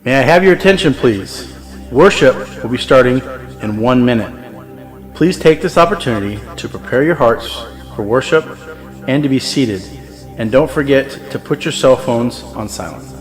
May I have your attention, please? Worship will be starting in 1 minute. Please take this opportunity to prepare your hearts for worship and to be seated. And don't forget to put your cell phones on silent.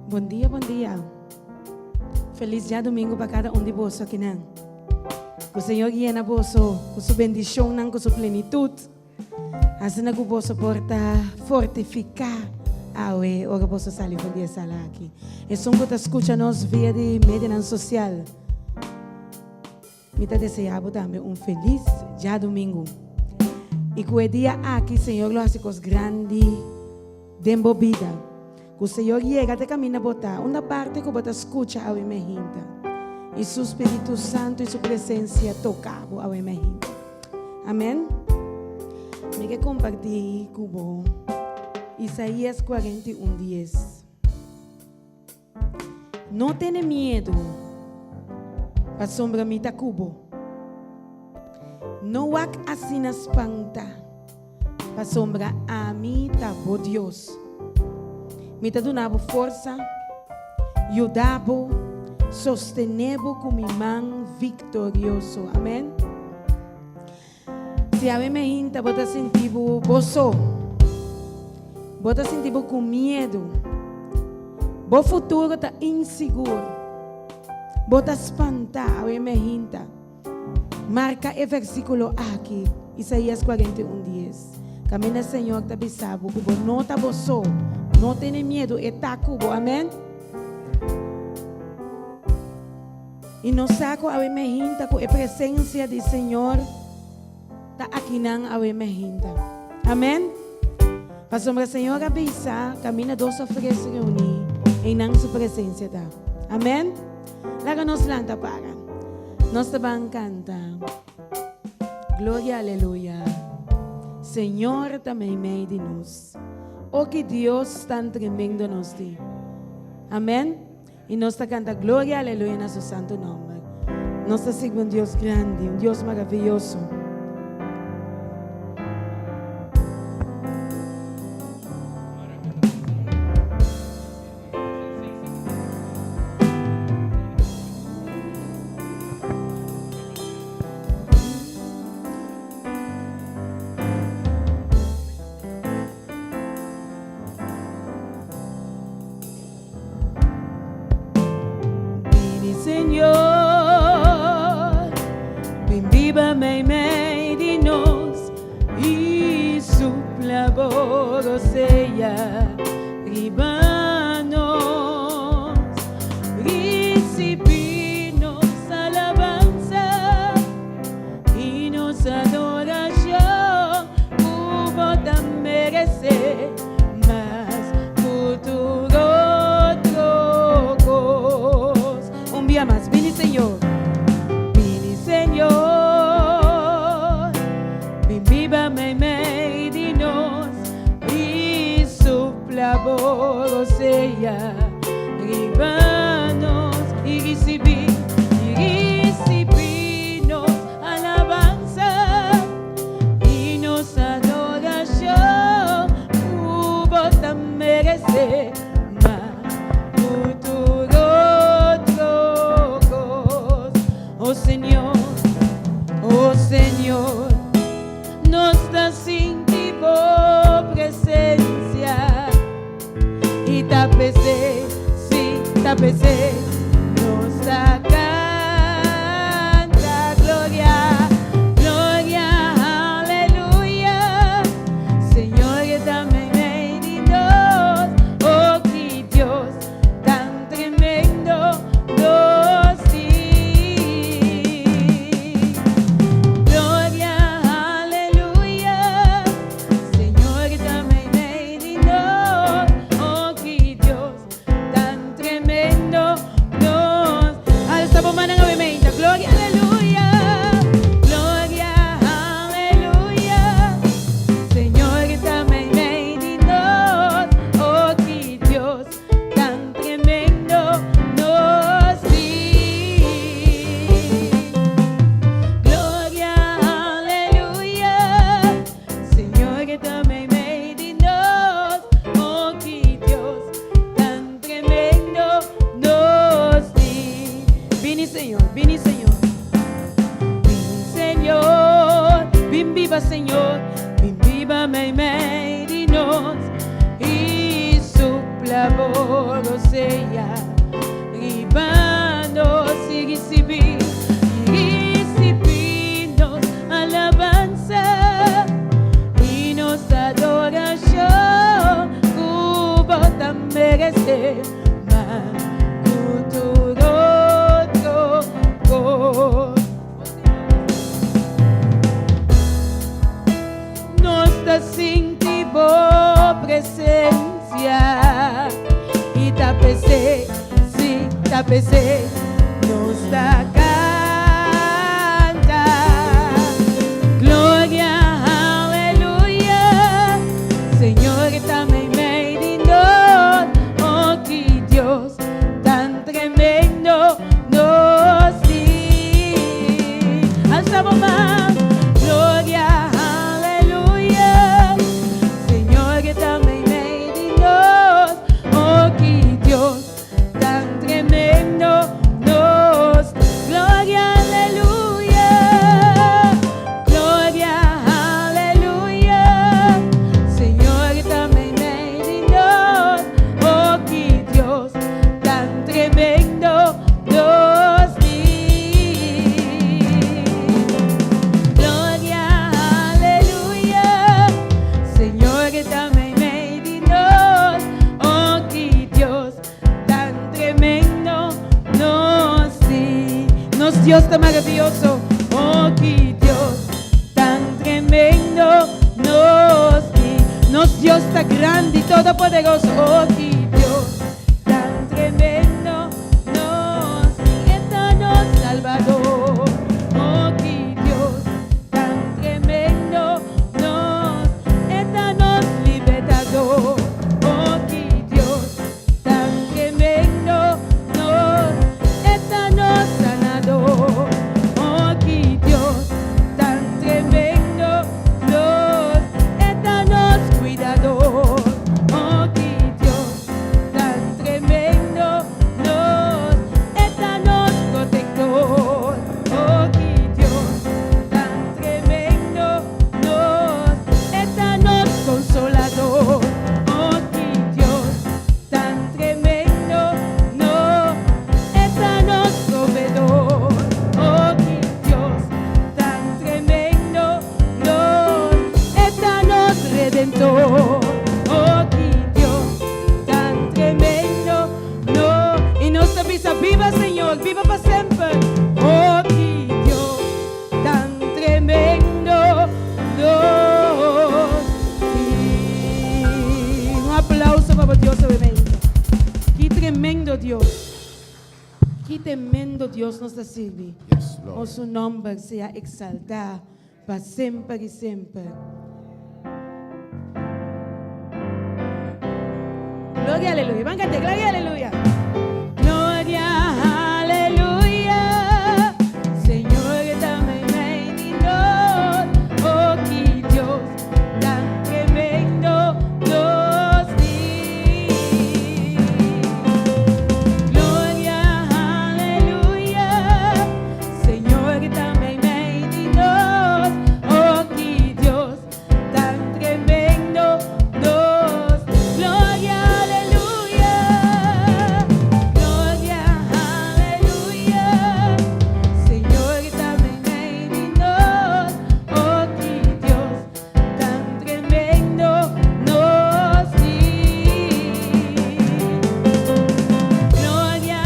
Bon dia, bon dia. Felis djadumingu pa kada un di boso akinan. Ku Señor yena boso ku su bendishonnan, ku su plenitut. Asina ku boso por ta fortifiká awe ora boso sali for di e sala aki. Esun ku ta skucha nos via di medianan sosial, Mi ta deseá bo tambe un felis djadumingu. I ku e dia aki Señor lo hasi kos grandi den bo bida. Ku Señor yega te kaminda bo ta, unda parti ku bo ta skucha awe mehinta, i Su Spiritu Santu i Su presensia toka bo awe mehinta. Amen. Mi ke kompartí ku bo Isaías 41 dies. No tene miedu, pasobra mi ta ku bo. No wak asina spanta, pasobra ami ta bo Dios. Mi ta duna bo forsa, yuda bo, sostené bo ku mi man viktorioso. Amèn. Si awe meinta bo ta sinti bo bo so, bo ta sinti bo ku miedu, bo futuro ta insigur, bo ta spantá awe meinta, marka e versíkulo aki, Isaías 41 dies, kaminda Señor ta bisa bo ku bo no ta bo so, no tene miedu, e ta ku bo. Amèn. I nos sa ku awe mehinta ku e presensia di Señor ta akinan awe mehinta. Amen. Pasobra Señor a bisa, kaminda dos òf tres reuní, einan su presensia ta. Amen. Laga nos lanta para. Nos ta ban kanta. Gloria aleluya. Señor ta meimei di nos. O ki Dios tan tremendo nos tin. Amen. I nos ta kanta gloria aleluya na su santu nòmber. Nos ta sirbi un Dios grandi, un Dios maravioso. Bini Señor, bin biba meimei di nos i supla bo rosea riba nos. Risibí nos alabansa i nos adorashon ku bo ta meresé. Mas ku tur otro kos. Un bia mas, bini Señor. Bini Señor, bin biba meimei di nos i supla bo rosea riba nos i risibí, i risibí nos alabansa. I nos adorashon ku bo ta meresé mas ku tur otro kos. O Señor, o Señor, nos ta sinti bo presensia i ta p'esei, sí, ta p'esei nos ta canta gloria, gloria, aleluya. Señor ta meimei di nos, oh ki Dios tan tremendo nos tin. Gloria, aleluya. Señor ta meimei di nos, oh ki Dios tan tremendo nos. Alsa bo mannan awe meinta. Gloria, aleluya. Gloria, aleluya. Señor ta meimei di nos, oh ki Dios tan tremendo nos tin. Gloria, aleluya. Señor ta meimei di nos, oh ki Dios tan tremendo nos tin. Bini Señor, bini Señor, bini Señor, bin biba Señor, bin biba meimei di nos i supla. Manda bo rosea riba nos i risibí, i risibí nos alabansa i nos adorashon ku bo ta meresé mas ku tur otro kos. Nos ta sinti bo presencia y ta p'esey, sí, ta p'esey nos ta canta. Gloria, aleluya, Señor ta meimei di nos, oh ki Dios tan tremendo nos tin. Alza bo man. Gloria, aleluya. Señor ta meimei di nos. Oh, ki Dios tan tremendo nos. Gloria, aleluya. Gloria, aleluya. Señor ta meimei di nos. Oh, ki Dios tan tremendo nos tin. Gloria, aleluya. Señor ta meimei di nos. Oh, ki Dios tan tremendo nos tin. Nos Dios ta maravioso. Oh, ki Dios tan tremendo nos tin. Nos Dios ta grandi, todopoderoso. Oh, ki Dios tan tremendo nos tin. E ta nos Salbador. Oh, ki Dios tan tremendo nos. E ta nos Libertador. Oh, ki Dios tan tremendo nos. E ta nos Sanador. Oh, ki Dios tan tremendo nos. E ta nos Cuidador. Oh, ki Dios tan tremendo nos. E ta nos Protector. Oh, ki Dios tan tremendo nos. E ta nos Consolador. Oh, ki Dios tan tremendo nos. E ta nos Proveedor. Oh, ki Dios tan tremendo nos. E ta nos Redentor. Oh, ki Dios tan tremendo nos. I nos ta bisa, biba Señor, biba pa semper. Oh, ki Dios tan tremendo nos. Un aplauso pa Dios tremendo. Ki tremendo Dios. Ki tremendo Dios nos ta sirbi. Yes, Lord. O su nòmber sea eksaltá pa semper i semper. Gloria, aleluya. Ban kant'é. Gloria, aleluya. Gloria, aleluya. Señor ta meimei di nos. Oh, ki Dios tan tremendo nos tin. Gloria, aleluya. Señor ta meimei di nos. Oh, ki Dios tan tremendo nos. Gloria, aleluya. Gloria, aleluya. Señor ta meimei di nos. Oh, ki Dios tan tremendo nos tin. Gloria,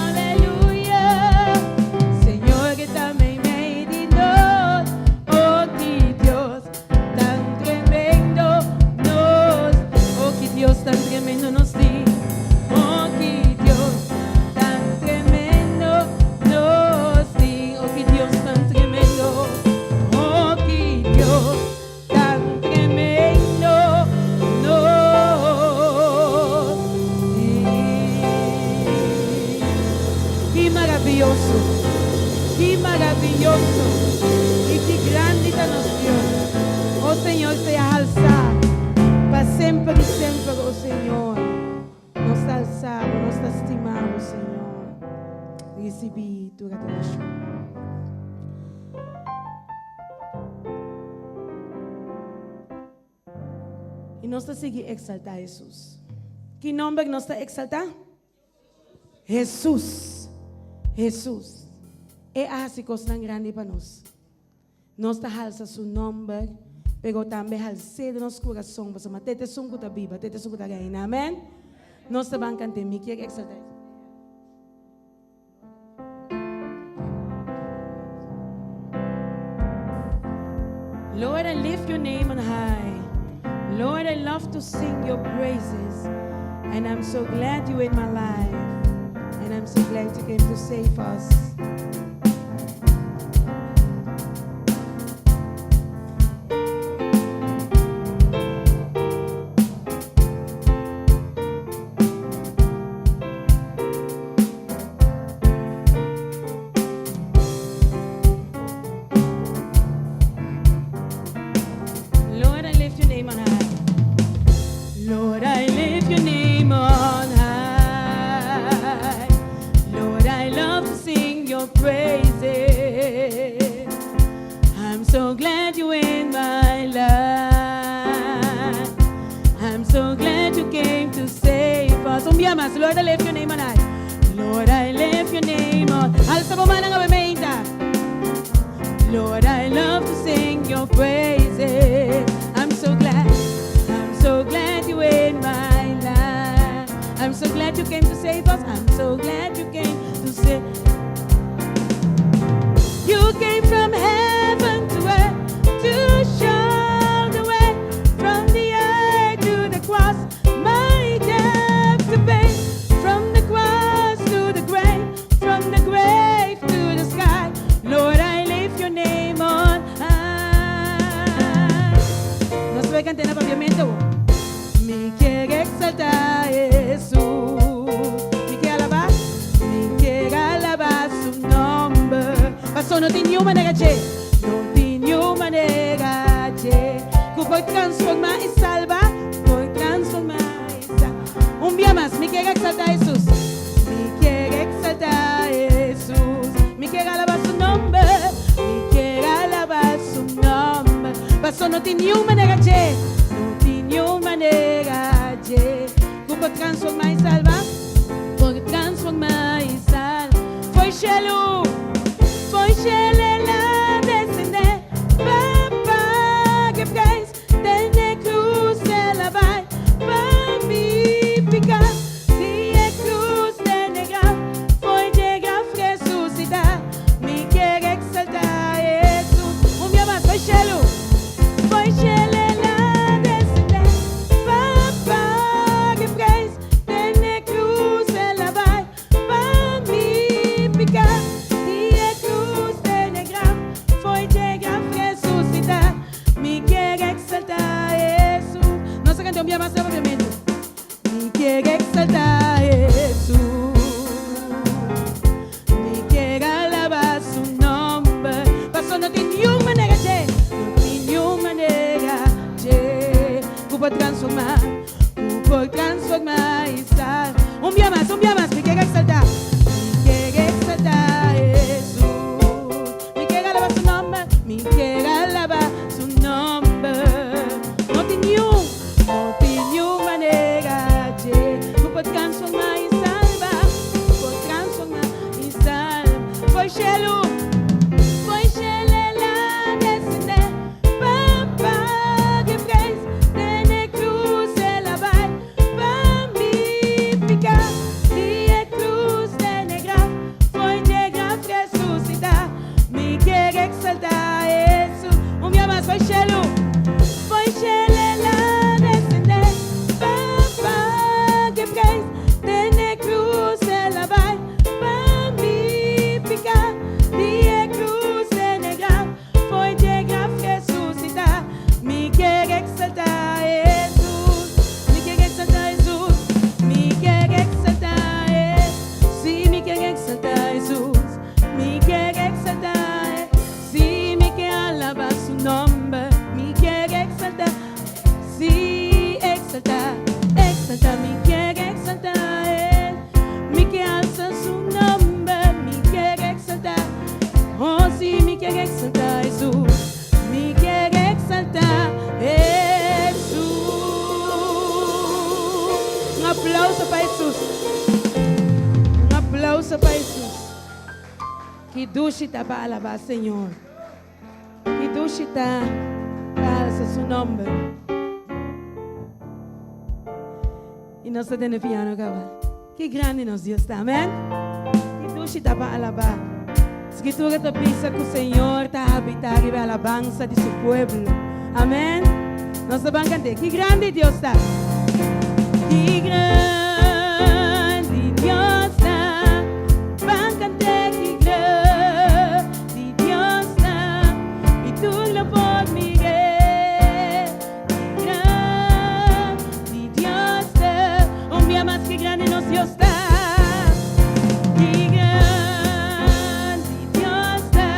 aleluya. Señor ta meimei di nos. Oh, ki Dios tan tremendo nos. Oh, ki Dios tan tremendo nos tin. Oh, ki Dios tan tremendo nos tin. Oh, ki Dios tan tremendo. Oh, ki Dios tan tremendo nos tin. Ki maravioso. Ki maravioso. I ki grandi ta nos Dios. Oh Señor, sea alsá. Pa semper i semper, oh Señor. Nos ta alsá, nos ta stima, Señor. Risibí tur adorashon. I nos ta sigui eksaltá Hesus. Ki nòmber nos ta eksaltá? Hesus. Hesus. E a hasi kosnan grandi pa nos. Nos ta halsa su nòmber, pero tambe hals'é den nos kurason, pasobra t'e ta esun ku ta biba, t'e ta esun ku ta reina. Amèn? Nos ta ban kant'é, Mi kier eksaltá Hesus. Lord, I lift your name on high. Lord, I love to sing your praises. And I'm so glad you're in my life. And I'm so glad you came to save us. Lord, I lift your name on high. Lord, I lift your name on high. Lord, I love to sing your praises. I'm so glad you're in my life. I'm so glad you came to save us. Un bia mas, Lord, I lift your name on high. Lord, I lift your name on Alsa bo mannan awe mainta. Lord, I love to sing your praises. I'm so glad. I'm so glad you in my life. I'm so glad you came to save us. I'm so glad you came to save. You came from heaven to earth to show the way from the earth to the cross, my debt to pay. From the cross to the grave, from the grave to the sky. Lord, I lift your name on high. Nos ta bai kant'é na papiamentu. Mi kier eksaltá Hesus. Mi kier alabá. Mi kier alabá su nòmber. Pasó no tin niun manera dje. No tin niun manera dje. Ku por transformá i salba. Por transformá i salba. Un bia mas. Mi kier eksaltá Hesus. Mi kier eksaltá Hesus. Mi kier alabá su nòmber. Mi kier alabá su nòmber. Pasó no tin niun manera dje. No tin niun manera dje. Ku por transformá i salba. Por transformá i salba. Fo'i shelu, fo'i shelu el a desendé. Pa paga e prijs. Den e krus el a bai. Pa mi piká. Di e krus den e graf. Fo'i dje graf resusitá. Mi kier eksaltá Hesus. Un bia mas, fo'i shelu, fo'i shelu el a desendé. Pa paga e prijs. Den e krus el a bai. Pa mi piká. Di e krus den e graf. Fo'i dje graf resusitá. Mi kier eksaltá Hesus. Nos a kanta un bia mas na papiamentu. Mi kier eksaltá Hesus. Mi kier alabá su nòmber. Pasó no tin niun manera dje, no tin niun manera dje ku por transformá, ku por transformá i sal. Un bia mas, un bia mas, mi kier eksaltá. Mi kier eksaltá Hesus. Mi kier alabá su nòmber, mi kier alabá su nòmber. No tin niun, no tin niun manera dje ku por transformá i salba, ku por transformá i salba. Fo'i shelu, fo'i shelu el a desendé pa paga e prijs. Den e krus el a bai pa mi piká. Di e krus den e graf, fo'i dje graf resusitá. Mi kier eksaltá Hesus. Un bia mas, fo'i shelu, fo'i shelu el a desendé pa paga e prijs. Den e krus el a bai pa mi piká. aplauso pa Hesus. Ki dushi ta pa alabá Señor. Ki dushi ta pa alsa su nomber. I nos ta tene piano kaba. Ki grandi nos Dios ta, amen? Ki dushi ta pa alabá. Skritura ta bisa ku Señor ta habitá riba e alabansa di su pueblo. Amen? Nos ta ban kant'é. Ki grandi Dios ta! Ki grandi Dios ta! Ban kant'é. Ki grandi Dios ta! I tur lo por mir'é. Ki grandi Dios ta! Un bia mas, ki grandi nos Dios ta! Ki grandi Dios ta!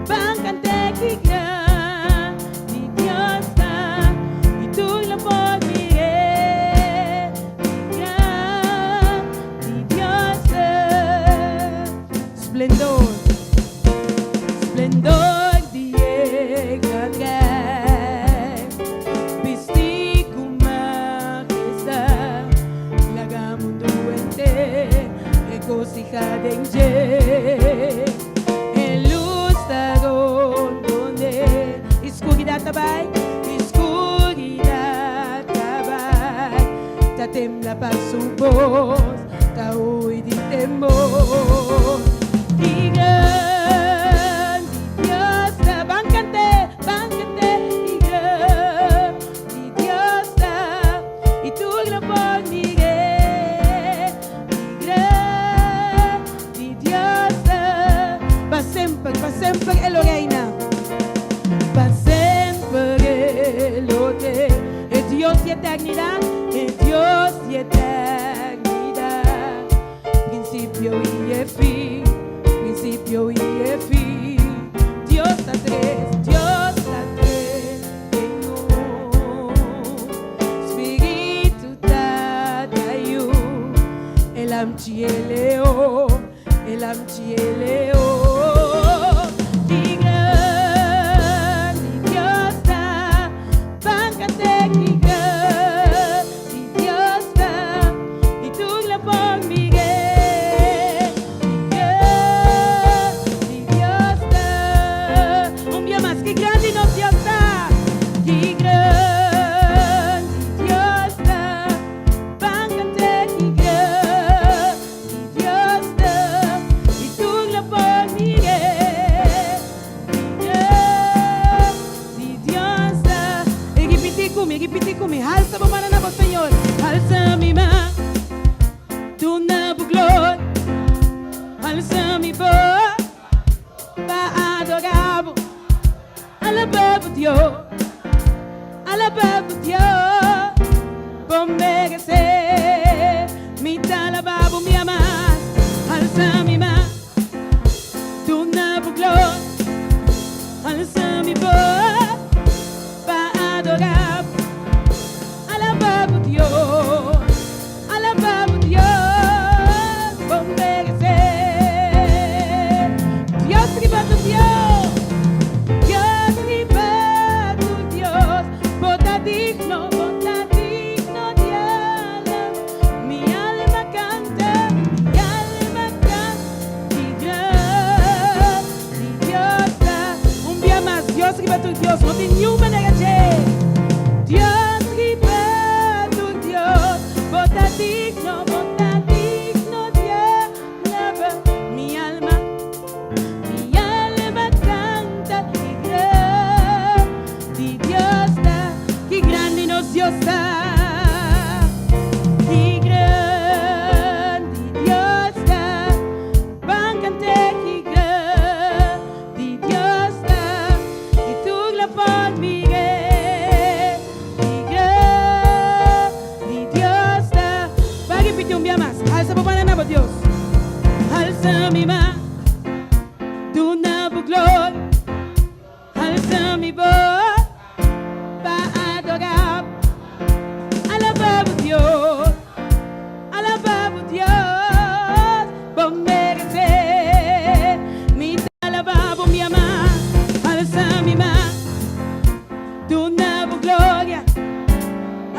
Ban kant'é ki grandi Dios ta! I tur lo por mir'é. Ki grandi Dios ta! Splendor, splendor di e gran Rei, bisti ku majestad, laga mundu henter regosihá den dje. E lus ta rondond'é, i skuridat ta bai, i skuridat ta bai, ta tembla pa su bos. Ta hui di temor. Ki grandi Dios ta. Ban kant'é, ban kant'é. Ki grandi Dios ta. I tur lo por mir'é. Ki grandi Dios ta. Pa semper, pa semper e lo reina. Pa semper e lo te. E Dios di eternidat, e Dios di eternidat, prinsipio i e fin, prinsipio i e fin. Dios ta tres, Dios ta tres den un. Spiritu, Tata, Yu, e Lamchi, e Leon, e Lamchi, e Leon. Ki grandi Dios ta, ban kant'é ki grandi Dios ta, i tur lo por mir'é. Ki grandi Dios ta. Un bia mas, ki grandi nos Dios ta. Ki grandi Dios ta, ban kant'é ki grandi Dios ta, i tur lo por mir'é. Ki grandi Dios ta. I ripití ku mi, ripití ku mi, Halsa bo mannan na bo Señor. Halsa mi man, duna bo gloria. Halsa mi bos pa adorá bo. Alabá bo Dios, alabá bo Dios, bo meresé. Mi ta alabá bo, mi ama. Halsa mi man, duna bo gloria. Alsa mi bos pa adorá bo. Alabá bo Dios, alabá bo Dios, bo meresé. Dios riba tur Dios, Dios riba tur Dios, bo ta digno, bo ta digno di alabá. Mi alma canta, mi alma canta, di grandi Dios ta. Un bia mas, Dios riba tur Dios, no tin niun manera dje. Dios riba tur Dios, bo ta digno, bo ta digno di alaba. Mi alma, mi alma canta di grandi Dios ta. Ki grandi nos Dios ta. Ki grandi Dios ta. Ban kant'é ki grandi Dios ta. I tur lo por mir'é. Ki grandi Dios ta. Ban ripití un bia mas. Alsa bo mannan na bo Dios. Alsa mi man. Duna bo gloria. Alsa mi bos pa adorá bo. Alabá bo Dios, alabá bo Dios, bo meresé. Mi ta alabá bo, mi ama. Alsa mi man, duna bo gloria.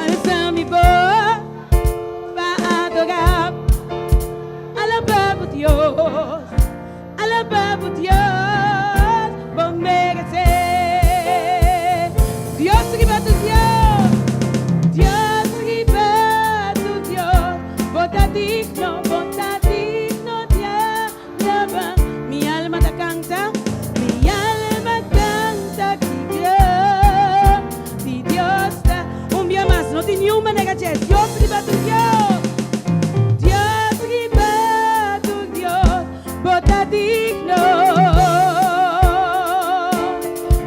Alsa mi bos pa adorá bo. Alabá bo. Dios, alabá bo Dios, bo meresé. Dios riba tur Dios, Dios riba tur Dios, bo ta digno, bo ta digno di alabá. Mi alma ta kanta, mi alma kanta ki grandi Dios ta. Un bia mas, no tin niun manera dje, Dios riba tur Dios, Dios riba tur Dios, bo ta digno.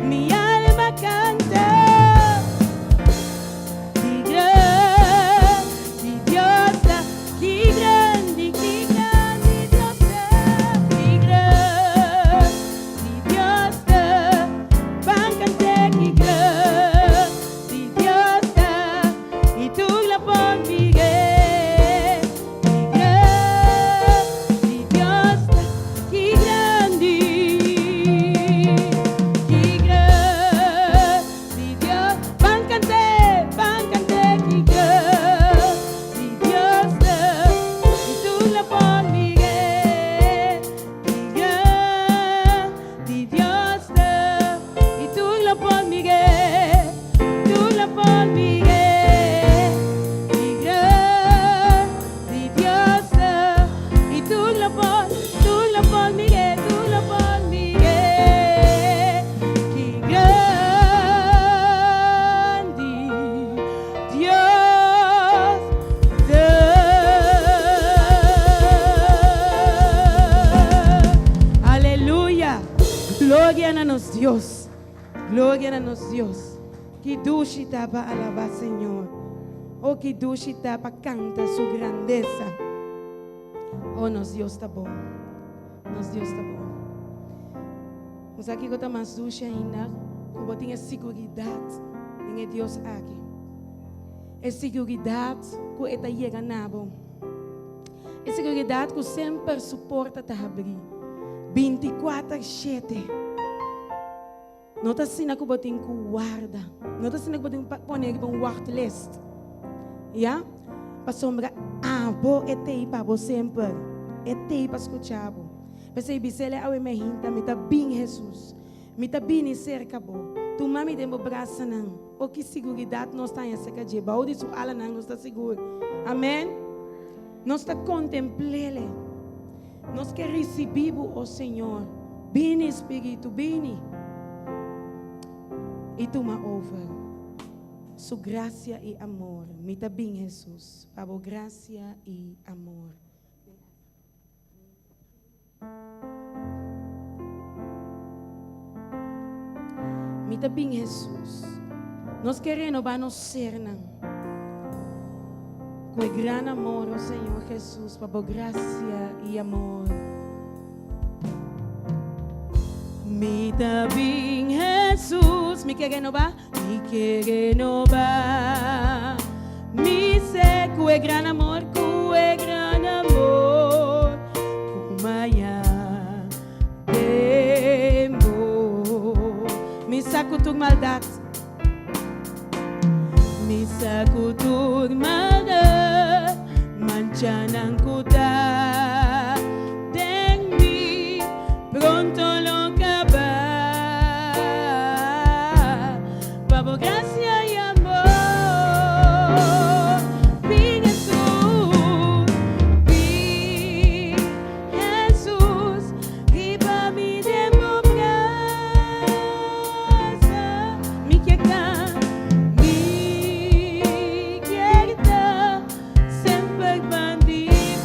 Mi alma kanta ki grandi Dios ta, ki grandi, ki grandi Dios ta, ki grandi Dios ta, ban kant'é ki grandi Dios ta, i tur lo por mir'é, ki grandi Dios ta, ki grandi, ki grandi Dios, ban kant'é, ban kant'é ki grandi Dios ta, i tur lo por mir'é, ki grandi Dios ta, i tur lo por mir'é, tur lo por mir'é, ki grandi Dios ta, i tur lo por, tur lo por mir'é, tur lo por mir'é, ki grandi Dios ta. Aleluya! Gloria na nos Dios. Gloria na nos Dios. Ki dushi ta pa alabá Señor. Oh, ki dushi ta pa kanta su grandesa. Oh, nos Dios ta bon. Nos Dios ta bon. Bo sa kiko ta mas dushi ainda? Ku bo tin e siguridat den e Dios aki. E siguridat ku e ta yega na bo. E siguridat ku semper su porta ta habrí. Bintikuater shete. No ta asina ku bo tin ku warda. No ta asina ku bo tin ku pone riba un wachtlist. Ya? Pasobra abo e t'ei pa bo semper. E t'ei pa skucha bo. P'esei bis'el awe mehinta, Mi ta bin, Hesus. Mi ta bini serka bo. Tuma mi den bo brasanan. O ki siguridat nos ta haña serka dje! Bou di su alanan nos ta sigur. Amen. Nos ta kontempl'El. Nos ke risibí bo, o Señor. Bini, Spiritu, bini i tuma over. Su grasia i amor. Mi ta bin, Hesus, pa bo grasia i amor. Mi ta bin Hesus. Nos ke renobá nos sernan ku e gran amor, o Señor Hesus, pa bo grasia i amor. Mi ta bin Hesus, mi ke renobá, mi ke renobá mi ser ku e gran amor, ku e gran amor ku maya den bo. Mi sa ku tur maldat, mi sa ku tur maldat, manchanan ku ta den mi, pronto lo kaba. Pa bo gracia y amor, bin Jesús, bin Jesús, riba mi den bo brasa. Mi kier ta, mi kier ta semper ban di bo.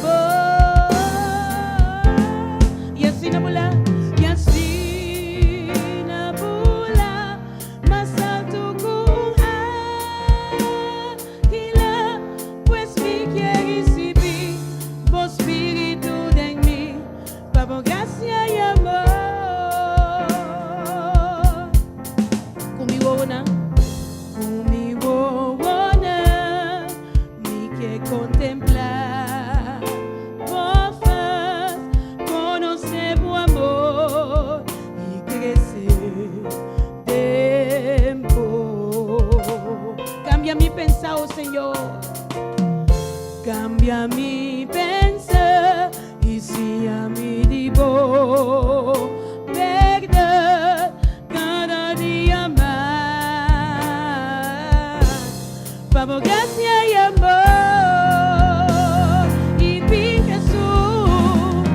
Siña mi di bo bèrdat kada dia mas. Pa bo grasia i amor. I bin Jesus,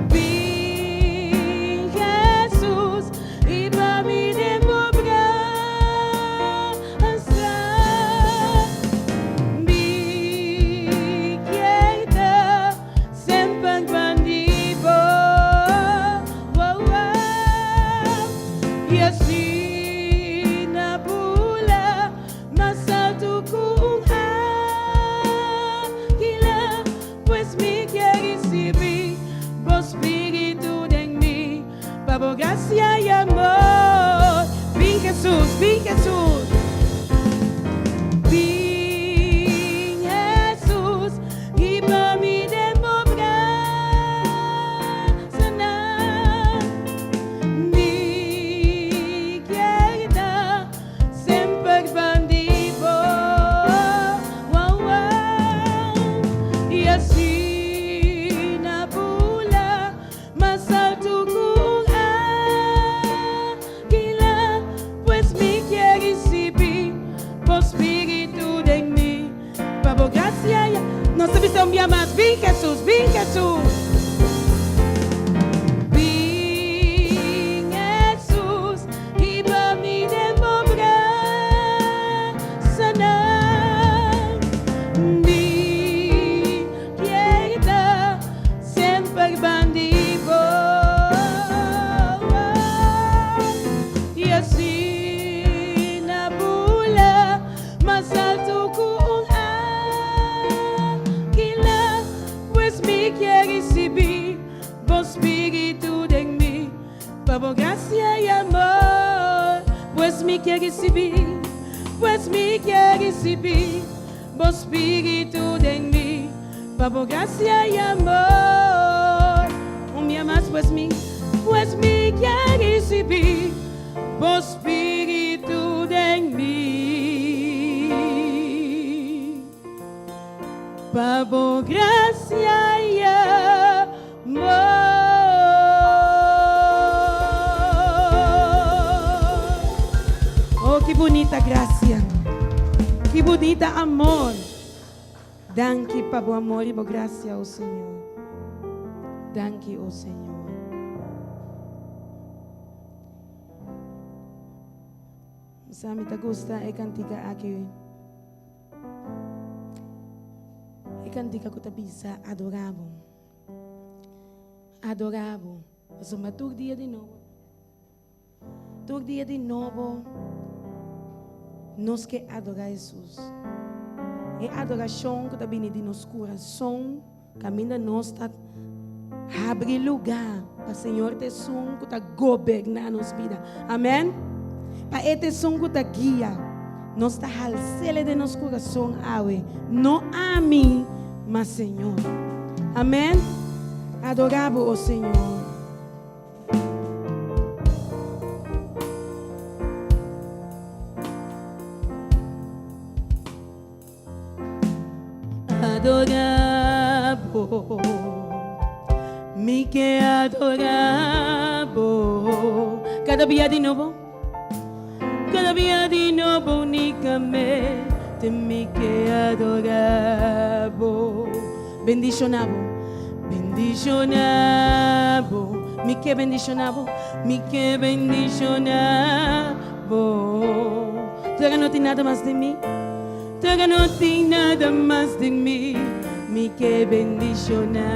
bin Jesus, riba mi den bo brasa. Mi kier ta semper band'i bo. I asina bula mas altu ku un águila, pues mi kier risibí bo spiritu den mi, pa bo grasia i amor. Bin Jesus, bin Jesus. Bin Jesus, hiba mi den bo brasanan. Mi kier ta semper band'i bo. Wow, wow. I asina bula mas altu ku un águila, pues mi kier risibí bo spiritu den mi, pa bo grasia. Nos ta bisa un bia mas, bin Jesus, bin Jesus. Bin Jesus, hiba mi den bo brasanan. Mi kier ta semper band'i bo. I asina bula mas altu ku un águila, pues mi kier risibí bo spiritu den mi, pa bo grasia i amor. Pues mi kier risibí, pues mi kier risibí bo spiritu den mi, pa bo grasia i amor. Un bia mas, pues mi kier risibí bo spiritu den mi. Pa bo grasia i amor. Oh, ki bunita grasia. Ki bunita amor. Danki pa bo amor i bo grasia, oh Señor. Danki, oh Señor. Sa mi ta gusta e kantika aki. E kantika ku ta bisa adorá bo. Adorá bo. Pasobra tur dia di nobo. Tur dia di nobo nos ke adorá Hesus. E adorashon ku ta bini di nos kurason, kaminda nos ta habri lugá pa Señor ta esun ku ta goberná nos bida. Amèn. Pa E ta esun ku ta guia. Nos ta hals'El den nos kurason awe. No ami, ma Señor. Amèn. Adorá bo, o Señor. Adorá bo, mi ke adorá bo. Kada bia di nobo, kada bia di nobo únikamente mi ke adorá bo. Bendishoná bo, bendishoná bo. Mi ke bendishoná bo, mi ke bendishoná bo. Tera no tin nada mas den mi, tera no tin nada mas den mi. Mi ke bendishoná,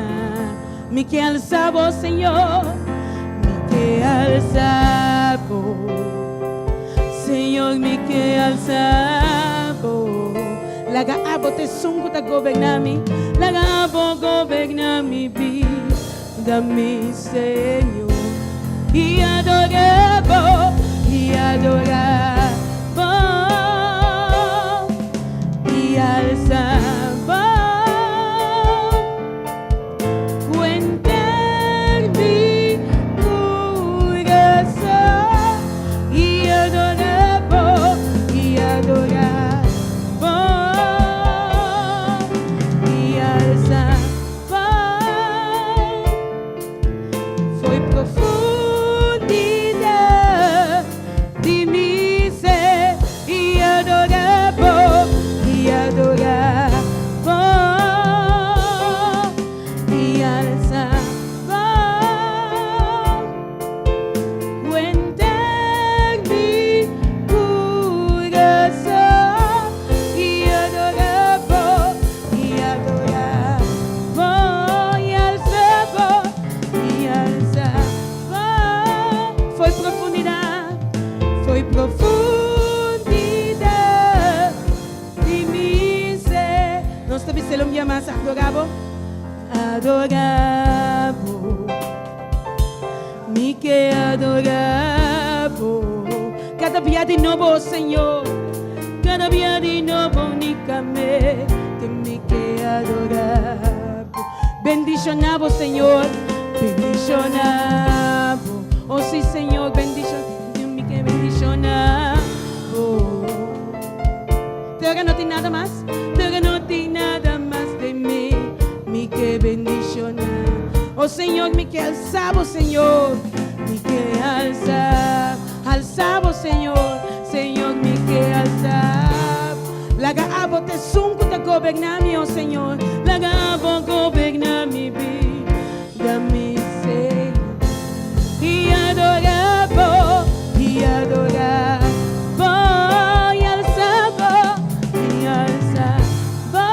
mi ke alsa bo, Señor, mi ke alsa bo. Señor, mi ke alsa bo. Laga abo ta esun ku ta goberná mi, laga abo goberná mi bida, mi Señor. I adorá bo, i adorá bo, i alsa bo. Ku henter mi kurason, i adorá bo, i adorá bo, i alsa bo. Foi profundidad di mi ser i adorá bo, i adorá bo, i alsa bo. Ku henter mi kurason i adorá bo, i adorá bo, i alsa bo, i alsa bo. Foi profundidat, foi profundidat di mi ser. Nos ta bisa un bia mas, adorá bo, adorá bo. Mi ke adorá bo. Kada bia di nobo, Señor. Kada bia di nobo, únikamente mi ke adorá bo. Bendishoná bo, Señor. Bendishoná bo. Oh, sí, Señor, bendishoná. Mi ke bendishoná bo. Te ora no tin nada mas. Te ora no tin nada mas den mi. Mi ke bendishoná. Oh Señor, mi ke alsa bo, Señor. Mi ke alsa. Alsa bo, Señor. Señor, mi ke alsa. Laga abo ta esun ku ta goberná mi, oh Señor. Laga abo goberná mi bida, mi Señor. I adorá bo, i adorá bo, i alsa bo, i alsa bo.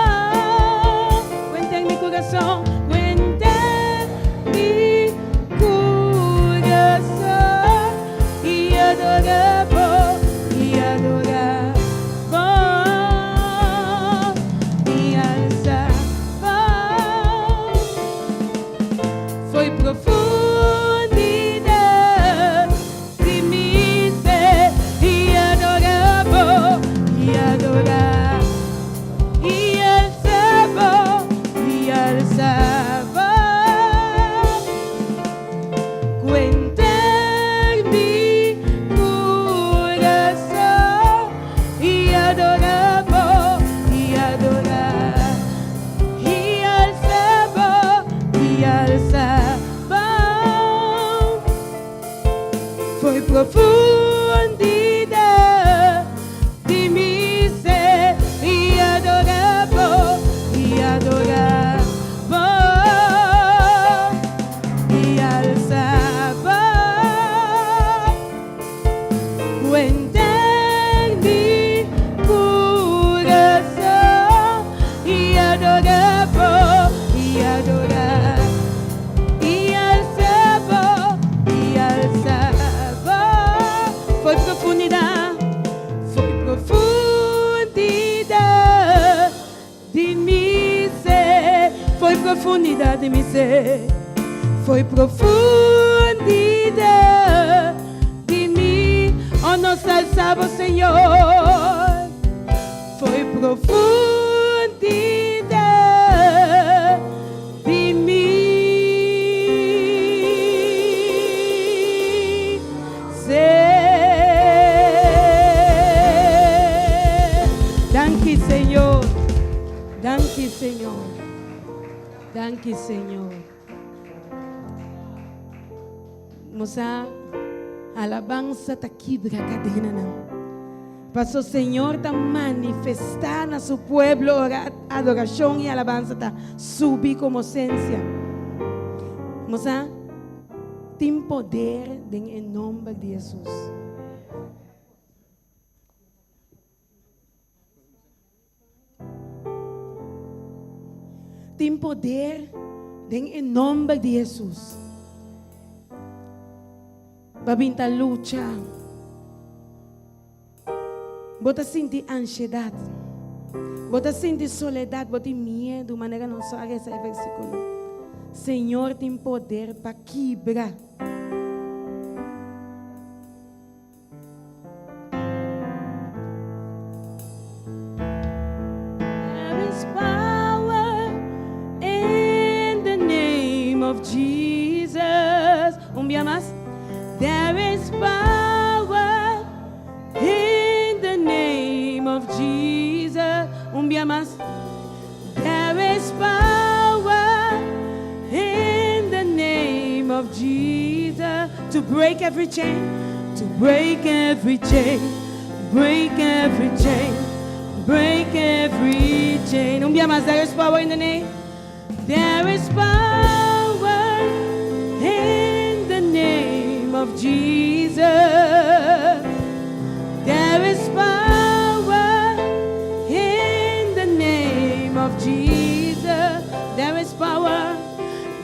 Ku henter mi kurason, ku henter mi kurason. I adorá bo, i adorá bo, i alsa bo. Foi profundidad di mi ser i adorá bo, i adorá, i alsa bo, i alsa bo. Ku henter mi kurason i adorá bo, i adorá, i alsa bo, i alsa bo. Foi profundidad di mi ser i adorá bo, i adorá bo, i alsa bo. Ku henter mi kurason i adorá bo, i adorá, i alsa bo, i alsa bo. Foi profundidat, foi profundidat di mi ser, foi profundidat di mi ser, foi profundidat di mi, oh nos alsa bo, Señor, foi profundidat di mi ser. Danki, Señor. Danki, Señor. Danki, Señor. Mosa, alabansa ta kibra kadenanan. Paso Señor ta manifestá na su pueblo ora adorashon i alabansa ta subi komo sensia. Mosa, tin poder den e nòmber di Hesus. Tin poder den e nòmber di Hesus. Bo a bin ta lucha. Bo ta sinti ansiedat. Bo ta sinti soledat. Bo tin miedu, manera nos a resa e versíkulo. Señor tin poder pa kibra. There is power in the name of Jesus. Un bia mas. There is power in the name of Jesus. Un bia mas. There is power in the name. of Jesus. To break every chain, to break every chain, break every chain, break every chain. Un bia mas, there is power in the name. There is power in the name of Jesus. There is power in the name of Jesus. There is power.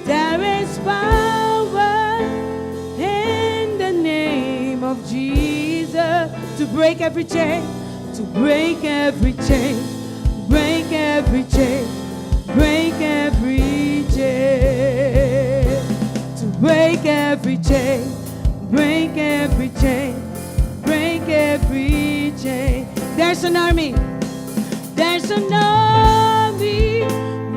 There is power in the name of Jesus to break every chain, to break every chain, break every chain, break every chain, to break every chain, break every chain, break every chain. There's an army. There's an army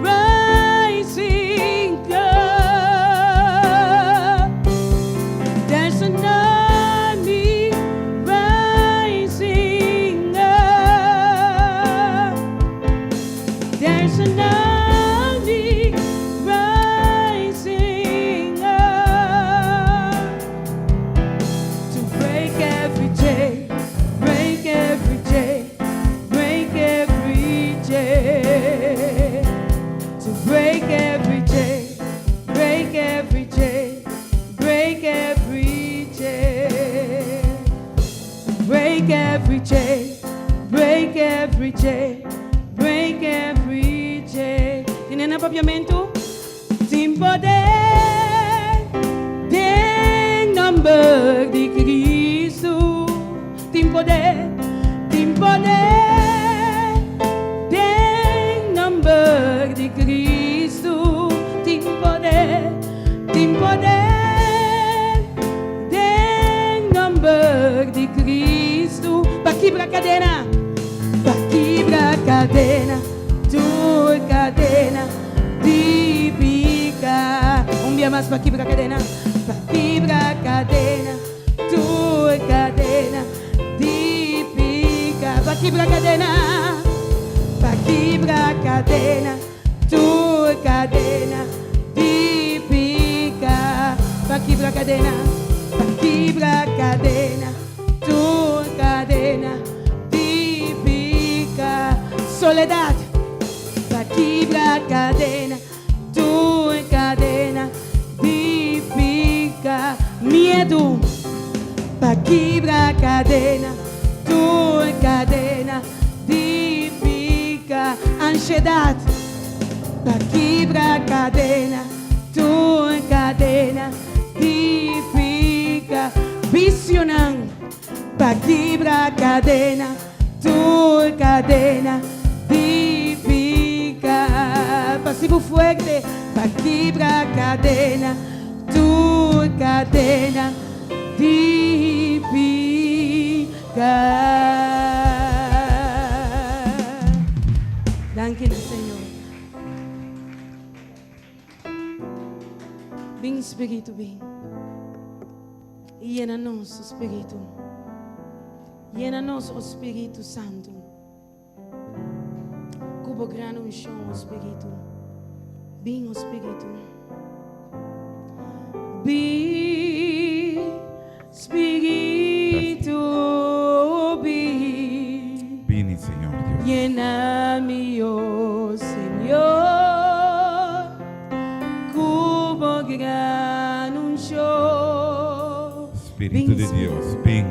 rising up. There's an army rising up. There's an army rising up to break every chain, break every chain, break every chain, to break every chain, break every chain, break every chain, break every chain, break every chain, break every chain. Tin na Papiamento? Tin poder, den nòmber di Kristu. Tin poder, tin poder, den nòmber di Kristu. Tin poder, tin poder, den nòmber di Kristu. Pa kibra kadena, pa kibra kadena, tur kadena, di piká. Un dia mas pa kibra kadena, pa kibra kadena, tur kadena, di piká. Pa kibra kadena, pa kibra kadena, tur kadena, di piká. Pa kibra kadena, pa kibra kadena, tur kadena, di piká. Soledat, pa kibra kadena, tur kadena, di piká. Miedu, pa kibra kadena, tur kadena, di piká. Ansiedat, pa kibra kadena, tur kadena, di piká. Visionan, pa kibra kadena, tur kadena, di piká. Pasivo fuerte, pa kibra kadena, tur kadena, di piká. Danki, Señor. Bin Spiritu, bin. Yena nos, Spiritu. Yena nos, o Spiritu Santu. Ku bo gran unshon, o Spiritu. Bin, o Spiritu. Bin, Spiritu, bin. Bini, Señor Dios. Yena mi, o Señor, ku bo gran unshon. Spiritu di Dios, bin.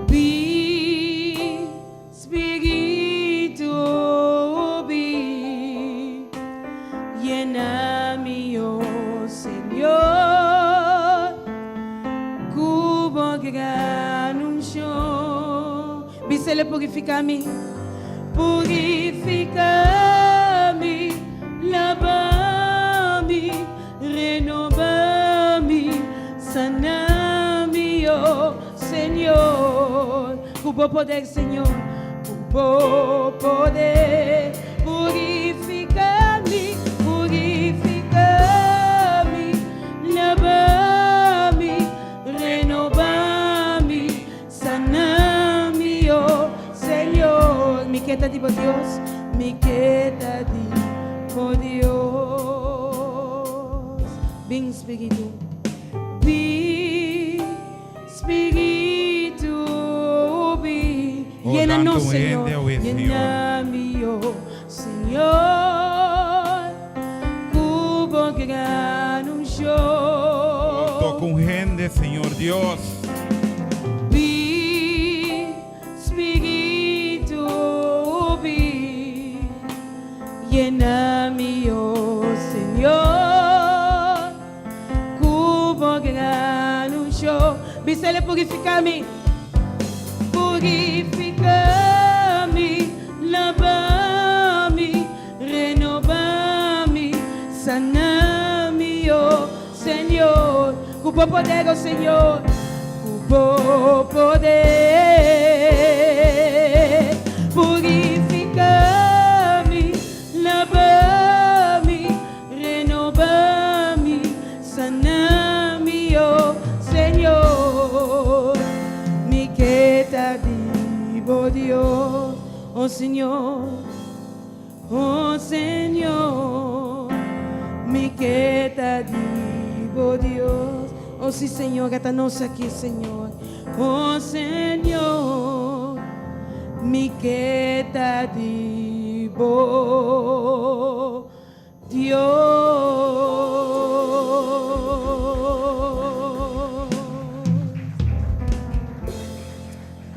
Bin, Spiritu, bin. Yena mi, o Señor, ku bo gran unshon. Bis'é purifiká mi, purifiká mi, laba mi, renobá mi, sana mi, o Señor. Ku bo poder, Señor, ku bo poder, purifiká mi, purifiká mi, laba mi, renobá mi, sana mi, o Señor. Mi ke ta di bo Dios, mi ke ta di bo Dios. Bin Spiritu. Bin Spiritu bin. Oh, Yena lanta nos un Señor. hende awe, Señor. Yena mi oh Señor. Ku bo gran unshon. Oh, toka un hende, Señor Dios. Bin Spiritu bin. Yena mi oh Señor. Ku bo gran unshon. Bisele purifiká mi. Purifiká mi, laba mi, renobá mi, sana mi, oh Señor. Ku bo poder, oh Señor. Ku bo poder. Purifiká mi, laba mi, renobá mi, sana mi, oh Señor. Mi ke ta di bo Dios, oh Señor, oh Señor. Mi ke ta di bo Dios, oh sí Señor, ata nos aki Señor, oh Señor. Mi ke ta di bo Dios.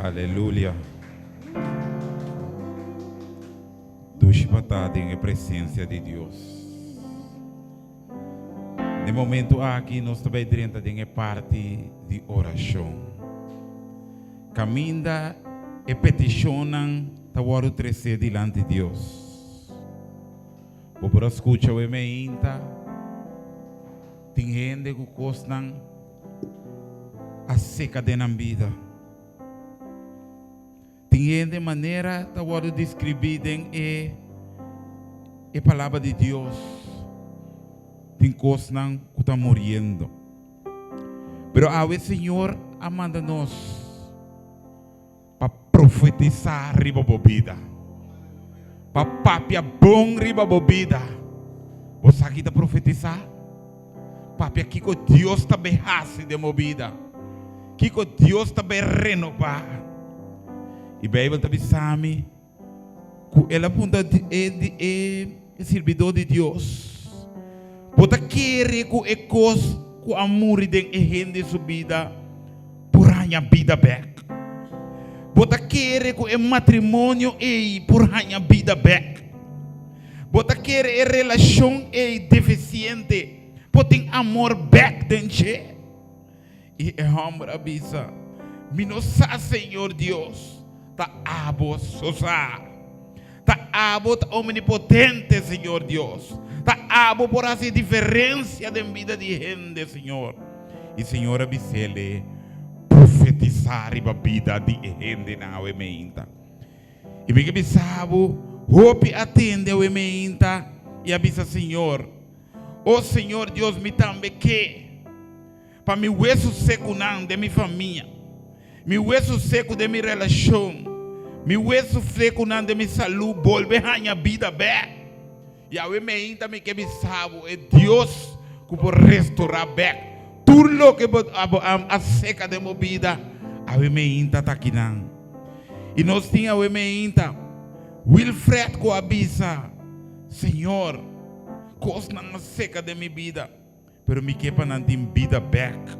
Aleluya. Dushi pa ta den e presencia di Dios. Den momento aki nos ta bay drenta den e parti di oracion. Caminda e peticionnan ta wordo trece dilanti Dios. Bo por a scucha awe meinta tin hende cu cosnan a seca den nan bida. Tin hende manera ta wordo describi den e e palabra di Dios tin cosnan cu ta muriendo. Pero awe Señor a manda nos pa profetisa riba bo bida. Pa papia bon riba bo bida. Bo sa ki ta profetisa? Papia kiko Dios ta bay hasi den bo bida. Kiko Dios ta bay renoba. Y Bijbel ta bisa mi ku el a punta e e sirbidó di Dios, Bo ta kere ku e kos ku a muri den e hende su bida por haña bida bèk? Bo ta kere ku e matrimonio ei por haña bida bèk? Bo ta kere e relashon ei defisiente por tin amor bèk den dje? I e hòmber a bisa, Mi no sa, Señor Dios, ta abo so sa. Ta abo ta omnipotente, Señor Dios. Ta abo por hasi diferensia den bida di hende, Señor. I Señor a bis'ele, Profetisá riba bida di e hendenan awe meinta. I mi ke bisa bo, hopi a tende awe meinta i a bisa Señor, O Señor Dios, mi tambe ke pa mi wesu sekunan den mi famia, mi wesu seku den mi relashon, mi wesu sekunan den mi salú bolbe haña bida bèk. I awe meinta mi ke bisa bo, e Dios ku por restorá bèk tur loke bo a seka den bo bida, awe meinta ta akinan. I nos tin awe meinta Wilfred ku a bisa, Señor, kosnan a seka den mi bida, pero mi ke pa nan tin bida bèk.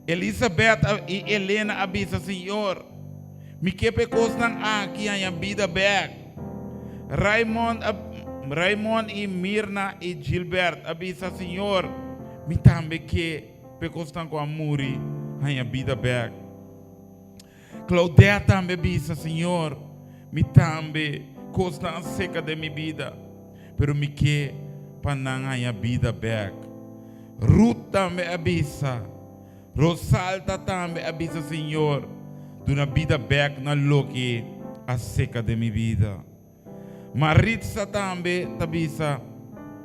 Elisabeth i Elena a bisa, Señor, mi ke pa e kosnan aki haña bida bèk. Raymond a Raymond i Mirna i Gilbert a bisa, Señor, mi tambe ke pa e kosnan ku a muri haña bida bèk. Claudette tambe bisa, Señor, mi tambe kosnan a seka den mi bida, pero mi ke pa nan haña bida bèk. Ruth tambe a bisa. Rosalta tambe a bisa, Señor, duna bida bèk na loke a seka den mi bida. Maritza tambe ta bisa,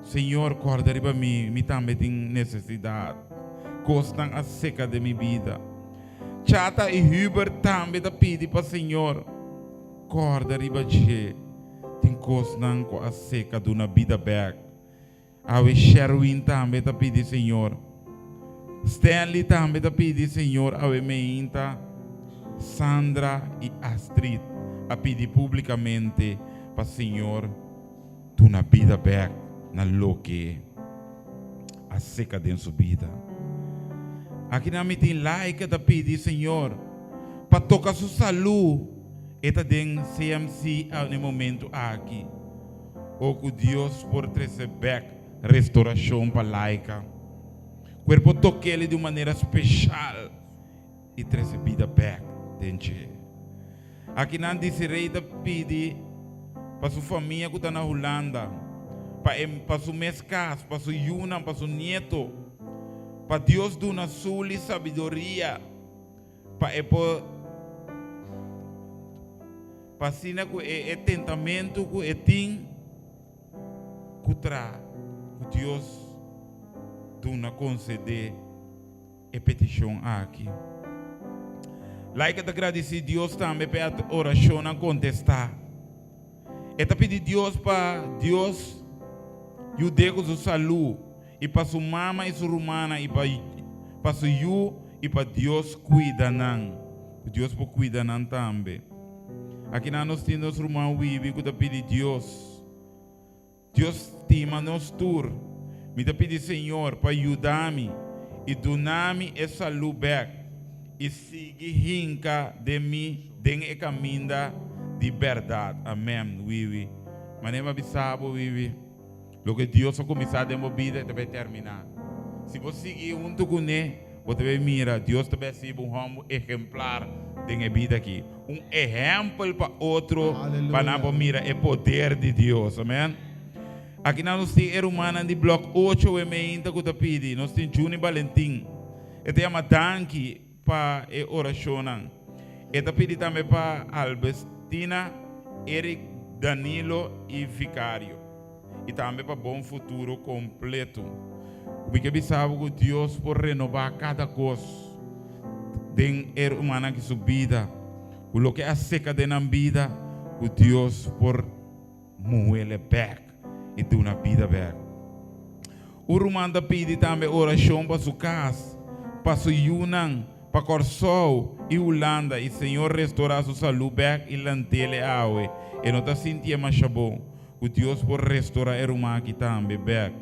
Señor, kòrda riba mi, mi tambe tin nesesidat. Kosnan a seka den mi bida. Chata i Hubert tambe ta pidi pa Señor kòrda riba dje. Tin kosnan ku a seka duna bida bèk. Awe Sherwin tambe ta pidi Señor. Stanley tambe ta pidi Señor awe meinta. Sandra i Astrid a pidi publikamente pa Señor duna bida bek na loke a seka den su bida. Akinan mi tin Laika ta pidi Señor pa toka su salú. E ta den CMC na e momento aki. O ku Dios por trese bek restorashon pa Laika. Ku e por tok'el di un manera speshal i trese bida bek den dje. Akinan Desiree ta pidi pa su famia ku ta na Hulanda, pa e pa su mes kas, pa su yunan, pa su nieto, pa Dios duna Sully sabiduria pa e por pa asina ku e e tentamentu ku e tin ku tra ku Dios duna konsedé e petishon aki. Laika ta gradisí Dios tambe pa e orashonnan kontestá. E ta pidi Dios pa Dios yud'é ku su salú i pa su mama i su rumannan i pa pa su yu i pa Dios kuida nan. Ku Dios por kuida nan tambe. Akinan nos tin nos ruman Wibi ku ta pidi Dios. Dios stima nos tur. Mi ta pidi Señor pa yuda mi i duna mi e salú bèk i sigui hinka den mi den e kaminda di bèrdat. Amèn. Wiwi. Manera mi a bisa bo, Wiwi, loke Dios a kuminsá den bo bida e ta bai terminá. Si bo sigui huntu kuné, bo ta bai mira Dios ta bai hasi bo un hòmber ehemplar den e bida aki. Un ehèmpel pa otro pa nan por mira e poder di Dios. Amen. Aki nan nos tin e rumannan di blòk ocho we meinta ku ta pidi. Nos tin Juni Balentin. E ta yama danki pa e orashonnan. E ta pidi tambe pa Albestina, Eric, Danilo i Vicario. I tambe pa bon futuro kompleto. Mi ke bisa bo ku Dios por renobá kada kos den e rumannan ki su bida, ku loke a seka den nan bida, ku Dios por muhele bèk i duna bida bèk. Un ruman ta pidi tambe orashon pa su kas, pa su yunan, pa Kòrsou i Hulanda i Señor restorá su salú bèk i lant'el e awe. E no ta sintié masha bon. Ku Dios por restorá e ruman aki tambe bèk.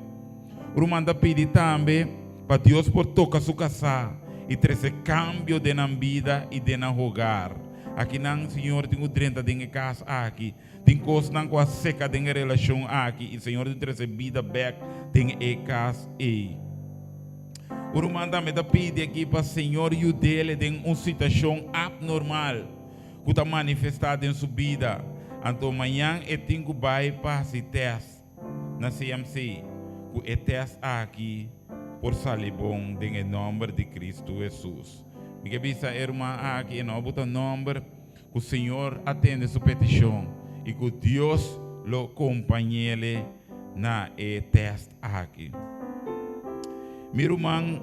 Ruman ta pidi tambe pa Dios por toka su kasá i trese kambio den nan bida i den nan hogar. Akinan Señor tin ku drenta den e kas aki. Tin kosnan ku a seka den e relashon aki i Señor tin trese bida bèk den e kas ei. Un ruman tambe ta pidi aki pa Señor yud'el den un situashon apnormal ku ta manifestá den su bida. Anto mañan e tin ku bai pa hasi tèst na CMC. Ku e tèst aki por sali bon den e nòmber di Kristu Hesus. Mi ke bisa e ruman aki e no buta nòmber, ku Señor a tende su petishon i ku Dios lo kompañ'ele na e tèst aki. Mi ruman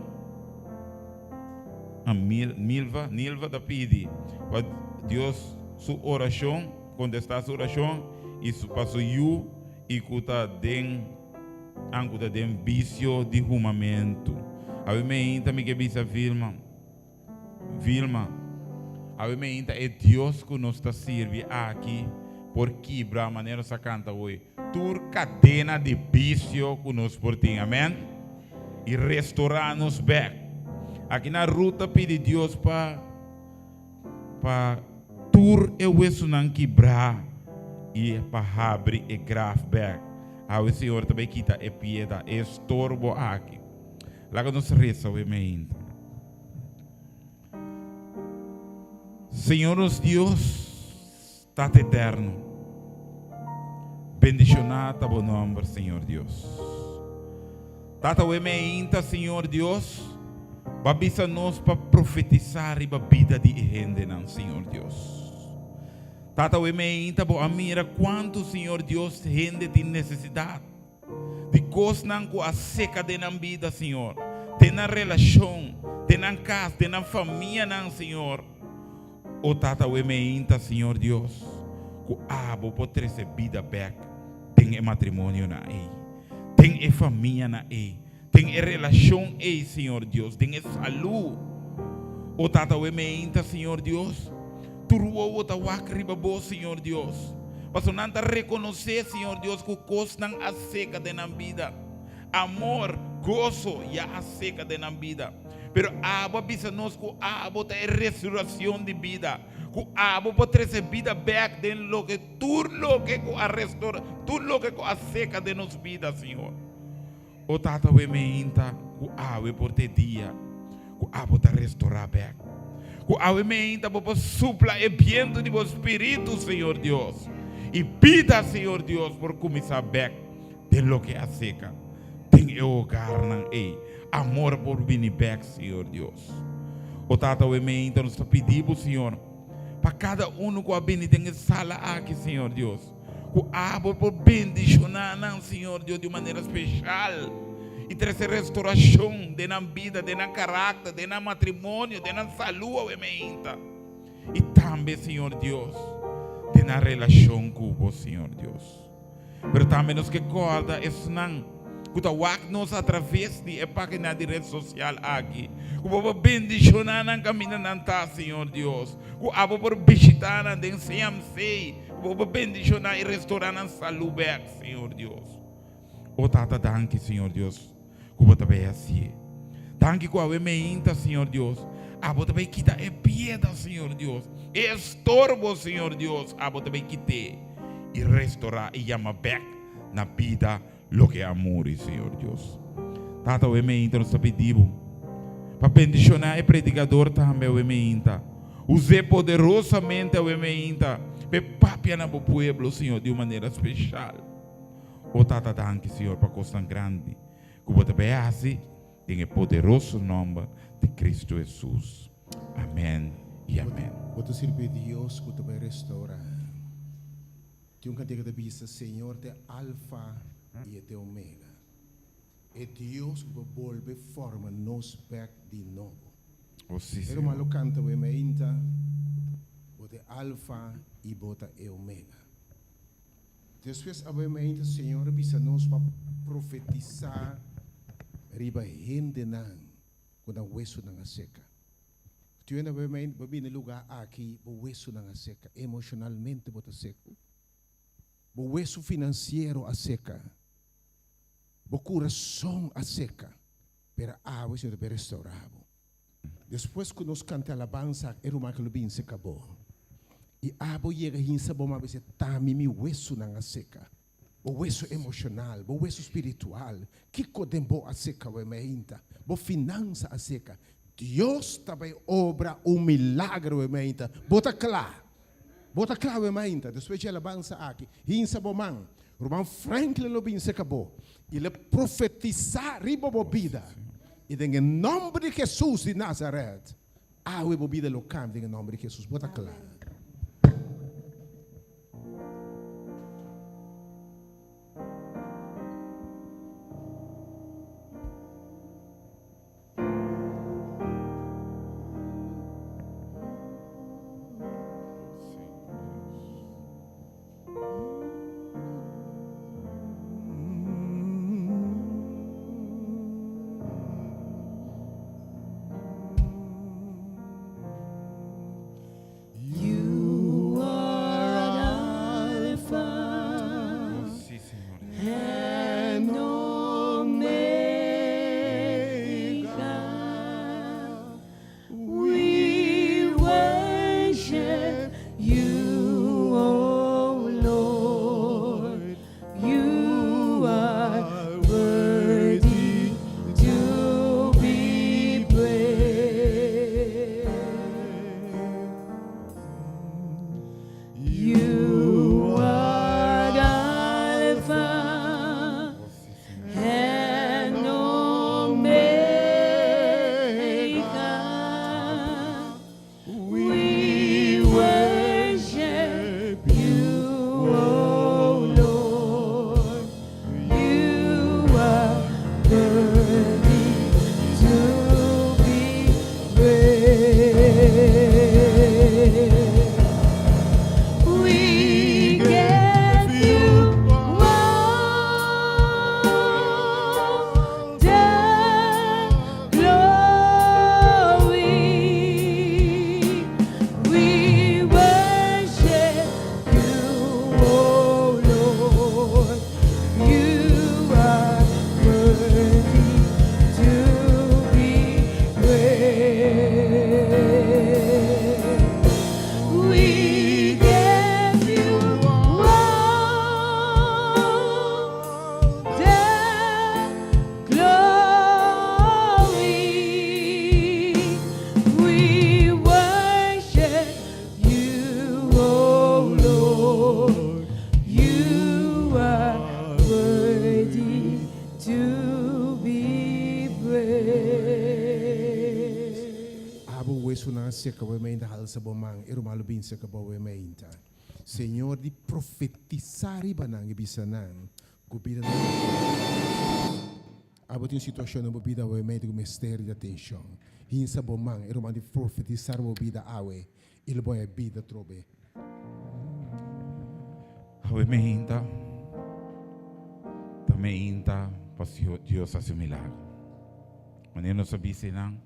Milva, Nilva ta pidi pa Dios su orashon, kontestá su orashon i pa su yu i ku ta den an ku ta den bisio di humamentu. Awe meinta mi ke bisa Vilma, Vilma, awe meinta e Dios ku nos ta sirbi aki por kibra manera nos a kanta hoy tur kadena di bisio ku nos por tin. Amen. I restorá nos bèk. Aki na Ruth ta pidi Dios pa pa tur e wesunan kibrá i pa habri e graf bèk. Awe Señor ta bai kita e piedra, e estorbo aki. Laga nos resa awe meinta. Señor nos Dios, Tata Eterno, bendishoná ta bo nòmber, Señor Dios. Tata awe meinta, Señor Dios, bo a bisa nos pa profetisá riba bida di e hendenan, Señor Dios. Tata awe meinta bo a mira kuantu, Señor Dios, hende tin nesesidat. Di kosnan ku a seka den nan bida, Señor, den nan relashon, den nan kas, den nan famianan, Señor. O Tata awe meinta, Señor Dios, ku abo por trese bida bèk den e matrimonionan ei, Den e famianan ei, den e relashon ei, Señor Dios, den e salú. O Tata, awe meinta, Señor Dios, tur wowo ta wak riba Bo, Señor Dios, pasobra nan ta rekonosé, Señor Dios, ku kosnan a seka den nan bida. Amor, goso ya a seka den nan bida. Pero Abo a bisa nos ku Abo ta e resuraccion di bida, ku Abo por trese bida bek den loke tur loke ku a restora, tur loke ku a seka den nos bida, Señor. O Tata, we meinta ku awe por ta e dia ku Abo ta restorá bek. Ku awe meinta Bo por supla e bientu di Bo Spiritu, Señor Dios, i bida, Señor Dios, por kuminsá bek den loke a seka den e hogarnan ei. Amor por bini bek, Señor Dios. O Tata, awe meinta nos ta pidi Bo, Señor, pa kada uno ku a bini den e sala aki, Señor Dios, ku Abo por bendishoná nan, Señor Dios, di un manera speshal i trese restorashon den nan bida, den nan karakter, den nan matrimonio, den nan salú awe meinta. I tambe, Señor Dios, den nan relashon ku Bo, Señor Dios. Pero tambe nos ke kòrda esnan ku ta wak nos atraves di e página di ret sosial aki, ku bo por bendishoná nan kaminda nan ta, Señor Dios, ku abo por bishitá nan den CMC, ku bo por bendishoná i restorá nan salú bèk, Señor Dios. O Tata, danki, Señor Dios, ku bo ta bai hasié. Danki ku awe meinta, Señor Dios, abo ta bai kita e piedra, Señor Dios, e estorbo, Señor Dios, abo ta bai kit'é i restorá i yama bèk na bida Loke a muri, Señor Dios. Tata, awe meinta nos ta pidi Bo pa bendiciona e predicador tambe awe meinta. Us'é poderosamente awe meinta p'e papia na Bo pueblo, Señor, di un manera special. O Tata, danki, Señor, pa cosnan grandi cu Bo ta bay haci den e poderoso nomber di Cristo Jesus. Amen y amen. Bo ta sirbi Dios cu ta bay restaura. Tin un kantika ta bisa, Señor ta e Alfa i e ta e Omega, e Dios ku por bolbe forma nos bèk di nobo. O si, E ruman Señor. lo kanta wei mainta, Bo ta e Alfa i Bo ta e Omega. Despues awei mainta Señor a bisa nos pa profetisá riba hendenan ku nan wesunan a seka. Tin hende bo mei bo bini luga aki bo wesunan a seka, emoshonalmente bo ta seku, bo wesu finansiero a seka, bo kurason a seka, pero awe Señor ta bin restourá bo. Despues ku nos kanta e alabansa aki e ruman aki lo bin seka bo i abo yega hinsa bo man bisa ta mi mi wesunan a seka, bo wesu emoshonal, bo wesu spiritual, kiko den bo a seka awe meinta, bo finansa a seka. Dios ta bai obra un milagro awe meinta. Bo ta kla? Bo ta kla awe meinta? Despues dje alabansa aki, hinsa bo man. Ruman Franklin lo bin seka bo i lo profetisá riba bo bida. I den e nòmber di Hesus di Nazaret, awe bo bida lo kambia den e nòmber di Hesus. Bo ta kla? wesunan a seka awe mainta halsa bo man, e ruman lo bin seka bo awe mainta. Señor di profetisá riba nan i bisa nan ku bida no ta Abo tin un situashon den bo bida awe mainta ku mester di atenshon. Hinsa bo man, e ruman di profetisá riba bo bida awe i lo bo haña bida atrobe. Awe meinta ta meinta pa Dios hasi un milagro. Manera nos a bisa einan,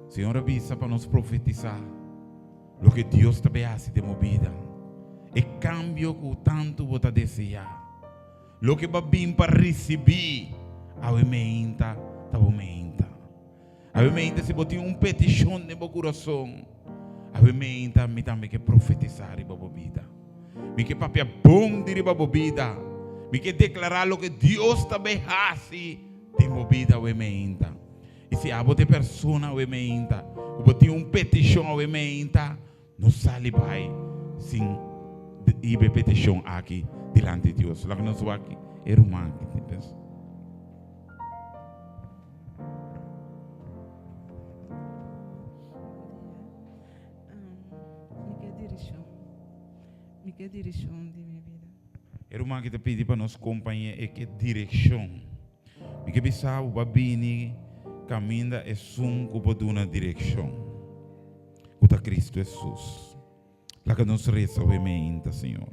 Señor a bisa pa nos profetisá loke Dios ta bay hasi den bo bida, e kambio ku tantu bo ta deseá, loke bo a bin pa risibí, awe meinta ta bo meinta. Awe meinta si bo tin un petishon den bo kurason, awe meinta mi tambe ke profetisá riba bo bida. Mi ke papia bon di riba bo bida. Mi ke deklará loke Dios ta bay hasi den bo bida awe meinta. I si abo ta e persona awe meinta ku bo tin un petishon awe meinta, no sali bai sin hiba e petishon aki dilanti Dios. Laga nos wak e ruman aki tin pensa. Mi ke dirishon. Mi ke dirishon di mi bida. E ruman aki ta pidi pa nos kompañ'é e ke direkshon. Mi ke bisa bo pa bini kaminda esun ku por duna direkshon, ku ta Kristu Hesus. Laga nos resa awe meinta, Señor.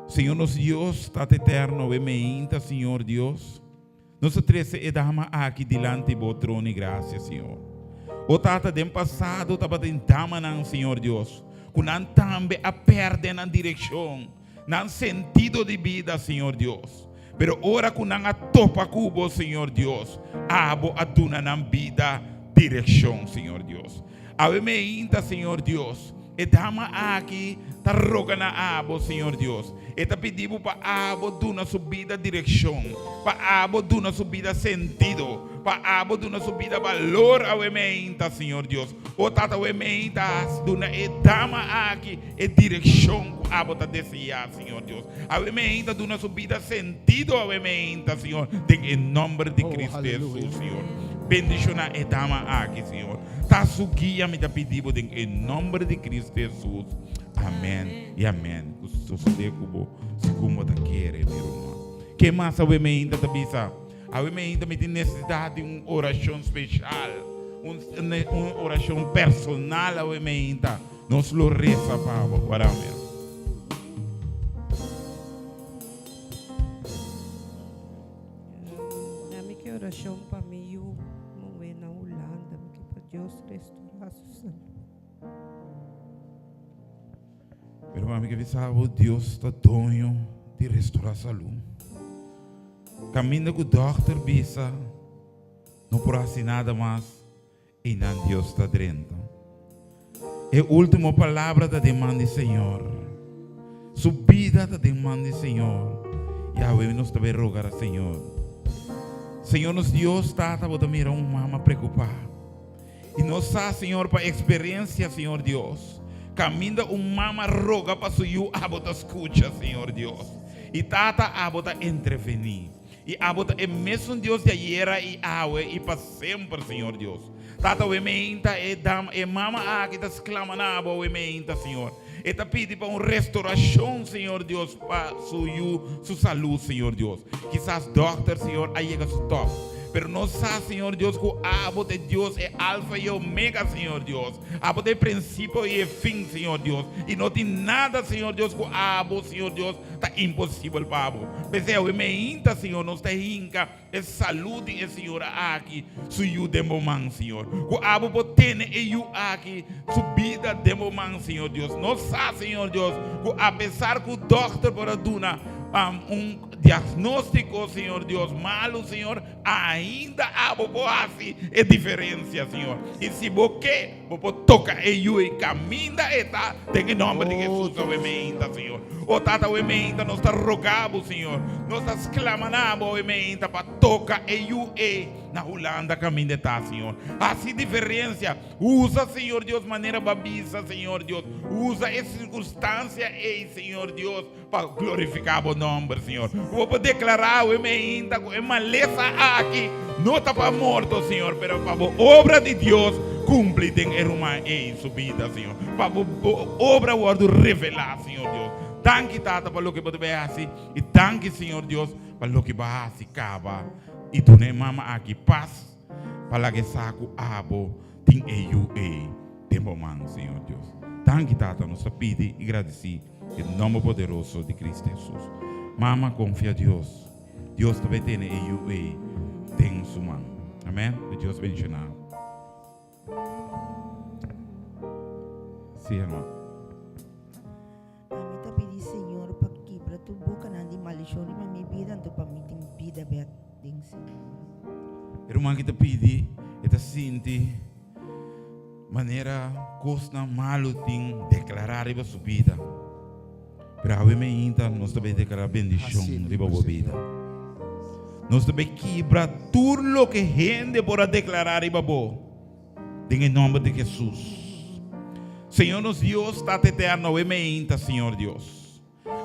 Señor nos Dios, Tata Eterno, awe meinta, Señor Dios, nos a trese e dama aki dilanti bo trono di grasia, Señor. O Tata, den pasado tabatin damanan, Señor Dios, ku nan tambe a pèrdè nan direkshon, nan sentido di bida, Señor Dios. Pero ora ku nan a topa ku bo, Señor Dios, abo a duna nan bida direkshon, Señor Dios. Awe meinta, Señor Dios, e dama aki ta roga na abo, Señor Dios. E ta pidi bo pa abo duna su bida direkshon, pa abo duna su bida sentido, pa abo duna su bida balor awe meinta, Señor Dios. O Tata, awe meinta, duna e dama aki e direkshon ku abo ta deseá, Señor Dios. Awe meinta duna su bida sentido awe meinta, Señor, den e nomber di Oh, Cristo haleluya. Jesús, Señor. Bendiciona e dama aki, Señor. Ta su guia mi ta pidi bo den e nomber di Cristo Jesús. Amen y amen. Ku sosode ku bo segun bo ta kere, mi ruman. Ke mas awe meinta ta bisa? Awe meinta mi tin nesesidat di un orashon speshal, un, un orashon personal awe meinta. Nos lo resa pa bo. Wara mi. Na mi ke orashon pa mi yu muhé na Hulanda. Mi ke pa Dios restorá su salú. Pero mi ke bisa bo, Dios ta doño di restorá salú. Kaminda ku dòkter bisa no por hasi nada mas, Einan Dios ta drenta. E último palabra ta den man di Señor. Su bida ta den man di Señor. Yahweh, nos ta bay rogar a Señor. Señor nos Dios, Tata, bo ta mira un mama preocupá. Y nos sa, Señor, pa experiencia, Señor Dios, caminda un mama roga pa su yu, abo ta scucha, Señor Dios. Y Tata, abo ta entrevení. I abo ta e mesun Dios di ayera i awe i pa semper, Señor Dios. Tata, awe meinta e dama, e mama aki ta sklama na abo awe meinta, Señor. E ta pidi pa un restorashon, Señor Dios, pa su yu, su salú, Señor Dios. Kisas dòkter, Señor, a yega su tòp. Pero nos sa, Señor Dios, ku abo ta e Dios, e Alfa i e Omega, Señor Dios. Abo ta e prinsipio i e fin, Señor Dios. I no tin nada, Señor Dios, ku abo, Señor Dios, ta imposibel pa bo. P'esei awe meinta, Señor, nos ta hinka e salú di e señora aki, su yu den bo man, Señor. Ku abo por tene e yu aki, su bida den bo man, Señor Dios. Nos sa, Señor Dios, ku apesar ku dòkter por a duna un diagnóstiko, Señor Dios, malu, Señor, ainda abo por hasi e diferensia, Señor. I si bo ke, Bo por toka e yu ei kaminda e ta den e nòmber di Hesus awe meinta, Señor. O Tata, awe meinta nos ta roga bo, Señor. Nos ta sklama na bo awe meinta pa toka e yu ei na Hulanda kaminda e ta, Señor. Hasi diferensia. Usa, Señor Dios, manera bo a bisa, Señor Dios. Usa e sirkunstansia ei, Señor Dios, pa glorifiká bo nòmber, Señor. Ku bo por deklará awe meinta ku e malesa aki no ta pa morto, Señor, pero pa bo obra di Dios. kumpli den e ruman ei su bida, Señor. Pa bo obra wòrdu revelá, Señor Dios. Danki, Tata, pa loke bo ta bai hasi i danki, Señor Dios, pa loke bo a hasi kaba i duna e mama aki pas pa laga e sa ku abo tin e yu ei den bo man, Señor Dios. Danki, Tata, nos ta pidi i gradisí den nòmber poderoso di Cristo Hesus. Mama, konfia Dios. Dios ta bai tene e yu ei den su man. Amen. Ku Dios bendishoná bo. Sí, hermano. Ami ta pidi Señor pa kibra tur bokanan di maldishon riba mi bida anto pa mi tin bida bek den Señor. E ruman ki ta pidi e ta sinti manera kosnan malu tin deklará riba su bida. Pero awe meinta nos ta bay declara bendicion riba bo bida. Nos ta bay kibra tur loke hende por a declara riba bo den e nomber di Jesus. Señor nos Dios, Tata Eterno, awe meinta, Señor Dios.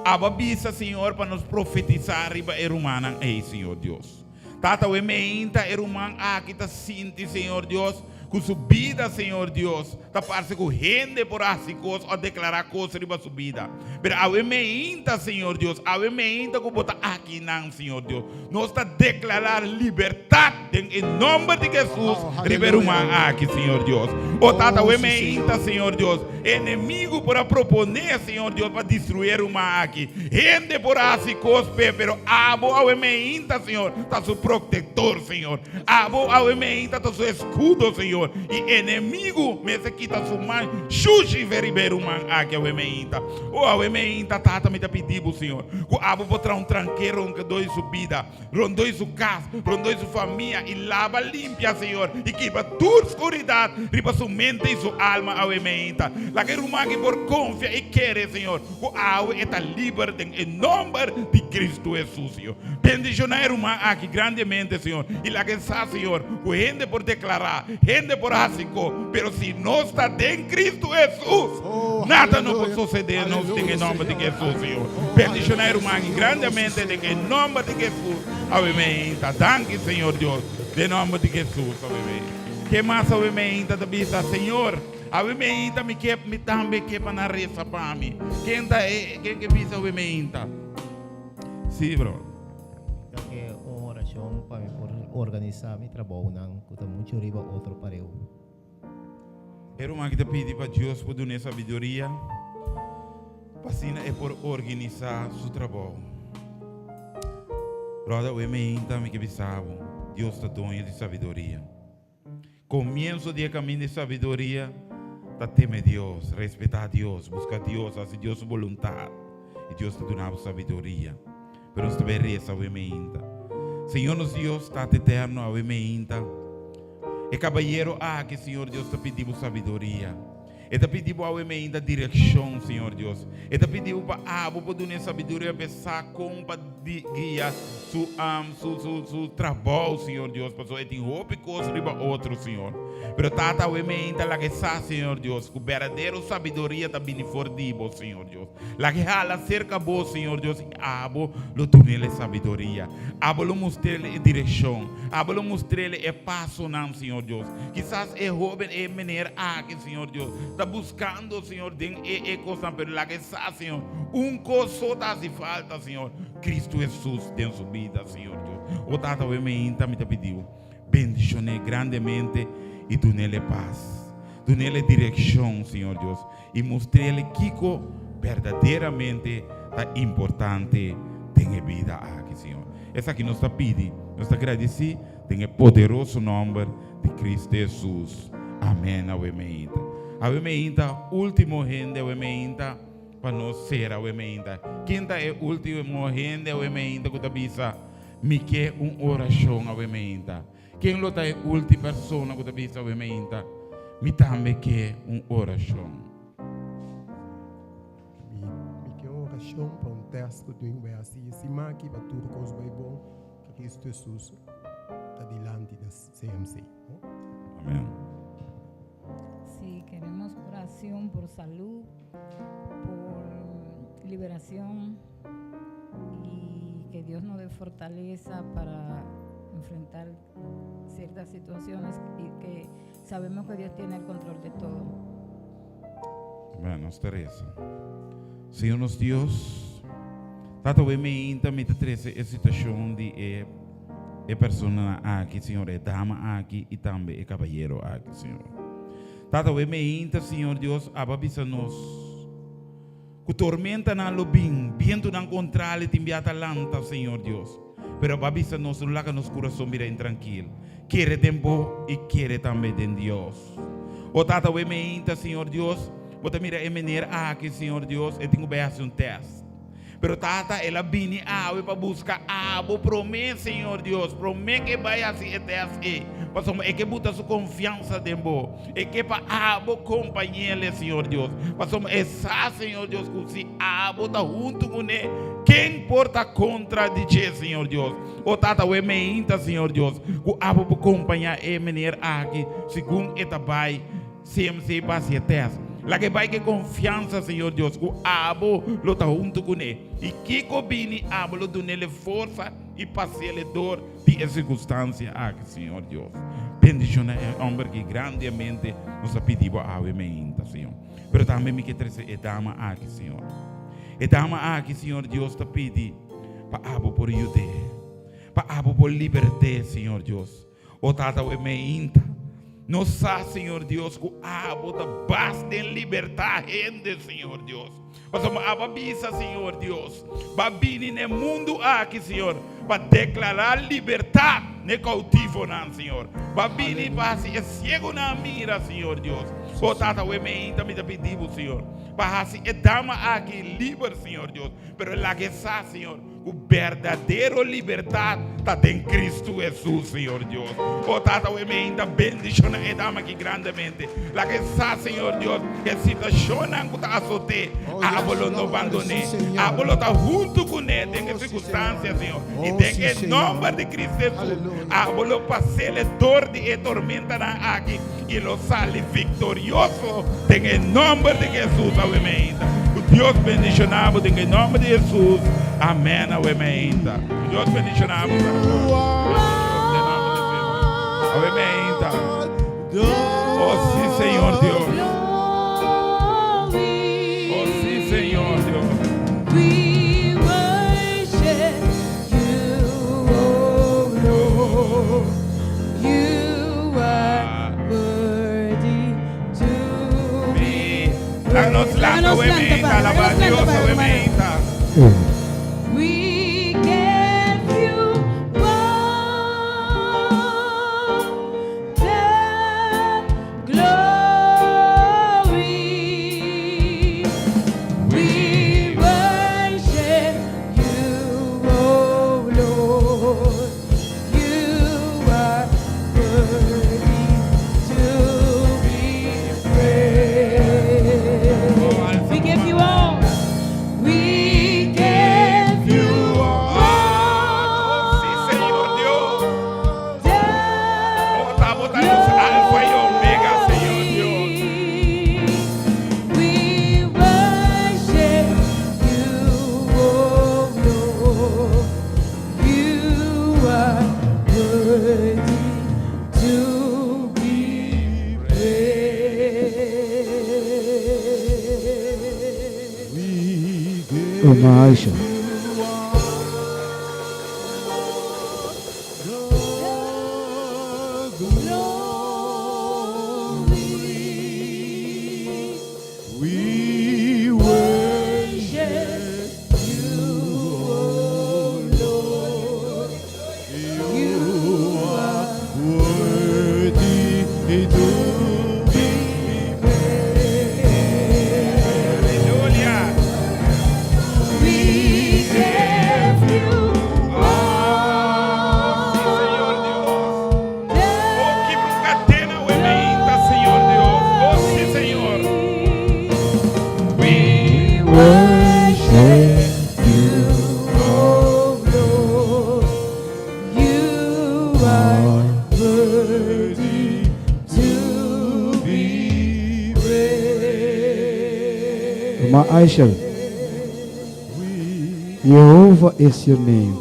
Abo a bisa, Señor, pa nos profetisa riba e rumannan ey, Señor Dios. Tata, awe meinta e ruman aki ta sinti, Señor Dios, ku su bida, Señor Dios, ta parse ku hende por hasi kos o deklará kos riba su bida. Pero awe meinta, Señor Dios, awe meinta ku Bo ta akinan, Señor Dios, nos ta deklará libertat den e nòmber di Hesus riba e ruman aki, Señor Dios. O Tata, awe meinta, Señor Dios, e enemigu por a proponé, Señor Dios, pa destruí e ruman aki. Hende por a hasi kos p'e, pero Abo awe meinta, Señor, ta su protector, Señor. Abo awe meinta ta su escudo, Señor. I enemigu mester kita su man shushi fe riba e ruman aki awe meinta. O awe meinta, Tata, mi ta pidi Bo, Señor, ku Abo por traha un trankero rondó di su bida, rondó di su kas, rondó di su famia, i laba limpia, Señor, i kiba tur skuridat riba su mente i su alma awe meinta. Laga e ruman aki por konfia i kere, Señor, Ku awe e ta liber den e nomber di Cristo Jesus, Señor. Bendiciona e ruman aki grandemente, Señor, y laga e sa, Señor, ku hende por declara, hende por haci ko, pero si nos ta den Cristo Jesus, nada no por socede nos den e nomber di Jesus, Señor. Bendiciona e ruman aki grandemente den e nomber di Jesus. Awe meinta. Danki, Señor Dios, den nomber di Jesus. Awe meinta. Ke mas awe meinta ta bisa, Señor? Awe meinta mi ke mi tambe ke pa nan resa pa mi. Ken ta e ken ke bisa awe meinta? Sí, bro. Ta ke un orashon pa mi por organisá mi trabounan ku ta muchu riba otro pareu. E ruman ki ta pidi pa Dios por dun'é sabiduria pa asina e por organisá su trabou. Brother, awe meinta mi ke bisa bo, Dios ta doño di sabiduria. Komienso di e kaminda di sabiduria ta teme Dios, respetá Dios, buska Dios, hasi Dios su boluntat, i Dios ta duna bo sabiduria. Pero nos ta bai resa awe meinta. Señor nos Dios, Tata Eterno, awe meinta, e kabayero aki, Señor Dios, ta pidi bo sabiduria. E ta pidi bo awe meinta direkshon, Señor Dios. E ta pidi bo pa abo por duna e sabiduria pa e sa kon pa guia su su su su trabou, Señor Dios, pasobra e tin hopi kos riba otro, Señor. Pero Tata awe meinta laga e sa, Señor Dios, ku berdadero sabiduria ta bini for di bo, Señor Dios. Laga e hala serka bo, Señor Dios, i abo lo dun'el e sabiduria. Abo lo mustr'el e direkshon. Abo lo mustr'el e pasonan, Señor Dios. Kisas e hóben, e meneer aki, Señor Dios, ta buskando, Señor, den e e kosnan, pero laga e sa, Señor, un kos so ta hasi falta, Señor, Cristo Hesus den su bida, Señor Dios. O Tata, awe meinta mi ta pidi Bo, bendishon'é grandemente i dun'el e pas. Dun'el e direkshon, Señor Dios, i mustr'el kiko berdaderamente ta importante den e bida aki, Señor. Esaki nos ta pidi, nos ta gradisí den e poderoso nòmber di Cristo Hesus. Amèn. Awe meinta. Awe meinta, último hende awe meinta pa nos sera awe meinta. Ken ta e último hende awe meinta ku ta bisa, Mi ke un orashon awe meinta? Ken lo ta e ulti persona ku ta bisa awe meinta, Mi tambe ke un orashon? Mi mi ke un orashon pa un tèst ku tin bai hasi e siman aki pa tur kos bai bon, Kristu Hesus ta dilanti na CMC. Amen. Sí, queremos oración por salud, por liberación y que Dios nos dé fortaleza para enfrentar ciertas situaciones y que Sabemos que Dios tiene el control de todo. Amèn, nos ta resa. Señor nos Dios, Tata awe meinta mi ta trese e situashon di e e personanan aki, Señor, e dama aki i tambe e kabayero aki, Señor. Tata awe meinta, Señor Dios, aba bisa nos ku tormentanan lo bin, bientunan kontrali tin bia ta lanta, Señor Dios. Pero aba bisa nos no laga nos kurason bira intrankil. Kere den bo i kere tambe den Dios. O Tata, awe meinta, Señor Dios, bo ta mira e meneer aki, Señor Dios, e tin ku bai hasi un test. Pero Tata, el a bini awe pa buska abo promé, Señor Dios, promé ku e bai hasi e test ei. Pasobra e ke buta su konfiansa den bo. E ke pa abo kompañ'el, Señor Dios. Pasobra e sa, Señor Dios, ku si abo ta huntu kuné, ken por ta kontra di dje, Señor Dios? O Tata, awe meinta, Señor Dios, ku abo por kompañá e meneer aki segun e ta bai CMC pa hasi e tèst. Laga e bai ku e konfiansa, Señor Dios, ku abo lo ta huntu kuné. I kiko bini abo lo dun'el e forsa i pas'el e dor di e sirkunstansia aki, Señor Dios. Bendishoná e hòmber aki grandemente, nos ta pidi bo awe meinta, Señor. Pero tambe mi ke trese e dama aki, Señor. E dama aki, Señor Dios, ta pidi. Pa abo por yud'é. Pa abo por libert'é, Señor Dios. O Tata, awe meinta. Nos sa, Señor Dios, ku abo ta bas den libertá hende, Señor Dios. Pasobra abo a bisa, Señor Dios, Bo a bini na e mundu aki, Señor, pa deklará libertat na e koutivonan, Señor. Bo a bini pa hasi e siegunan mira, Señor Dios. O Tata, awe meinta mi ta pidi bo, Señor, pa hasi e dama aki liber, Señor Dios. Pero laga e sa, Señor, ku berdadero libertat ta den Kristu Hesus, Señor Dios. O Tata, awe meinta bendishona e dama aki grandemente. Laga e sa, Señor Dios, ku e situashonnan ku ta asot'é, abo lo no bandon'é. Abo lo ta huntu kuné den e sirkunstansia, Señor. I den e nòmber di Kristu Hesus, abo lo pas'é dor di e tormentanan aki. I lo sali viktorioso den e nòmber di Hesus awe meinta. Ku Dios bendishoná bo den e nòmber di Hesus. Amèn awe meinta. Ku Dios bendishoná bo den nòmber di Señor. Awe meinta. Oh sí Señor Dios. Oh sí Señor Dios. We worship you, oh Lord. Laga nos lanta awe meinta, alabá Dios awe meinta. We give you all the glory. We worship you, oh Lord. You are worthy to be praised. We give you all. We give you all. Oh, sí, Señor Dios. Oh, ta bo ta nos Alfa y Omega, Señor Dios. We worship you, oh Lord. You are worthy to be praised. Oma Aisha. We worship you, O Lord. You are worthy to be Aleluya. We give you Oh, sí, Señor Dios. all Oh, kibra kadena awe meinta, Señor Dios. Oh, sí, Señor. We worship you, O Lord. You are worthy to be praised. Oma Aisha. Jehovah is your name.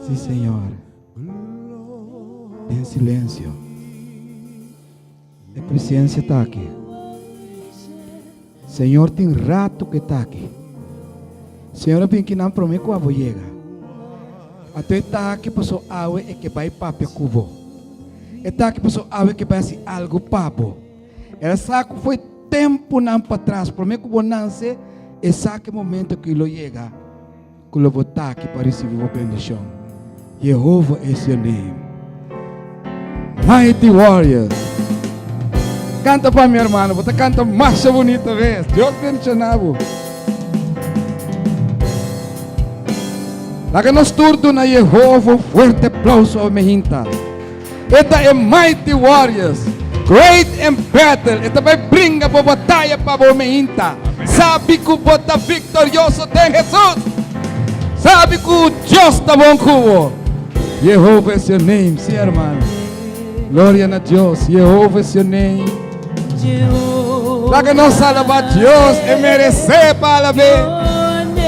Sí, Señor. Den silensio. E presencia ta aki. Señor tin rato ku e ta aki. Señor a bin kinan promé ku abo yega. Anto e ta aki paso awe e ke bai papia ku bo. E ta aki paso awe e ke bai hasi algu pa bo. El a sa ku foi tempunan patras promé ku bo nanse, e sa ku e momento aki lo yega ku lo bo ta aki pa risibí bo bendishon. Jehovah is your name. Mighty Warriors. Kanta pa mi hermano, bo ta kanta masha bunita mes. Dios bendiciona bo. Laga nos tur duna Jehovah un fuerte aplauso awe mehinta. E ta e Mighty Warriors, Great in Battle. E ta bai bringa bo bataya pa bo mehinta. Sabi ku bo ta viktorioso den Hesus. Sabi ku Dios ta bon ku bo. Jehovah is your name. Sí, hermano. Gloria na Dios. Jehovah is your name. Laga nos alabá Dios, e meresé pa alab'é.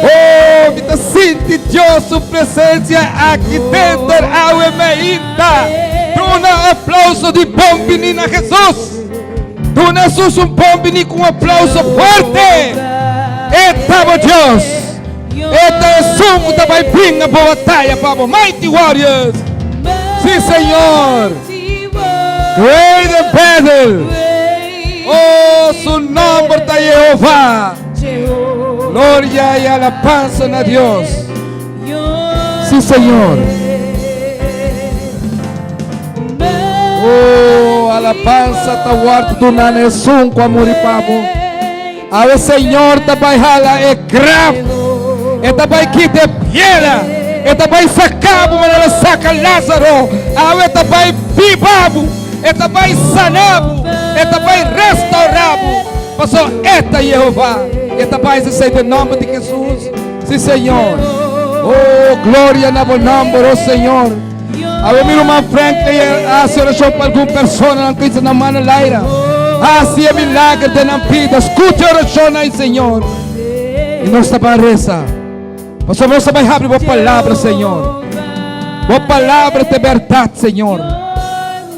Oh, mi ta sinti Dios su presencia aki denter awe meinta. Duna aplauso di bon bini na Jesus. Duna Jesus un bon bini ku un aplauso fuerte. E ta bo Dios. E ta esun ku ta bai bringa bo bataya pa bo. Mighty Warriors. Sí, Señor. Great in battle. Oh, su nomber ta Jehová. Gloria y alabanza na Dios. Sí, Señor. Oh, alabanza ta word duna na esun ku a muri pa bo. Awe Señor ta bai hala e graf. E ta bai kita e piedra. E ta bai saka bo manera saka Lázaro. Awe ta bai biba bo. E ta bai sana bo. E ta bai restaura bo. Paso e ta Jehová. E ta bai esei den nomber di Jesús. Sí, Señor. Oh, gloria na bo nomber, oh Señor. Awe mi ruman Franklin a hasi orashon pa algun personanan ku hisa nan man al aire. Hasi e milager den nan bida. Skucha e orashonnan, Señor. I nos ta ban resa. Pasobra nos ta bai habri bo palabra, Señor. Bo palabra ta e bèrdat, Señor.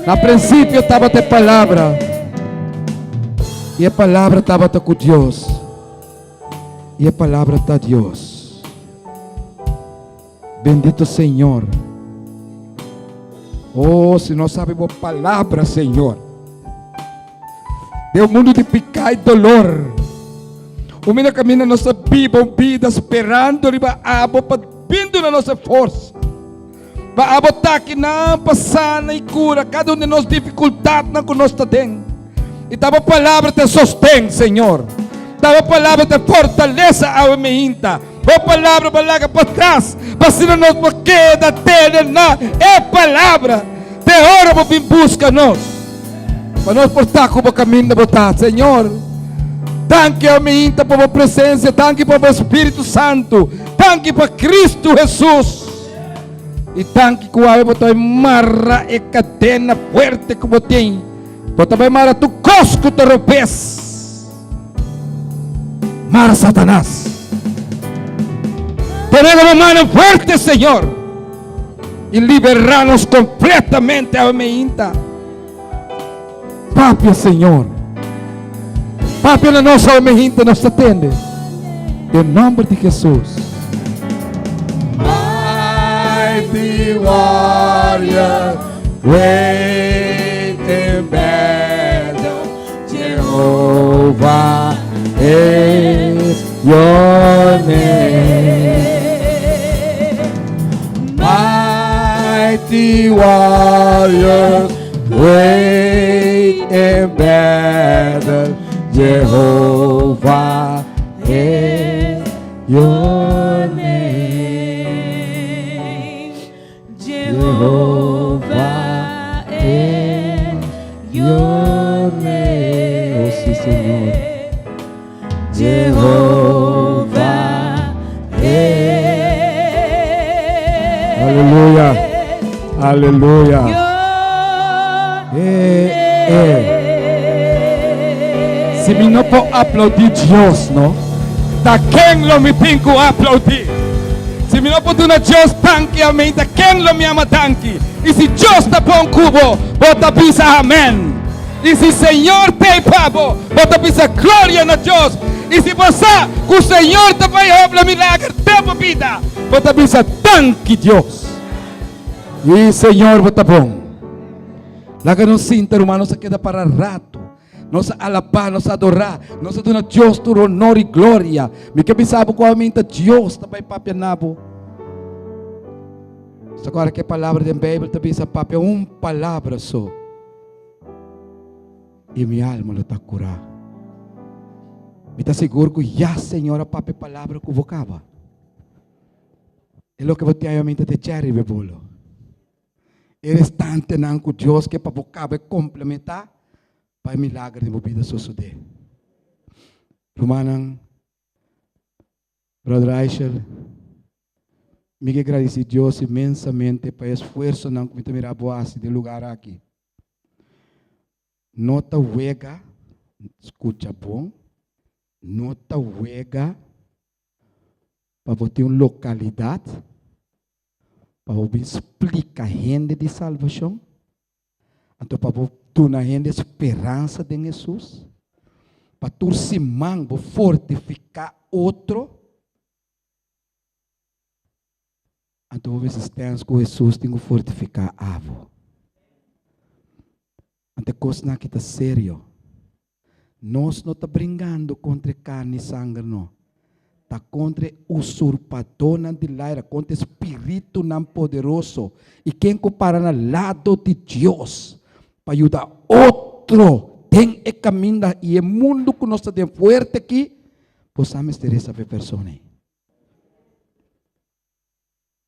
Na prinsipio tabata e palabra. I e palabra tabata ku Dios. I e palabra ta Dios. Bendito Señor. Oh, si nos sabe bo palabra, Señor. De un mundo di piká i dolor. Humina camina nos ta biba un bida sperando riba abo pa bin duna nos e forsa. Pa abo ta akinan pa sana i kura kada un di nos difikultatnan ku nos ta den. I ta bo palabra ta e sosten, Señor. Ta bo palabra ta e fortalesa awe meinta. Bo palabra bo laga patras, pa asina nos por keda tene na e palabra te ora bo bin buska nos, pa nos por ta ku bo kaminda bo ta. Señor, danki aminta pa bo presensia, danki pa bo Spiritu Santu, danki pa Kristu Hesus, i danki ku awe bo ta bai mara e kadena fuerte ku bo tin, bo ta bai mara tur kos ku ta robes. Mara Satanás. Pone bo mano fuerte, Señor. Y liberanos completamente awe meinta. Papia, Señor. Papia na nos awe meinta, nos ta tende. Den nomber di Jesús. Mighty warrior, great in battle. Jehovah is your name. Mighty warrior, great in battle. Jehovah is your name. Jehovah is your name. Oh, sí, Señor. Jehovah is Aleluya. Aleluya. Eh, eh. Si mi no por aplaudí Dios, no? Ta ken lo mi tin ku aplaudí? Si mi no por duna Dios danki amén, ta ken lo mi ama danki? I si Dios ta bon ku bo, bo ta bisa Amen. I si Señor t'ei pa bo, bo ta bisa Gloria na Dios. I si bo sa ku Señor ta bai obra milager den bo bida, bo ta bisa Danki Dios. I Señor bo ta bon. Laga nos sinta ruman, nos a keda para rato. Nos a alabá, nos a adorá, nos a duna Dios tur honor i gloria. Mi ke bisa bo ku awor Dios ta bai papia na bo. Sa kora ke palabra den Bijbel ta bisa papia un palabra so. I mi alma lo ta kurá. Mi ta sigur ku ya Señor a papia palabra ku bo kaba. E loke bo tin ayo minta te cherry be bolo. E restantenan ku Dios ke pa bo kaba e komplementá pa e milager den bo bida sosodé. Rumannan, Brother Eichel, mi ke gradisí Dios inmensamente pa e esfuersonan ku mi ta mira bo hasi den lugar aki. No ta wega, skucha bon, no ta wega pa bo tin un lokalidat pa bo bin splika hende di salbashon, anto pa bo duna hende speransa den Hesus, pa tur siman bo fortifiká otro, anto bo mester stens ku Hesus tin ku fortifiká abo. Anto e kosnan aki ta serio. Nos no ta bringando kontra e karni i sanger no. Ta kontra e usurpadónan di laira, kontra e spiritunan poderoso i ken ku para na lado di Dios pa yuda otro den e kaminda i e mundu ku nos ta den fuerte aki, bo sa mester resa pa e persona ei.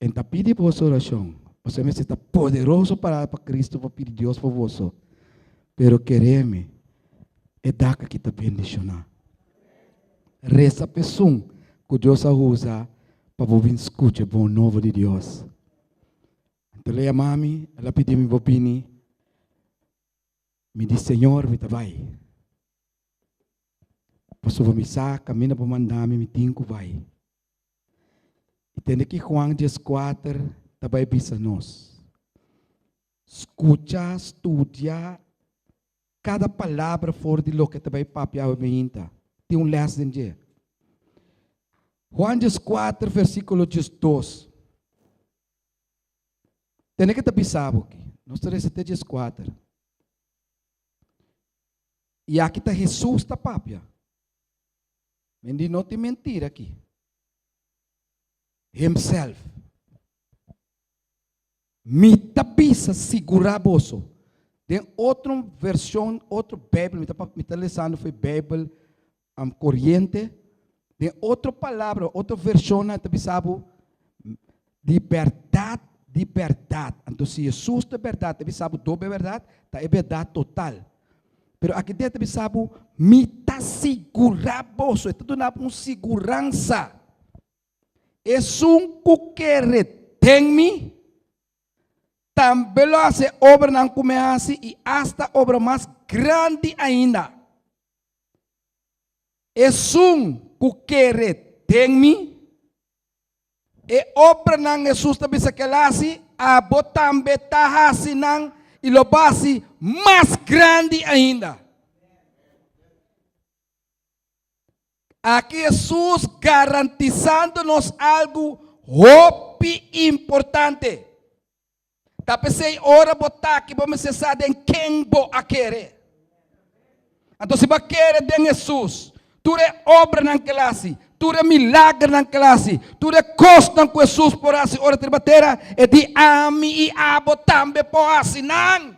En ta pidi boso orashon. Boso mester ta poderoso pará pa Cristo pa pidi Dios pa boso. Pero keremi, e dak aki ta bendishoná. Resa pa esun ku Dios a usa pa bo bin skucha e bon nobo di Dios. Anto el a yama mi, el a pidi mi bo bini. Mi di, Señor, mi ta bai. Pasobra mi sa kaminda bo manda mi, mi tin ku bai. I tende ki Juan 14 ta bai bisa nos. Skucha, studia kada palabra for di loke ta bai papia awe mainta. Tin un lès den dje. Juan 14 versíkulo 12. Tende ke ta bisa bo aki. Nos ta resa te 14. I aki ta Hesus ta papia. Men di no tin mentira aki. Himself. Mi ta bisa sigurá boso. Den otro version, otro Bijbel, mi ta, mi ta lesando for e Bijbel um, Corriente. Den otro palabra, otro version ta bisa bo di berdad, di berdad. Anto si Jesus ta berdad, ta bisa bo doble berdad, ta e berdad total. Pero aki den ta bisa bo, mi ta sigurá boso. E ta duna bo un siguransa. Esun ku kere den mi, tambe lo hasi e obranan ku mi a hasi i asta obra mas grandi ainda. Esun ku kere den mi, E obranan Hesus ta bisa ku el hasi, abo tambe ta hasi nan i lo bo hasi mas grandi ainda. Aki Hesus garantisando nos algu hopi importante. Ta p'esei ora bo ta aki bo mester sa den ken bo a kere. Anto si bo a kere den Hesus, tur e obranan ku el hasi, tur e milagernan ku el hasi, tur e kosnan ku Hesus por hasi ora ta riba tera, e di ami i abo tambe por hasi nan.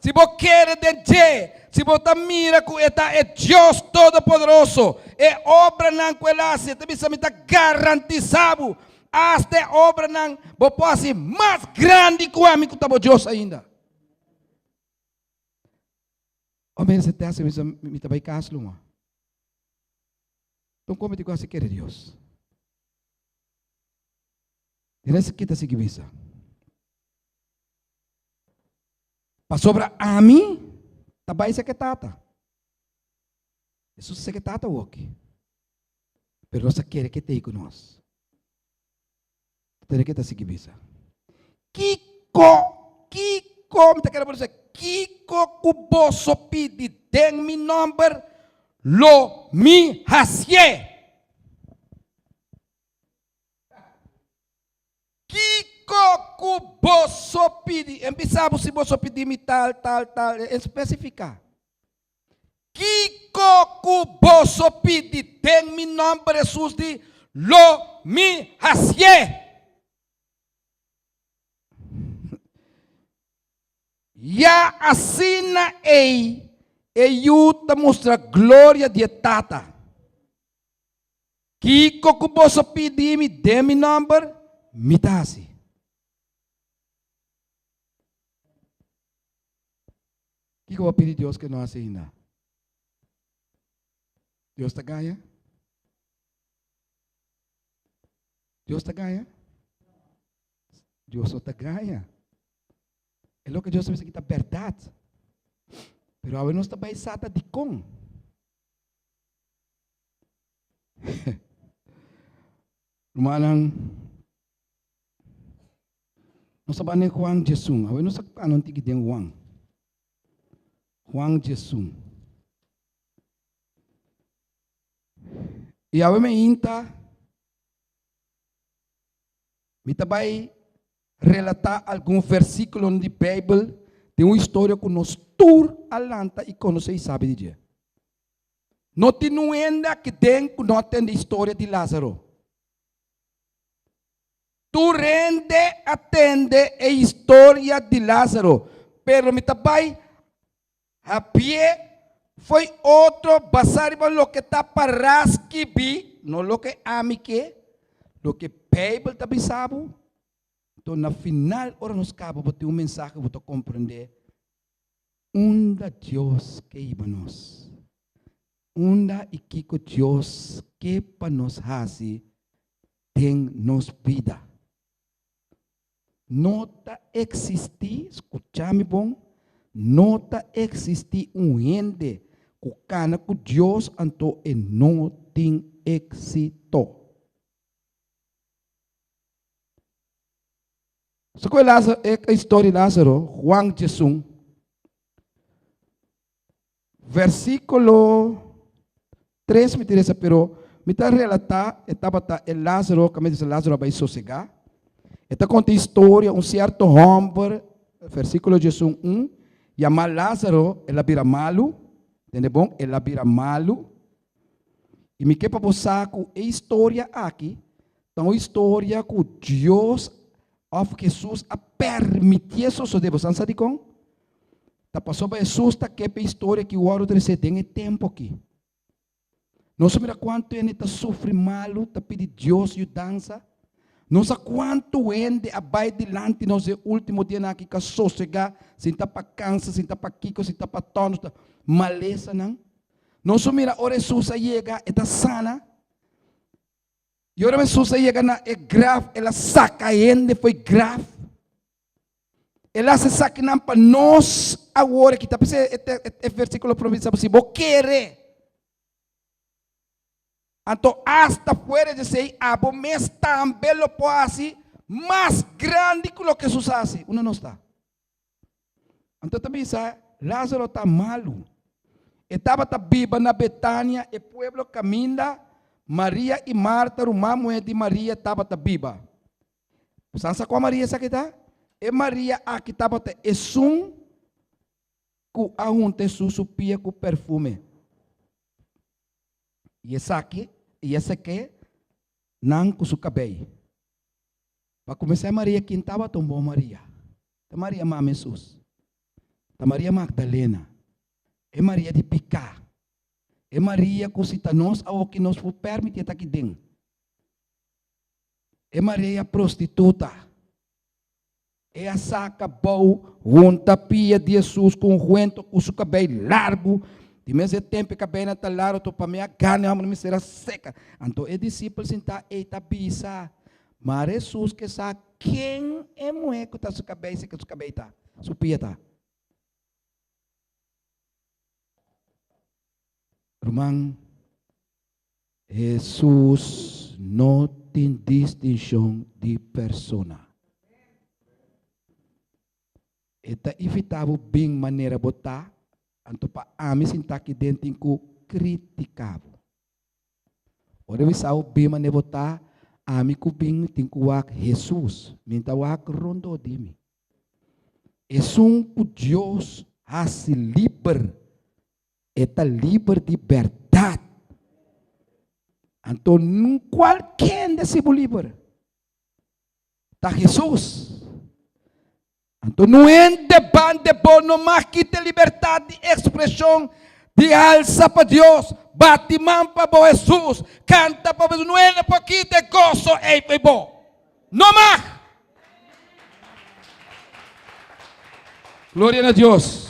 Si bo kere den dje, si bo ta mira ku e ta e Dios Todopoderoso, e obranan ku el hasi, e ta bisa, Mi ta garantisá bo, asta e obranan bo por hasi mas grandi ku ami ku ta bo Dios ainda. O mira se tèst, mi bisa, mi ta bai kas luma. Don komo ti ku hasi kere Dios? Mira esaki ta sigui bisa. Pasobra ami ta bai seke Tata. Hesus seke Tata woki. Pero nos a kere ke tei ku nos. Tene ke ta sigui bisa. Kiko, kiko, mi ta kere por bisa, kiko ku boso pidi den mi nòmber, lo mi hasié. Kiko ku boso pidi? En bisa bo si boso pidi mi tal, tal, tal, en spesifiká. Kiko ku boso pidi den mi nòmber, Hesus di, lo mi hasié. Ya asina ei e Yu ta mustra gloria di e Tata. Kiko ku boso pidi mi den mi nòmber, mi ta hasi. Kiko bo a pidi Dios ku e no hasi ainda? Dios ta gaña? Dios ta gaña? Dios no ta gaña. E loke Dios ta bisa aki ta bèrdat. Pero awe nos ta bai sa ta dikon. Rumannan, nos ta banda Juan Djesun. Awe nos ta kana un tiki den Juan. Juan Djesun. I awe meinta mi ta bai relatá algun versíkulonan di Beibel den un historia ku nos tur a lanta i konosé i sabi di dje. No tin un hende aki den ku no a tende historia di Lázaro. Tur hende a tende e historia di Lázaro, pero mi ta bai hapié fo'i otro basá riba loke ta pará skibí, no loke ami ke, loke Beibel ta bisa bo. Anto na final ora nos kaba bo tin un mensahe ku bo ta komprendé Unda Dios ke hiba nos? Unda i kiko Dios ke pa nos hasi den nos bida? No ta eksistí, skucha mi bon, no ta eksistí un hende ku kana ku Dios anto e no tin éksito. So ku e Lázaro, e historia di Lázaro, Juan 11, versíkulo 3 mi ta resa, pero mi ta relatá e tabata e Lázaro, kaminda dice Lázaro a bai sosegá. E ta konta historia un sierto hòmber, versíkulo 11, un, yamá Lázaro, el a bira malu, tende bon, el a bira malu. I mi ke pa bo sa ku e historia aki ta un historia ku Dios òf Hesus a permitié sosodé. Bo sa dikon? Ta pasobra Hesus ta ke pa e historia aki wòrdu tresé den e tempu aki. Nos a mira kuantu hende ta sufri malu, ta pidi Dios yudansa. Nos sa kuantu hende a bai dilanti nos e último dianan aki ka sosegá, sin ta pa kanser, sin ta pa kiko, sin ta pa tònos, malesanan. Nos a mira ora Hesus a yega, e ta sana. I ora Hesus a yega na e graf, el a saka hende fo'i graf. El a hasi esakinan pa nos awor aki. Ta p'esei e versíkulo promé bisa, si bo kere, anto asta fuera di esei abo mes tambe lo por hasi mas grandi ku loke Hesus a hasi. Unda nos ta? Anto ta bisa, Lázaro ta malu. E tabata biba na Betania, e pueblo kaminda Maria i Marta, ruman muhé di Maria, tabata biba. Bo sa kua Maria esaki ta? E Maria aki tabata esun ku a hunta Hesus su pia ku perfume. I esaki, i eseke nan ku su kabei. Pa kuminsá Maria kin tabata un bon Maria? Ta Maria mama Hesus. Ta Maria Magdalena. E Maria di piká. E Maria ku si ta nos awoki nos por permiti e ta aki den. E Maria prostituta. E a saka bou hunta pia di Hesus ku un huento ku su kabei largu. Di mes e tempu e kabeinan ta largu to pa mi a gana e hòmber mester a seka. Anto e disipel sintá ei ta bisa, Mara Hesus ke sa ken e muhé ku ta su kabei seka su kabei ta, su pia ta. Ruman, Hesus no tin distinshon di persona. E ta invitá bo bin manera bo ta, anto pa ami sintá aki den tin ku kritiká bo. Ora e bisa bo bin manera bo ta, ami ku bin tin ku wak Hesus, mi ta wak rondó di mi. Esun ku Dios hasi liber, e ta liber di bèrdat. Anto kualkende si bo liber. Ta Hesus. Anto no hende bande bo no mag kita e libertad di expresion di alsa pa Dios, bati man pa bo Hesus, canta pa bo Hesus. No hende por kita e goso ey pa bo. No mag! Gloria na Dios.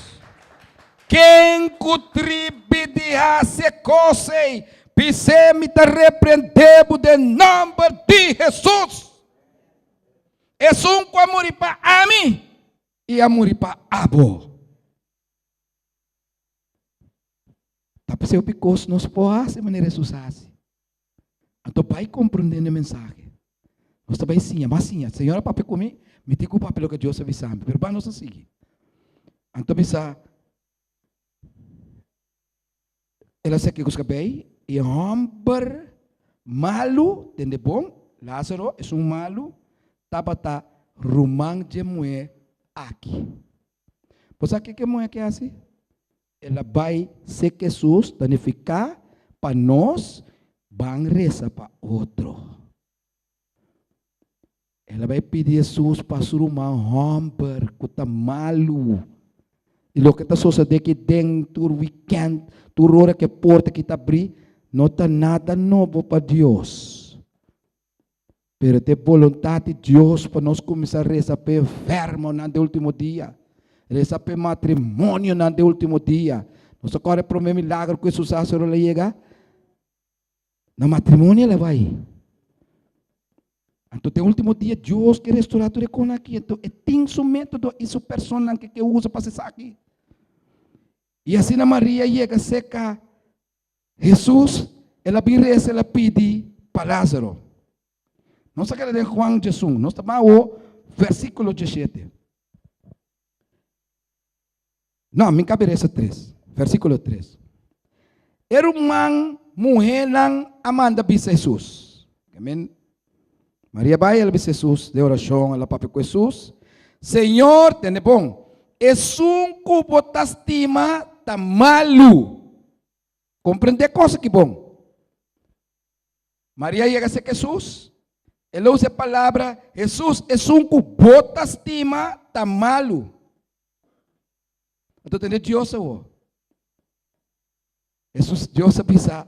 Ken ku tribi di hasi e kos ei, bis'é, Mi ta reprendé bo den nòmber di Hesus. Esun ku a muri pa ami i a muri pa abo. Ta p'esei hopi kos nos por hasi manera Hesus a hasi. Anto bai komprendé e mensahe. Nos ta bai siña, mas siña. Señor a papia ku mi, mi tin ku papia loke Dios a bisa mi. Pero ban nos a sigui. Anto bisa, el a saki ku su kabei i e hòmber malu, tende bon, Lázaro, esun malu, tabata ruman dje muhé aki. Bo sa kiko e muhé aki hasi? El a bai sek Hesus ta nifiká pa nos ban resa pa otro. El a bai pidi Hesus pa su ruman hòmber ku ta malu. I loke ta sosodé aki den tur wikènt, tur ora ku e porta aki ta abrí, no ta nada nobo pa Dios. Pero ta e boluntat di Dios pa nos kuminsá resa pa e enfermonan den último dia, resa pa e matrimonionan den último dia. Nos ta kòrda e promé milagro ku Hesus hasi ora el a yega? Na matrimonio el a bai. Anto den último dia Dios ke restorá tur e kosnan aki. Anto e tin su método i su personanan ke ke usa pa hasi esaki. I asina Maria yega serka Hesus, el a bin resa, el a pidi pa Lázaro. Nos ta keda den Juan diesun, nos ta ban awo versíkulo diesshete. No, mi kabe resa tres, versíkulo tres. E ruman muhénan a manda bisa Hesus. Amen. Maria bai, el a bisa Hesus den orashon, el a papia ku Hesus, Señor, tende bon, esun ku bo ta stima ta malu. Comprende cosa ki bon. Maria yega serka Hesus, el a usa e palabra, Hesus, esun ku bo ta stima ta malu. Anto tende Dios awor. Hesus, Dios a bisa,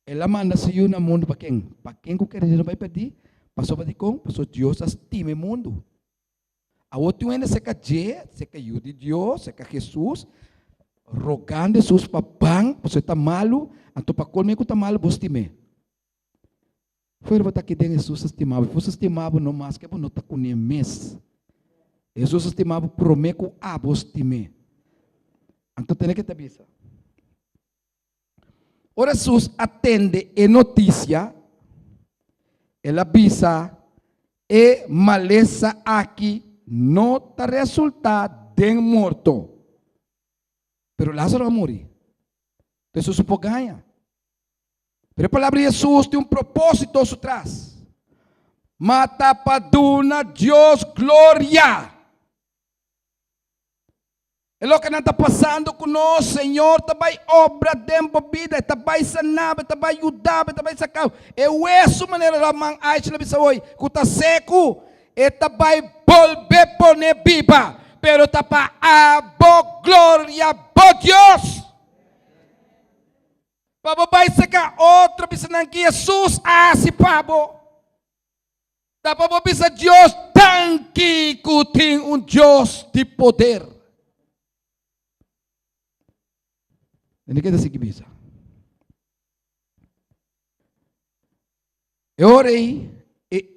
El a manda su Yu na mundu pa ken? Pa ken ku kere no bai perdí? Pasobra dikon? Pasobra Dios a stima e mundu. Awor tin un hende serka dje, serka Yu di Dios, serka Hesus, rogando Hesus pa ban, pasobra e ta malu, anto pa kolme ku ta malu bo stim'é. Fuera bo ta aki den Hesus a stima bo, Hesus a stima bo no maske bo no ta kuné mes. Hesus a stima bo promé ku abo stim'é. Anto tene ke ta bisa. Ora Hesus a tende e notisia, el a bisa, E malesa aki no ta resultá den morto. Pero Lázaro a muri. Hesus no por gaña. Pero e palabra di Hesus tin un propósito su tras. Ma ta pa duna Dios gloria. E loke nan ta pasando ku nos, Señor ta bai obra den bo bida, e ta bai sana bo, e ta bai yuda bo, e ta bai saka bo. E wesu manera Roman Aisha a bisa hoy, ku ta seku, e ta bai bolbe pone biba, pero ta pa abo gloria bo Dios. Pa bo bai saka otro bisa nan ki Hesus a hasi pa bo. Ta pa bo bisa Dios danki ku tin un Dios di poder. Tende ke ta sigui bisa. E ora ei,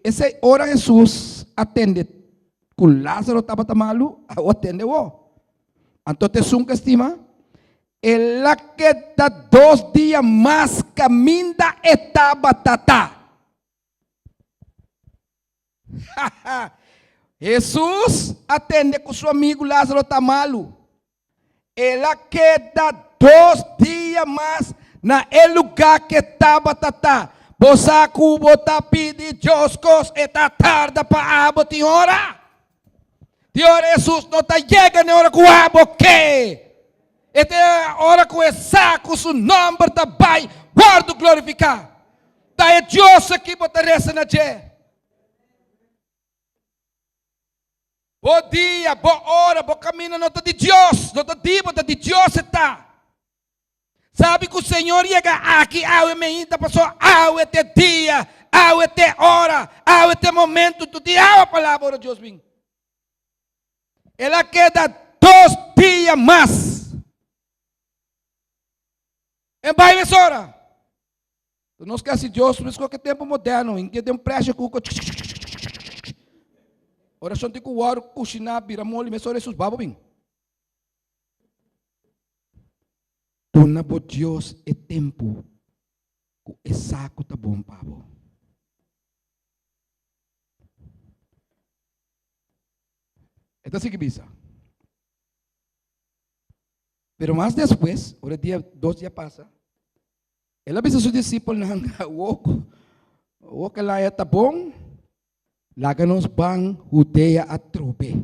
esei ora Hesus a tende ku Lázaro tabata malu, a tende wo. Anto ta esun ke stima, el a keda dos dia mas kaminda e tabata ta. Hesus a tende ku su amigu Lázaro ta malu. El a keda dos dia mas na e lugá ku e tabata ta. Bo sa ku bo ta pidi Dios kos, e ta tarda pa abo tin ora? Tin ora Hesus no ta yega n'e ora ku abo ke. E ta e ora ku e sa ku su nòmber ta bai wòrdu glorifiká. Ta e Dios aki bo ta resa na dje. Bo dia, bo ora, bo kaminda no ta di Dios, no ta di bo, ta di Dios e ta. Sabi ku Señor yega aki awe meinta paso awe t'e dia, awe t'e ora, awe t'e momento, tu tin awa palabra ora Dios bin. El a keda dos dia mas. En bai mesora. Nos ke hasi Dios mes ku tempu moderno, in ke den pressure cooker. Orashon tin ku wòrdu kushiná bira moli mesora Hesus babo bin. Duna bo Dios e tempu ku e sa ku ta bon pa bo. E ta sigui bisa. Pero mas despues, ora dia, dos dia pasa, el a bisa su disipelnan, Awor ku el ta bon, laga nos ban Judea atrobe.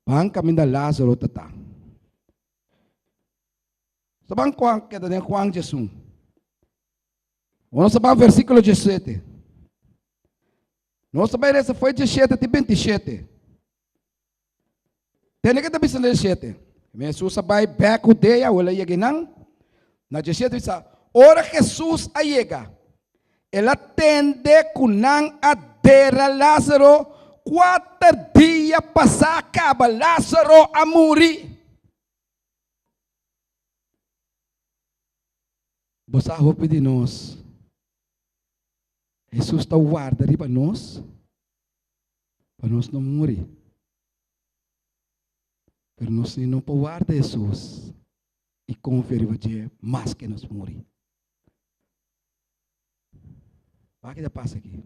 Ban kaminda Lázaro ta ta. Sa ban Juan, keda den Juan 11. Nos ta ban versíkulo 17. Nos ta bai resa foi 17 te 27. Tende ke ta bisa na 17. Hesus a bai bek Judea, ora el a yega einan. Na 17 bisa, ora Hesus a yega, el a tende ku nan a dera Lázaro kuater dia pasá kaba Lázaro a muri. Bo sa hopi di nos, Hesus ta warda riba nos pa nos no muri. Pero nos ni no por warda Hesus i konfia riba dje maske nos muri. Wak ke ta pasa aki.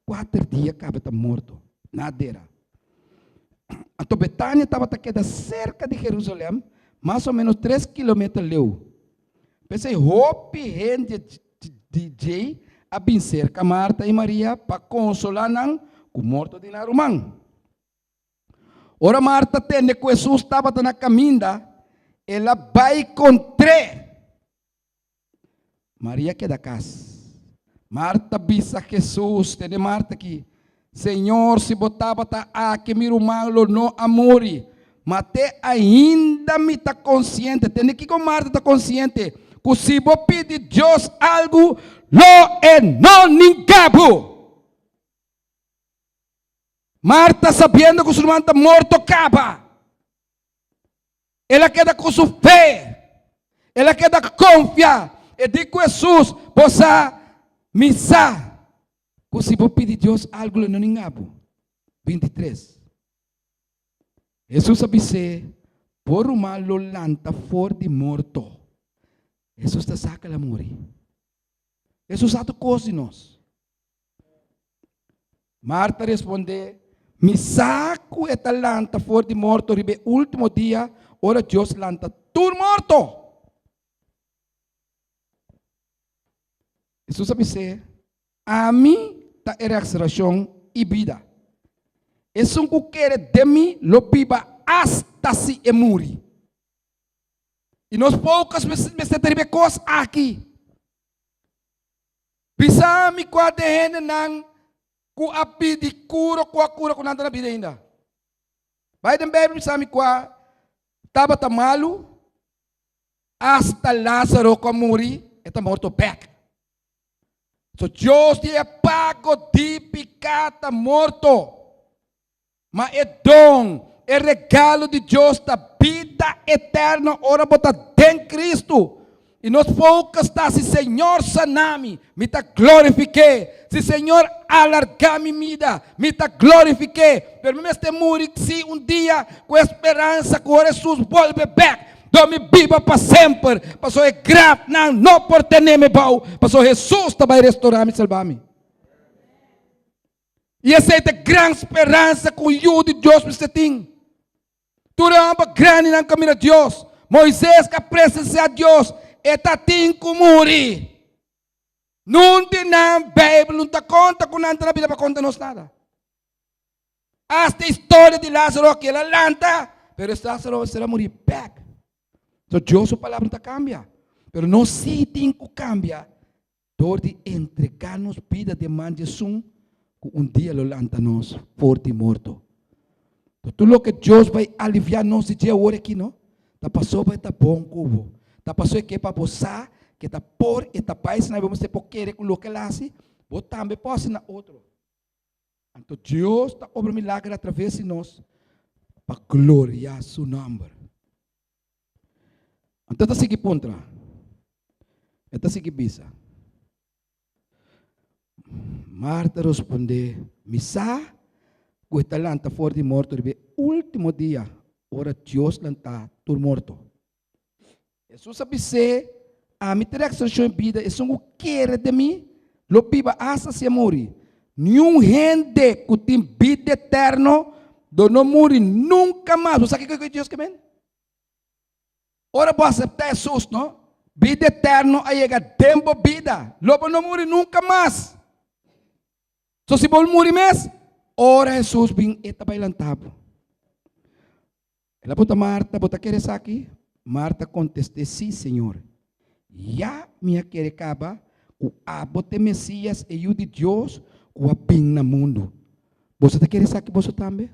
Kuater dia kaba ta morto na dera. Anto Betania tabata keda serka di Jerusalem, mas o menos tres kilometer leu. P'esei hopi hende di djei a bin serka Marta i Maria pa konsolá nan ku morto di nan ruman. Ora Marta tende ku Hesus tabata na kaminda, el a bai kontr'é. Maria keda kas. Marta bisa Hesus, tende Marta aki, Señor, si bo tabata aki, mi ruman lo no a muri. Ma te ainda mi ta konsiente, tende kiko Marta ta konsiente, ku si bo pidi Dios algu, lo e no ninga bo. Marta, sabiendo ku su ruman ta morto kaba, El a keda ku su fe. El a keda konfia. E di ku Hesus, Bo sa, mi sa ku si bo pidi Dios algu lo no ninga bo. 23. Hesus a bis'é, Bo ruman lo lanta for di morto. Hesus ta sa ku el a muri. Hesus sa tur kos di nos. Marta respondé, Mi sa ku e ta lanta for di morto riba e último dia, ora Dios lanta tur morto. Hesus a bis'é, Ami ta e resurashon i bida. Esun ku kere den mi lo biba asta si e muri. I nos focus mester ta riba e kos aki. Bisa mi kua den hendenan ku a pidi kura ku a kura ku nan ta na bida ainda. Bai den Beibel bisa mi kua tabata malu asta Lázaro ku a muri e ta morto bek. So Dios di e pago di piká ta morto. Ma e don, e regalo di Dios ta bida eterno ora bo ta den Cristo. I nos focus ta si Señor sana mi, mi ta glorifik'é. Si Señor alargá mi mida, mi ta glorifik'é. Pero mi mester muri si un dia ku e speransa ku ora Hesus bolbe bèk, lo mi biba pa semper, pasobra e grafnan no por tene mi bou, pasobra Hesus ta bai restorá mi, salba mi. I esei ta e gran speransa ku un yu di Dios mester tin. Tur e hòmber grandinan ku a mira Dios, Moises ku a presensiá Dios, e ta tin ku muri. Nun di nan Beibel no ta konta ku nan ta na bida pa konta nos nada. Asta e historia di Lázaro aki, el a lanta, pero es Lázaro mester a muri bèk. So Dios su palabra no ta kambia, pero nos sí tin ku kambia dor di entregá nos bida den man di esun ku un dia lo lanta nos for di morto. Tur loke Dios bai aliviá nos di dje awor aki no, ta pasobra e ta bon ku bo. Ta pasobra e ke pa bo sa ke ta por e ta bai asina bo mester por kere ku loke el hasi, bo tambe por hasi na otro. Anto Dios ta obra milager atraves di nos pa gloria su nòmber. Anto e ta sigui puntra, e ta sigui bisa. Marta a rospondé, Mi sa ku e ta lanta for di morto riba e último dia, ora Dios lantá tur morto. Hesus a bis'é, Ami ta resurreccion i bida, esun ku kere den mi lo biba asta si e muri. Niun hende ku tin bida eterno lo no muri nunka mas. Bo sa kiko Dios ke men? Ora bo aseptá Hesus, no, bida eterno a yega den bo bida. Lo bo no muri nunka mas. So si bo muri mes, ora Hesus bin e ta bai lanta bo. El a puntra Marta, Bo ta kere esaki? Marta kontest'é, Sí, Señor. Ya mi a kere kaba ku abo ta e Mesías, e Yu di Dios, ku a bin na mundu. Boso ta kere esaki boso tambe?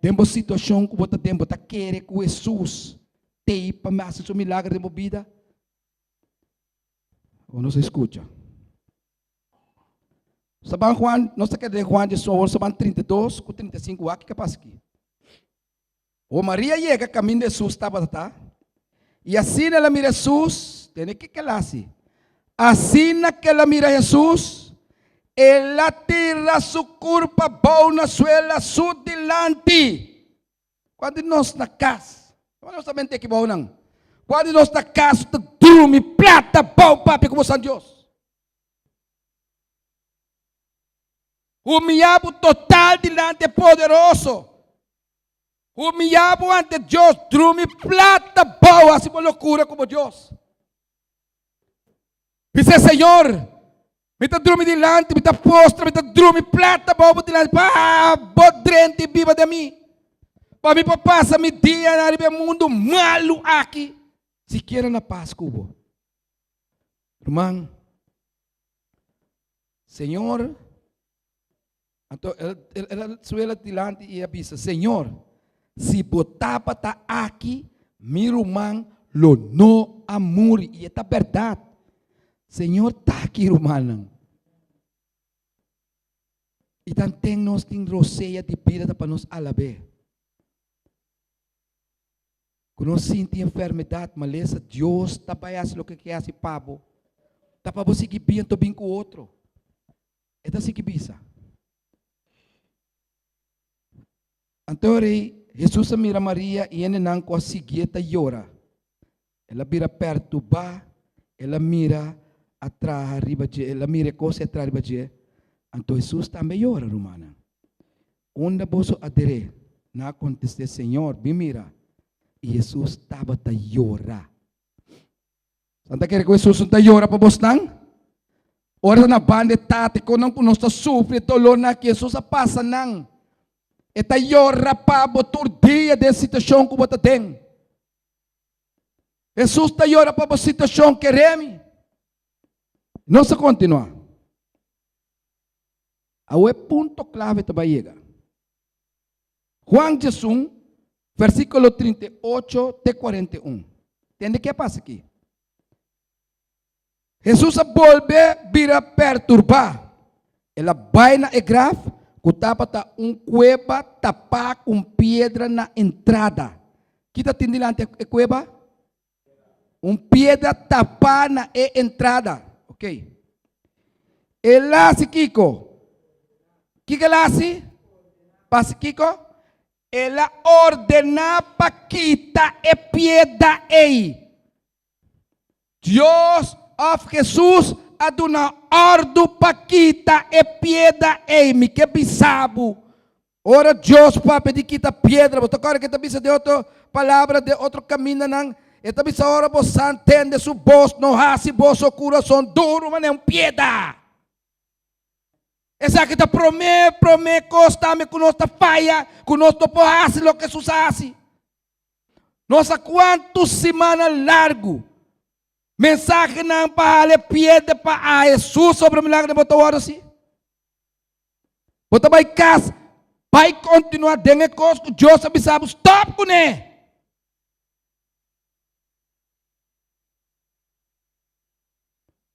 Den bo situashon ku bo ta den, bo ta kere ku Hesus t'ei pa hasi su milager den bo bida? Awor nos a skucha. Nos ta ban Juan, nos ta keda den Juan diesun, awor nos ta ban 32 ku 35, wak kiko a pasa aki. Awor Maria yega kaminda Hesus tabata ta, i asina el a mira Hesus, tende kiko el a hasi. Asina ku el a mira Hesus, el a tira su kurpa abou na suela su dilanti. Kua di nos na kas? Kua nos ta mente aki bou nan? Kua di nos na kas ta drumi plata bou papia ku bo San Dios? Humiyá bo total dilanti e poderoso. Humiyá bo ante Dios, drumi plata bou hasi bo lokura ku bo Dios. Bis'é, Señor, mi ta drumi dilanti, mi ta postra, mi ta drumi plata bou bo dilanti, pa bo drenta i biba den mi, pa mi por pasa mi dianan riba e mundu malu aki, sikiera na pas ku bo. Ruman, Señor, anto el, el, el a suela dilanti i a bisa, Señor, si bo tabata aki, mi ruman lo no a muri. I e ta bèrdat. Señor ta aki, rumannan. I tanten nos tin rosea di bida ta pa nos alab'é. Ku nos sinti enfermedat, malesa, Dios ta bai hasi loke ke hasi pa bo. Ta pa bo sigui bien to bin ku otro. E ta sigui bisa. Anto rei Hesus a mira Maria i hendenan ku a siguié ta yora. El a bira perturbá, el a mira a traha riba dje, el a mira e kos i a traha riba dje. Anto Hesus tambe a yora, Rumannan, unda boso a der'é? Nan a kontest'é, Señor, bin mira. I Hesus tabata yora. Nan ta kere ku Hesus no ta yora pa bosnan? Ora ta na banda e Tata, kon nan ku nos ta sufri e dolornan aki, Hesus a pasa nan. E ta yora pa bo tur dia den situashon ku bo ta den. Hesus ta yora pa bo situashon, kere mi. Nos a kontinuá. Awe punto klave ta bai yega. Juan 11, versíkulo 38 te 41. Tende ke a pasa aki. Hesus a bolbe bira perturbá. El a bai na e graf ku tabata un kueba tapá ku un piedra na entrada. Ki ta tin dilanti e kueba? Un piedra tapá na e entrada. Ok. El a hasi kiko? Kiko el a hasi? Pa hasi kiko? El a ordená pa kita e piedra ei. Dios òf Hesus a duna òrdu pa kita e piedra ei. Mi ke bisa bo, ora Dios papia di kita piedra, bo ta kòrda ke ta bisa den otro palabra, den otro kamindanan, e ta bisa ora bo san tende su bos, no hasi boso kurason duru manera un piedra. Esaki ta promé, promé kos tambe ku nos ta faya, ku nos no por hasi loke Hesus a hasi. Nos a kuantu simana largu mensahenan pa hala e piedra pa a Hesus obra milagro bo ta wòrdu hasi? Bo ta bai kas bai kontinuá den e kos ku Dios a bisa bo stòp kuné.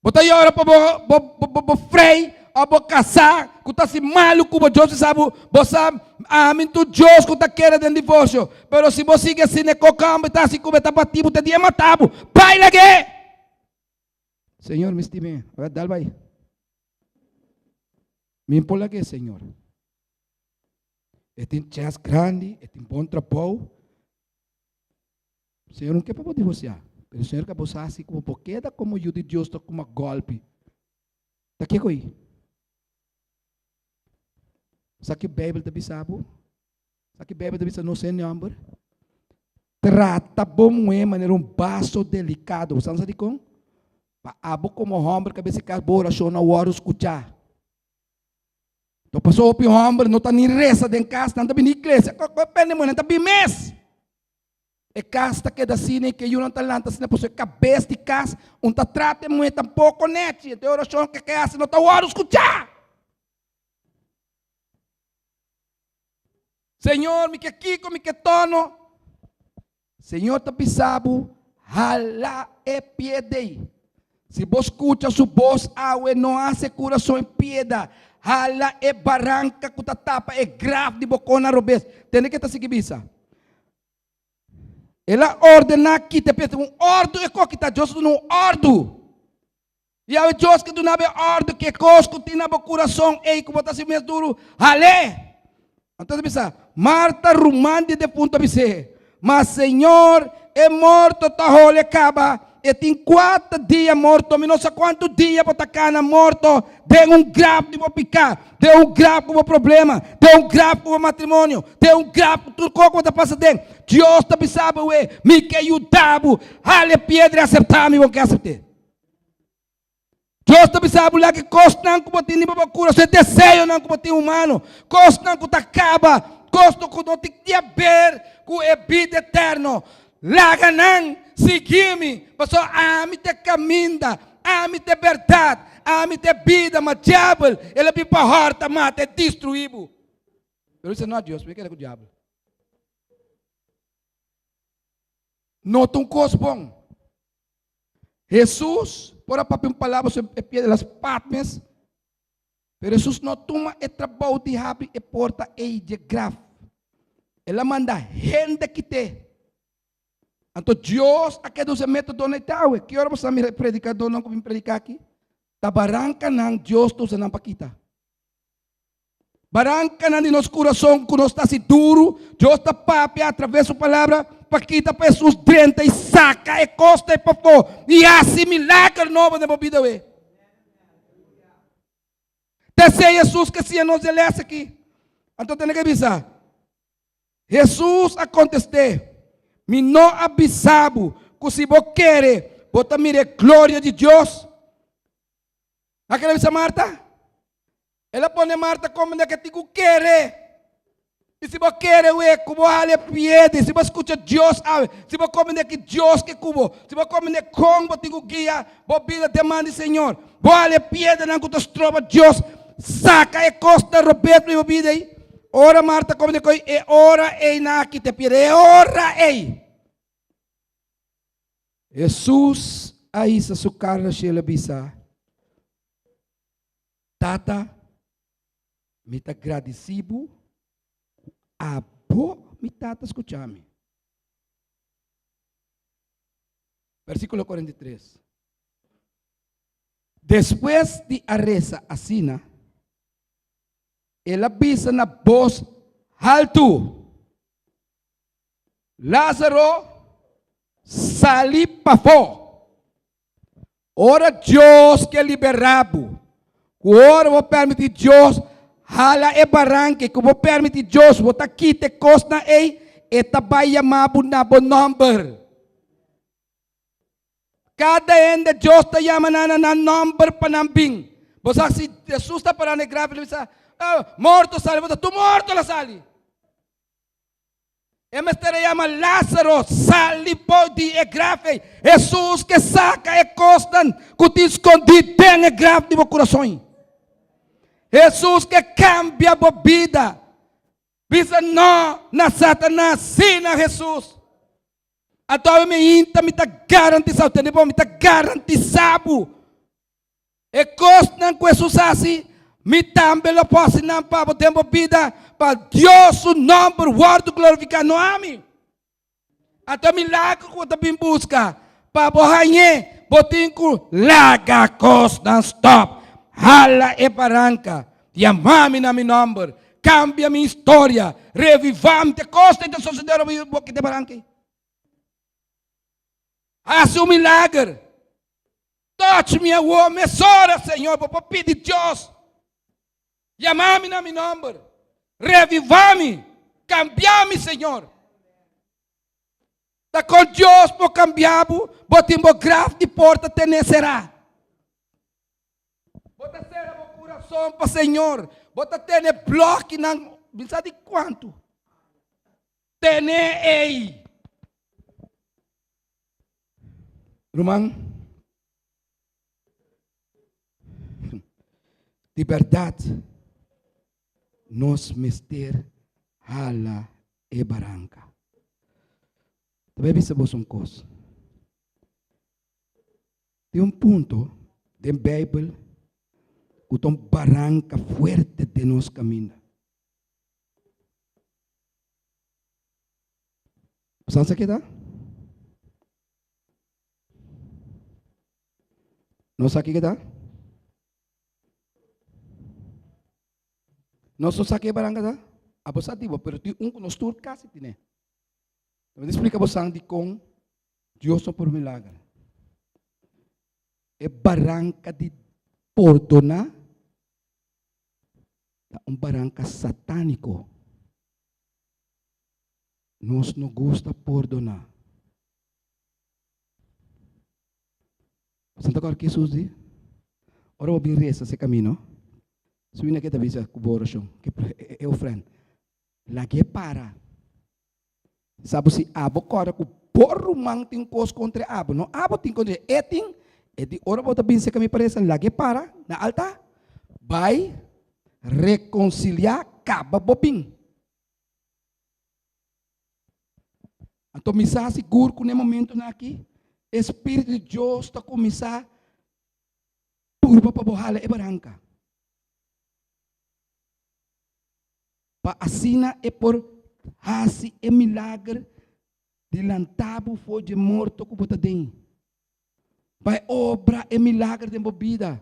Bo ta yora pa bo bo bo bo frei òf bo kasá ku ta hasi malu ku bo. Dios bisa bo, bo sa ami tur Dios ku ta kere den divorsio, pero si bo sigui asina e kokamber ta hasi ku bo, e ta bati bo te dia e mata bo. Bai lag'é! Señor mi stim'é. Ora dal bai. Mi por lag'é, Señor. E tin chèns grandi, e tin bon trabou. Señor no ke pa bo divorciá, pero Señor ke bo sa si ku bo por keda komo yu di Dios ta kuma gòlpi. Ta kiko ei? Sa ki Beibel ta bisa bo? Sa ki Beibel ta bisa nos hende hòmber? Trata bo muhé manera un baso delikado. Bo sa dikon? Pa abo komo hòmber kabes di kas bo orashon no wòrdu skuchá. To paso hopi hòmber no ta ni resa den kas, nan ta bini iglesia, kòkòr pende muhé nan ta bin mes. E kas ta keda asina i ke yunan ta lanta asina pasobra e kabes di kas un ta trata e muhé tampoko nechi, enton e orashon ke ke hasi no ta wòrdu skuchá. Señor, mi ke kiko, mi ke tono. Señor ta bisa bo, hala e pieda ei. Si bo skucha su bos awe, no hasi e kurason e pieda. Hala e baranka ku ta tapa e graf di bo kona robes. Tende ke ta sigui bisa. El a ordená kita e piedra. Un òrdu e kos kita. Dios a duna un òrdu. I awe Dios ke duna bo e òrdu ke kos ku tin na bo kurason ei ku bo ta hasi mes duru, hal'é. Anto ta bisa, Marta ruman di e defuntu a bis'é, Ma Señor, e morto ta hole kaba, e tin kuater dia morto, mi no sa kuantu dia bo ta kana morto den un graf di bo piká, den un graf ku bo problema, den un graf ku bo matrimonio, den un graf ku tur kos ku bo ta pasa den. Dios ta bisa bo awe, Mi ke yuda bo, hala e piedra i aseptá mi, bo ke asept'é. Dios ta bisa bo laga e kosnan ku bo tin riba bo kurason, e deseonan ku bo tin humano, kosnan ku ta kaba, kosnan ku no tin di haber ku e bida eterno. Laga nan sigui mi, pasobra ami ta e kaminda, ami ta e bèrdat, ami ta e bida, ma diabel el a bin pa hòrta, mata i destruí bo. Pero bisa, No, Dios, mi keda ku diabel. No ta un kos bon. Hesus por a papia un palabra sobre e pie de las patmes, pero Hesus no tuma e trabou di habri e porta ei dje graf. El a manda hende kit'é. Anto Dios a keda usa e metodo na e tawe. Ki ora bo sa mira e predikadónan ku bin prediká aki? Ta barankanan Dios ta usa nan pa kita. Barankanan di nos kurason ku nos ta hasi duru, Dios ta papia atraves su palabra pa kita pa Hesus drenta i saka e kos ta e pafó i hasi milager nobo den bo bida awe. Ta esei Hesus ke siña nos e lès aki. Anto tene ke bisa, Hesus a kontest'é, Mi no a bisa bo ku si bo kere bo ta mira e gloria di Dios? A kere bisa Marta? El a pone Marta komprendé ke tin ku kere. I si bo kere wee ku bo hala e piedra, i si bo skucha Dios awe, si bo komprendé ki Dios ke ku bo, si bo komprendé kon bo tin ku guia bo bida den man di Señor, bo hala e piedranan ku ta stroba Dios saka e kosnan robes for di bo bida ei. Ora Marta komprendé ku e ora ei nan a kita e piedra, e ora ei. Hesus a hisa su kara na shelu a bisa, Tata, mi ta gradisí bo ku abo, mi Tata, skucha mi. Versíkulo 43. Despues di a resa asina, el a bisa na bos haltu, Lázaro, sali pafó! Ora Dios ke liberá bo, ku ora bo permití Dios hala e baranka i ku bo permití Dios bo ta kita e kosnan ei, e ta bai yama bo na bo nòmber. Kada hende Dios ta yama nan na nan nòmber pa nan bin. Bo sa si Jesus ta pará na e graf i lo bisa, Morto sali, bo ta tur morto lo sali. E mester a yama Lázaro, sali for di e graf ei. Hesus ke saka e kosnan ku tin skondí den e graf di bo kurason. Hesus ke kambia bo bida. Bisa no na Satanas, sí na Hesus. Anto awe mi hinta mi ta garantisá, tende bon, mi ta garantisá bo. E kosnan ku Hesus hasi, mi tambe lo por hasi nan pa bo den bo bida, pa Dios su nòmber wòrdu glorifiká, no ami. Anto e milagro ku bo ta bin buska pa bo hañ'é, bo tin ku laga kosnan stòp, hala e baranka, yama mi na mi nòmber, kambia mi historia, revivá mi. Te kosnan ta sosodé ora bo kita e baranka ei. Hasi un milager. Touch mi awor mesora, Señor. Bo por pidi Dios. Yama mi na mi nomber. Reviva mi. Cambia mi, Señor. Ta con Dios por cambia bo, bo tin bo graf di porta tene será. Bo ta sera bo curason pa Señor. Bo ta tene blokinan, bin sa di cuanto. Tene ei. Ruman, di bèrdat nos mester hala e baranka. Ta bai bisa boso un kos. Tin un punto den Beibel ku ta un baranka fuerte den nos kaminda. San sa keda? No sa keda? Nos no sa ke baranga ta? Abo sa dibo, pero tin un ku nos tur kasi tine. Mi ta explica bo san dikon Dios no por milager. E baranka di pordona ta un baranka satániko. Nos no gusta pordoná. Santa kòrda Hesus di, Ora bo bin resa se kamino, su bini ke ta bisa ku bo orashon, ke e ofrenda, lag'é para. Sa bo si abo kòrda ku bo ruman tin kos kontra abo, no abo tin kontra e, e tin, e di ora bo ta bin se kami pa resa, lag'é para na altar, bai rekonsiliá, kaba bo bin. Anto mi sa sigur ku na e momentunan aki e Spiritu di Dios ta kuminsá purba pa bo hala e baranka. Pa asina e por hasi e milager di lanta bo for dje morto ku bo ta den. Pa e obra e milager den bo bida.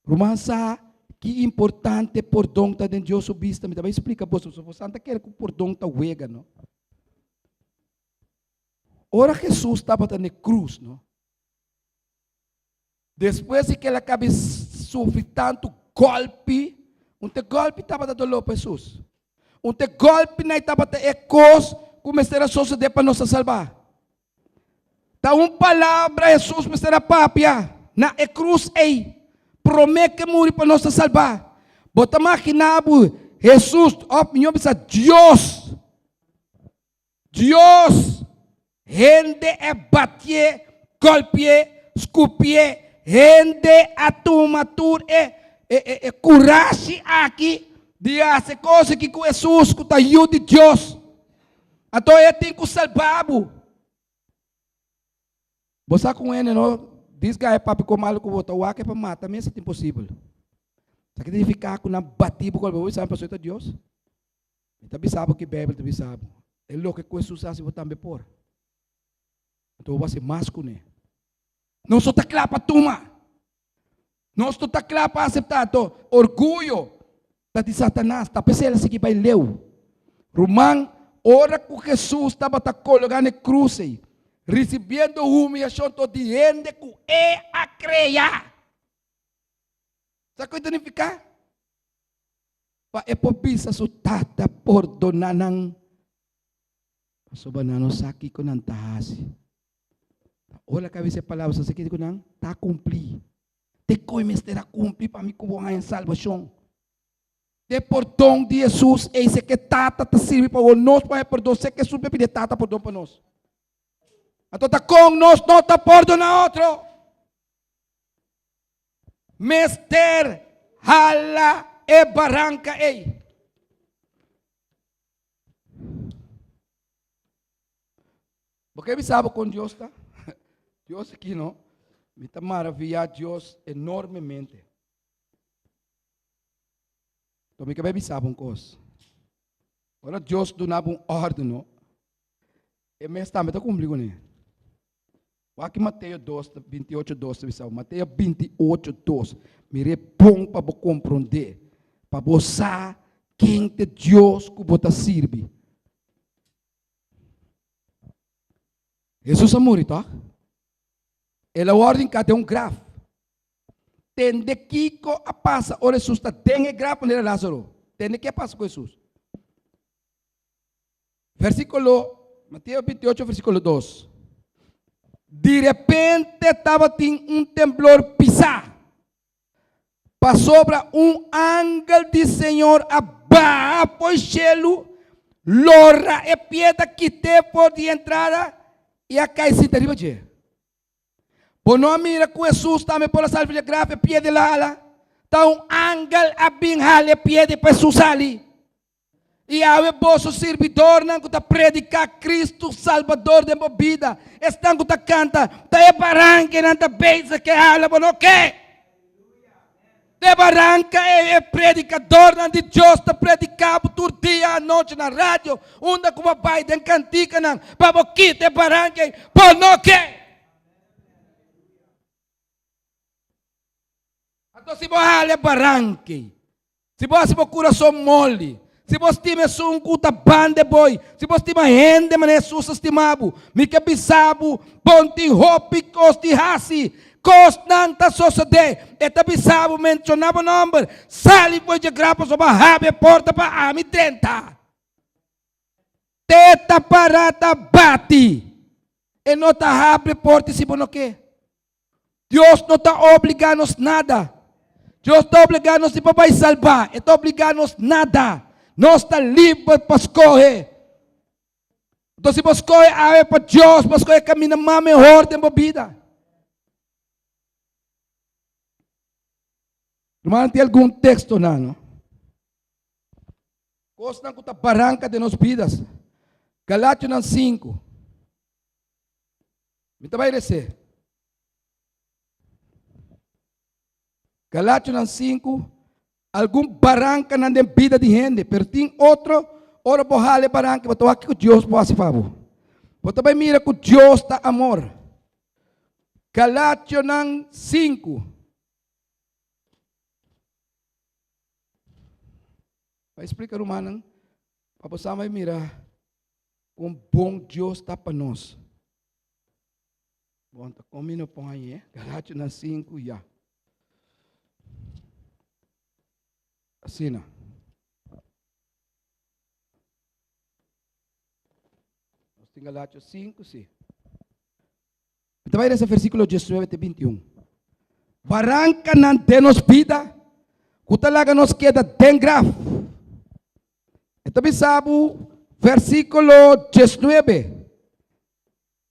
Ruman sa ki importante pordon ta den Dios su bista. Mi ta bai splika boso, pasobra boso ta kere ku pordon ta wega, no? Ora Jesus tabata na e krus, no? Despues di ku el a kabi sufri tantu gòlpi, un te gòlpi tabata doló pa Jesus. Un te gòlpi na e tabata e kos ku mester a sosodé pa nos a salbá. Ta un palabra Hesus mester a papia na e krus ei, promé ku e muri pa nos ta salbá. Bo ta maginá bo Hesus, òf mihó bisa Dios, Dios, hende a batié, gòlpié, skupié, hende a tuma tur e e kurashi aki di hasi kos aki ku Hesus ku ta Yu di Dios. Anto e tin ku salba bo. Bo sa ku hende no dis gaya papia ku malu ku bo ta wak e pa mata mes ta imposibel. Sa ki ta nifiká ku nan bati bo golpe? Bo bisa mi pasobra e ta Dios? Mi ta bisa bo ki Beibel ta bisa bo. E loke ku Hesus hasi bo tambe por. Anto bo hasi mas kuné. Nos no ta kla pa tuma. Nos no ta kla pa aseptá. Anto, orguyo ta di Satanas, ta p'esei el a sigui bai leu. Ruman, ora ku Hesus tabata kologá na e krus ei, Risibiendo humiashon to di hende ku e a krea. Sa ku e ta nifiká? Pa e por bisa su Tata, Pordoná nan, pasobra nan no sa kiko nan ta hasi. Ora ku a bisa e palabra, sa kiko nan ta kumplí. Te ku e mester a kumpli pa mi ku bo haña salbashon. Te pordon di Hesus ei se ke Tata ta sirbi pa bo nos pa haña pordon, se ke Hesus pidi e Tata pordon pa nos. Anto ta kon nos no ta pordoná otro? Mester hala e baranka ei. Bo ke bisa bo kon Dios ta? Dios aki no. Mi ta maraviyá Dios enormemente. Enton mi ke bai bisa bo un kos. Ora Dios duna bo un órden no, e mes tambe ta kumpli kuné. Wak Mateo dos, 28 dos ta bisa bo. Mateo 28 dos. Mira e bon pa bo komprondé, pa bo sa ken ta Dios ku bo ta sirbi. Hesus a muri tòg? El a wòrdu hinká den un graf. Tende kiko a pasa ora Hesus ta den e graf manera Lázaro. Tende ke a pasa ku Hesus. Versíkulo, Mateo 28, versíkulo 2. Di repente tabatin un temblor pisá, pasobra un angel di Señor a baha for shelu, lora e piedra kit'é for di entrada i a kai sinta riba dje. Bo no a mira ku Hesus tambe por a sali for di e graf e piedra el a hala? Ta un angel a bin hala e piedra pa Hesus sali. I awe boso sirbidornan ku ta prediká Kristu Salbador den bo bida, esnan ku ta kanta, ta e barankenan ta bezig ke hala bo no ke. Ta e baranka ei e predikadornan di Dios ta prediká bo tur dia anochi na radio, unda ku bo bai den kantikanan pa bo kita e baranka ei, bo no ke. Anto si bo hala e baranka ei, Si bo hasi bo kurason moli, si bo stima esun ku ta banda e boi, si bo stima hende manera Hesus a stima bo, mi ke bisa bo, bon tin hopi kos di hasi. Kosnan ta sosodé. E ta bisa bo, menshoná bo nòmber, sali for dje graf pasobra bo a habri e porta pa ami drenta. Te ta pará ta bati. E no ta habri e porta si bo no ke. Dios no ta obligá nos nada. Dios ta obligá nos di pa bai salbá. E ta obligá nos nada. Nos ta liber pa skohe. Enton si bo skohe awe pa Dios, bo skohe kaminda mas mehor den bo bida. Rumannan, tin algun tekstonan, no? Kosnan ku ta baranka den nos bidas. Galationan 5. Mi ta bai resé. Galationan 5, algun barankanan den bida di hende, pero tin otro, ora bo hala e baranka, bo ta wak kiko Dios por hasi pa bo. Bo ta bai mira ku Dios ta amor. Galationan 5. Bai splika rumannan, pa bo sa bai mira. Kon bon Dios ta pa nos. Bon, ta kon mi no pon ahí, eh? Galationan 5, ya. Asina. Nos tin Galatio 5, sí. Mi ta bai resa versíkulo 19 te 21. Barankanan den nos bida ku ta laga nos keda den graf. E ta bisa bo versíkulo 19.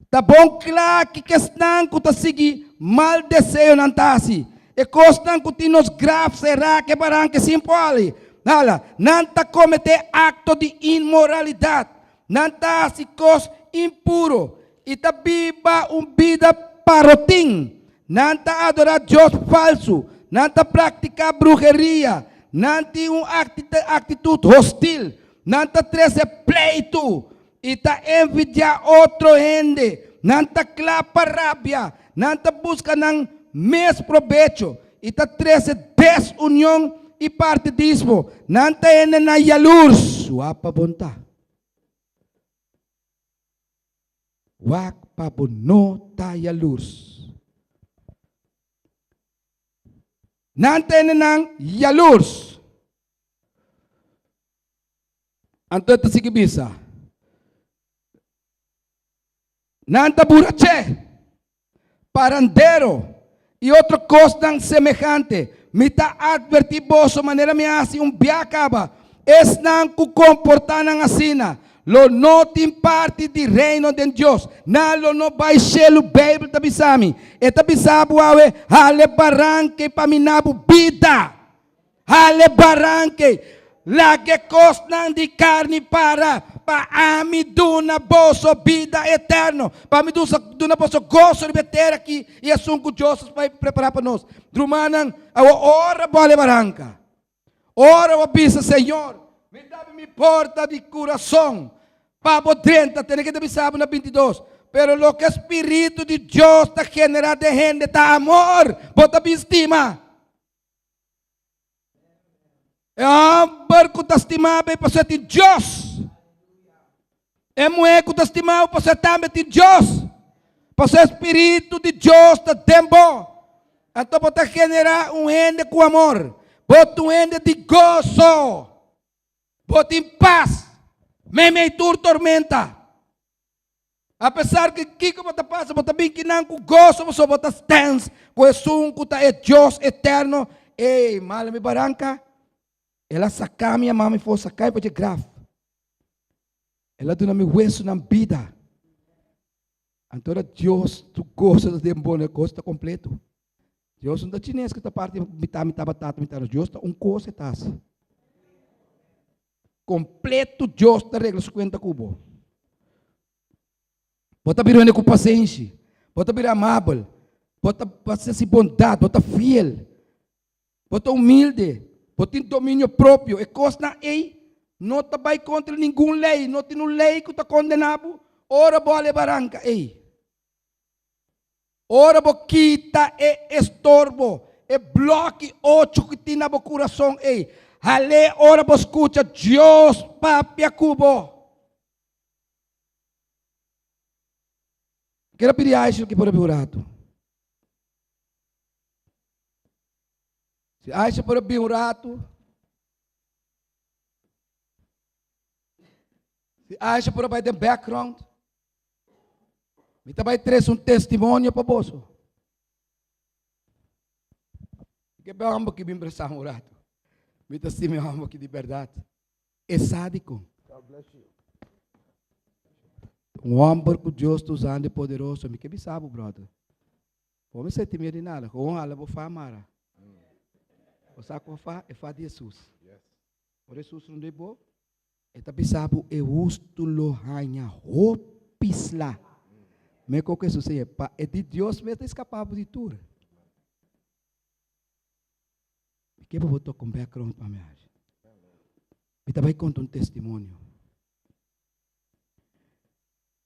Ta bon kla kiko esnan ku ta sigui mal deseonan ta hasi. E kosnan ku tin nos graf será ku e baranka sin por hala. Nan ta kometé akto di inmoralidat. Nan ta hasi kos impuro i ta biba un bida parotin. Nan ta adorá dios falsu, nan ta praktiká bruheria, nan tin un aktitut hostil, nan ta trese pleitu i ta envidiá otro hende, nan ta kla pa rabia, nan ta buska nan mes probecho i ta trese desunion i partidismo. Nan ta hende na yalurs. Wapa bon ta. Wak pa bo no ta yalurs. Nan tende nan yalurs. Anto e ta sigui bisa, Nan ta burache, parandero i otro kosnan semehante. Mi ta atvertí boso manera mi a hasi un bia kaba, esnan ku komportá nan asina lo no tin parti di Reino den Dios. Nan lo no bai shelu, Beibel ta bisa mi. E ta bisa bo awe, Hale baranke pa miná bo bida. Hale baranke, laga e kosnan di karni para, pa ami duna boso bida eterno, pa ami duna boso goso riba e tera aki i esun ku Dios a bai prepará pa nos. Rumannan, awor ora bo hale baranka, ora bo bisa, Señor, mi ta abri mi porta di kurason pa bo drenta, tene ke ta bisa bo na 22, pero loke spiritu di Dios ta generá den hende ta amor, bo ta bin stima. E hòmber ku ta stima bo pasobra e tin Dios. E muhé ku ta stima bo pasobra e tambe tin Dios. Pasobra e spiritu di Dios ta den bo. Anto bo ta generá un hende ku amor. Bo ta un hende di goso. Bo tin pas meimei tur tormenta. Apesar ku kiko bo ta pasa, bo ta bin kinan ku goso pasobra bo ta stens ku esun ku ta e Dios eterno. Ey, mala mi baranka, el a saka mi, a mami for saka mi for dje graf. El a duna mi wesunan bida. Anto ora Dios su goso ta den bo, e goso ta kompleto. Dios no ta chines ku ta parti mitá mitá batata mitá aros. Dios ta un kos e ta hasi. Kompleto Dios ta regla su kuenta ku bo. Bo ta bira hende ku pasenshi, bo ta bira amabel, bo ta hasi bondat, bo ta fiel, bo ta humilde, bo tin dominio propio. E kosnan ei no ta bai kontra ningun lei, no tin un lei ku ta kondená bo ora bo a leba ranka ei. Ora bo kita e estorbo, e bloki ocho ku tin na bo kurason ei, hal'é ora bo skucha Dios papia ku bo. Keda pidi Aisha ki por a bin un ratu. Si Aisha por a bin un ratu, si Aisha por a bai den background. Mi ta bai trese un testimonio pa boso. Ke be homber ki bin brasa un rato. Mi ta stima e homber ki di berdad. E sa di kon. Un homber ku Dios ta usando poderoso. Mi ke bisa bo, brother. Bo no senti miedo di nada. Gewoon hala bo fa mara. Bo sa kua fa? E fa di Jesus. Ora Jesus rond'e bo, E ta bisa bo e hustu lo haña hopi sla. Meko ku Hesus a pa e di Dios mes ta eskapá bo di tur. Mi ke pa bo toka un background pa mi awe. Mi ta bai konta un testimonio.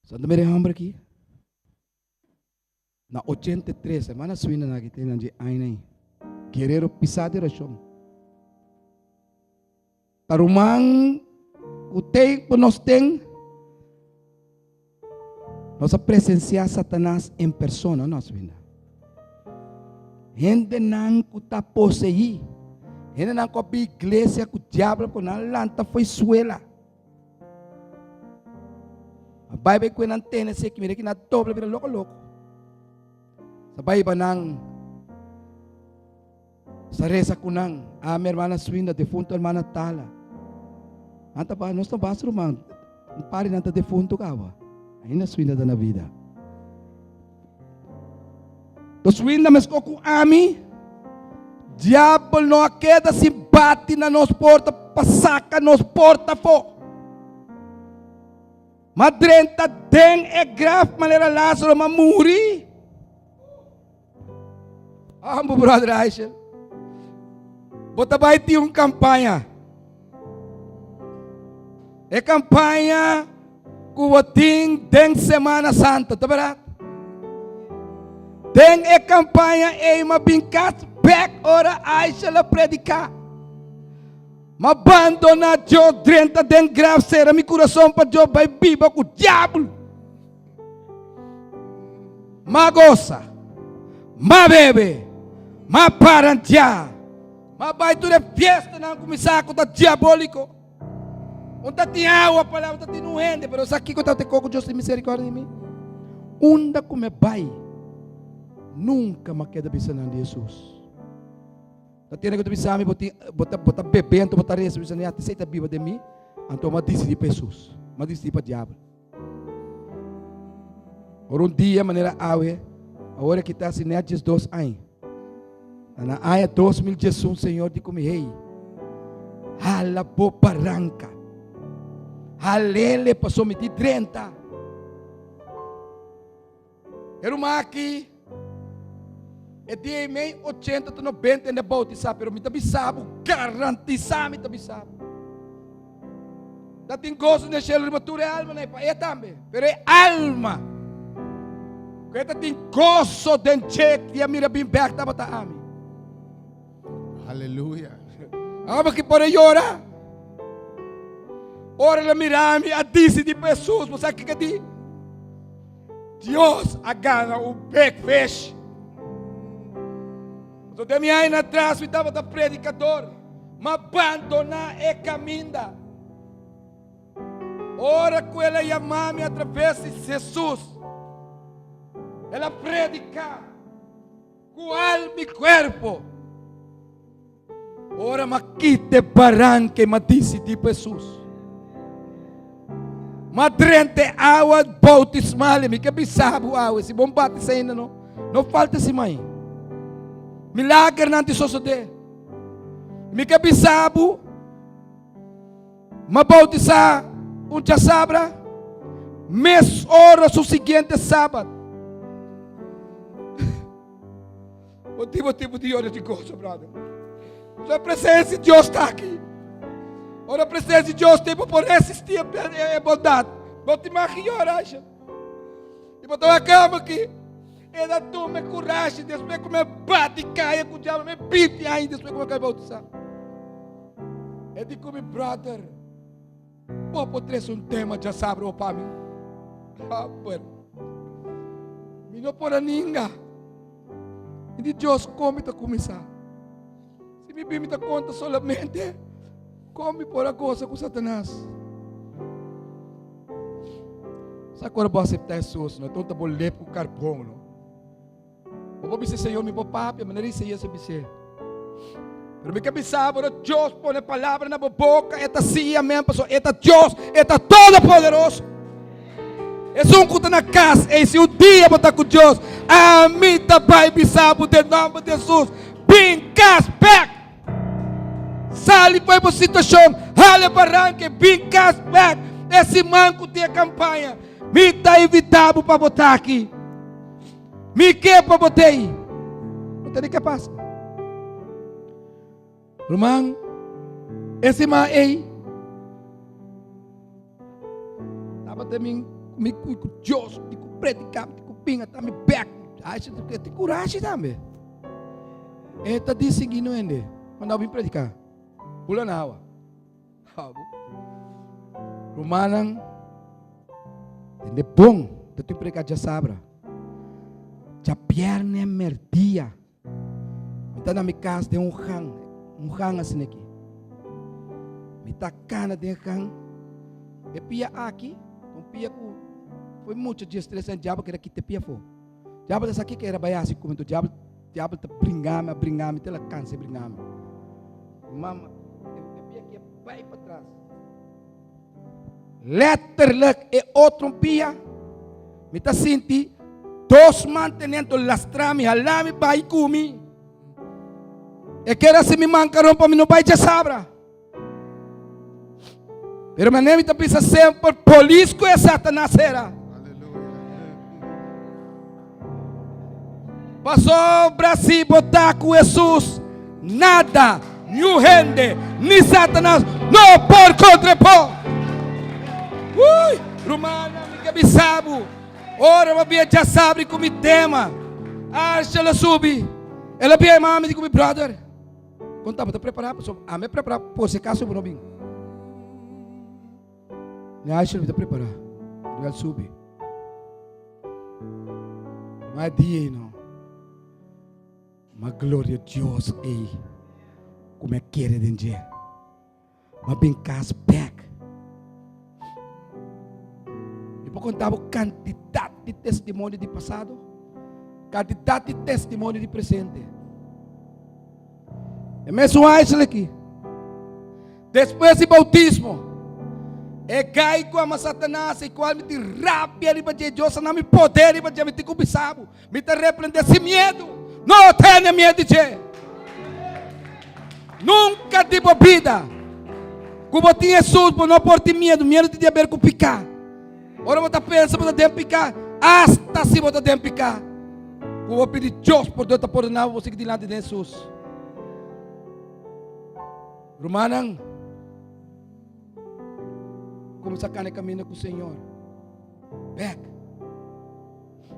Sa ta mira e hòmber aki? Na 83, hermana Swinda na aki tin nan dje aña ei. Guerrero pisá di orashon. Ta ruman ku ten ku nos ten, nos a presensiá Satanas en persona, no Swinda. Hendenan ku ta poseí, hendenan ku a bin iglesia ku diablo ku nan lanta fo'i suela. A bai bai kue nan tene seki mira ki na doble bira loko loko. Sa bai ba nan sa reza ku nan. Ah, mi hermana Swinda, defunto hermana Tala. Nan ta ba, nos ta bas ruman. Un pari nan ta defunto kawa. Ainda Swinda ta na vida. To Swinda mesko ku ami, diabel no a keda sin bati na nos porta pa saka nos porta afó. Ma drenta den e graf manera Lázaro ma muri. Ambo brother Aishel. Bo ta bai tin un kampaña. E kampaña ku bo tin den Semana Santa, ta bèrdat? Den e kampaña ei m'a bin kas bèk ora Aishel a prediká. M'a bandoná Dios, drenta den graf, sera mi kurason pa Dios, bai biba ku diabel. M'a gosa, m'a bebe, m'a parantiá, m'a bai tur e fiestanan ku mi sa ku ta diabóliko. Un ta tin awa pa laba, un ta tin un hende, pero sa kiko ta te koko Dios tin misericordia di mi? Unda ku mi bai, nunka m'a keda bisa nan di Hesus. Ta tene ku ta bisa mi, bo tin, bo ta, bo ta bebe anto bo ta resa, mi bisa, ya, esei ta biba den mi, anto m'a disidí pa Hesus, m'a disidí pa diabel. Ora un dia manera awe, awor aki ta hasi net 12 aña. Na aña 2011 Señor di ku mi, hey, hala bo baranka. Halele paso mi di drenta. E ruman aki, e dia ei mei 80 ta 90 ende bautisa, pero mi ta bisa bo, garantisa mi ta bisa bo. Ta tin goso den shelu riba tur e almanan, e pa e tambe. Pero e alma ku e ta tin goso den dje di a mira bin bek tabata ami. Aleluya. Aba ki por a yora. Ora el a mira mi, a disidí pa Hesus. Bo sa kiko a di? Dios a gana un big fish. Pasobra den mi añanan atras mi tabata predikador, ma bandoná e kaminda. Ora ku el a yama mi atraves di Hesus, el a prediká ku al mi kuerpo. Ora m'a kita e baranka i m'a disidí pa Hesus. M'a drenta e awa boutismal i mi ke bisa bo awe, si bo no batisa ainda no, no falta si mai. Milagernan ta sosodé. Mi ke bisa bo, m'a boutisá un djasabra, mes ora su siguiente sabat. Bo tin motibu di yora di goso, brother. Pasobra e presensia di Dios ta aki. Ora e presensia di Dios ta, bo por resistí e bondat. Bo tin mag di yora, Aisha. I bo ta wak kama aki. E ta tuma e kurashi despues ku mi a bati kaya ku diablo, mi 20 aña despues ku mi a kai bautisá. E di ku mi, brother, bo por trese un tema djasabra bo pa mi? Ah, bueno. Mi no por a ninga. I di Dios kon mi ta kuminsá? Si mi bin mi ta konta solamente kon mi por a gosa ku Satanas. Sa ku ora bo aseptá Hesus, no? Enton ta bo lep ku karbon, no? Bo por bisa, Señor, mi por papia, manera Isaías a bis'é. Pero mi ke bisa bo, Dios pone palabra na bo boka, e ta sí i amén, pasobra e ta Dios, e ta Todopoderoso. Esun ku ta na kas ei, si un dia bo ta ku Dios, ami ta bai bisa bo den nòmber di Hesus, bin kas bèk! Sali for bo situashon, hala e baranka i bin kas bèk. E siman ku tin e kampaña, mi ta invitá bo pa bo ta aki. Mi ke pa bo tei. Bo ta di ke pasa. Ruman, e siman ei, tabata mi mi ku Dios, mi ku prediká, mi ku pinga, ta mi bek. Ai, si ti kurashi tambe. E ta disingui no hende. Manda bo bin prediká. Bula na awa. Abo. Rumannan, tende bon, ta tin prediká djasabra. Djabièrnè mèrdia, mi ta na mi kas den un gang, un gang asina aki. Mi ta kana den gang, e pia aki, un pia ku foi mucha diestres aña, diabel kere kita e pia afó. Diabel ta sa kiko era bai hasi ku mi, enton diabel, diabel ta bringa mi, a bringa mi te el a kansa di bringa mi. Mama, e pia aki a bai patras. Letterlijk e otro pia, mi ta sinti dos mantenento lastra mi, hala mi bai ku mi. E kere hasi mi mankaron pa mi no bai djasabra. Pero manera mi ta bisa semper, polis ku e Satanas era. Pasobra si bo ta ku Hesus, nada, niun hende, ni Satanas no por kontra bo. Ui, rumannan, mi ke bisa bo, ora bo bia djasabri ku mi tema, Arsha lo subi. El a bia mami di ku mi brother. Kon ta bo ta prepará? Pasobra ami a prepará por si acaso bo no bin. Mi Arsha mi ta prepará. Mi al subi. Ma e dia ei no. Ma gloria Dios ei ku mi a kere den dje. Ma bin kas bek. Mi por konta bo kantidat di testimonio di pasado, kantidat di testimonio di presente. E mesun Aisel aki. Despues di bautismo, e gai ku ama Satanas, e kual mi tin rabia riba dje, Dios a na mi poder riba dje, mi tin ku bisa bo, mi ta reprende sin miedu. No tene miedu di dje. Nunka di bo bida ku bo tin Hesus, bo no por tin miedu. Miedu tin di haber ku piká. Ora bo ta pensa bo ta den piká, asta si bo ta den piká, ku bo pidi Dios pordon, ta pordona bo, bo sigui dilanti den Hesus. Rumannan, kuminsá kana e kaminda ku Señor. Bek.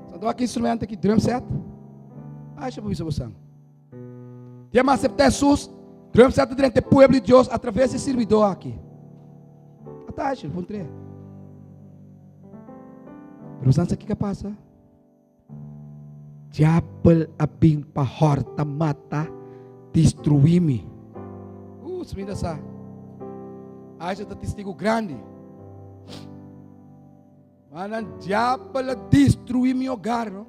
Santo aki instrumento aki drum set. Aisha por bisa bosan. Dia mi acepta Jesus, drum set drenta e pueblo di Dios a traves di sirbidor aki. Ata Aisha, puntre. Pero bosan sa kiko a pasa? Diabel a bin pa hòrta, mata, destruí mi. Sminda sa. Aisha ta testigo grandi. Manan diabel a destruí mi hogar, no?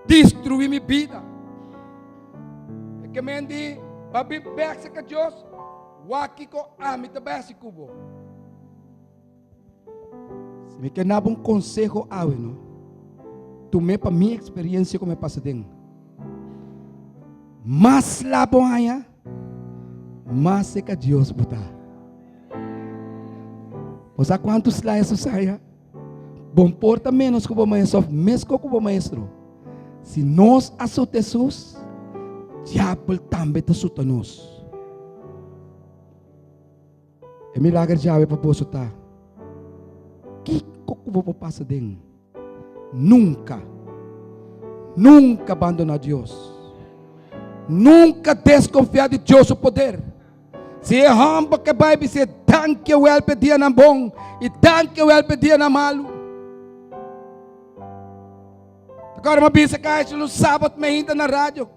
Destruí mi bida. E ke men di, pa bin bek serka Dios, wak kiko ami ta bai hasi ku bo. Si mi ke naba un konseho awe no, tum'é pa mi eksperensia ku mi a pasa den. Mas la bo haña, mas serka Dios bo ta. Bo sa kuantu sla Hesus haña? Bo por ta ménos ku bo maestro òf meskos ku bo maestro. Si nos a suta Hesus, diabel tambe ta suta nos. E milager djawe pa boso ta, kiko ku bo por pasa den, nunka, nunka bandoná Dios. Nunka deskonfiá di Dios su poder. Si e hòmber ke bai bis'é danki wèl pa e dianan bon i danki wèl pa e dianan malu. Takòrda mi a bisa ku a un sabat meinta na radio.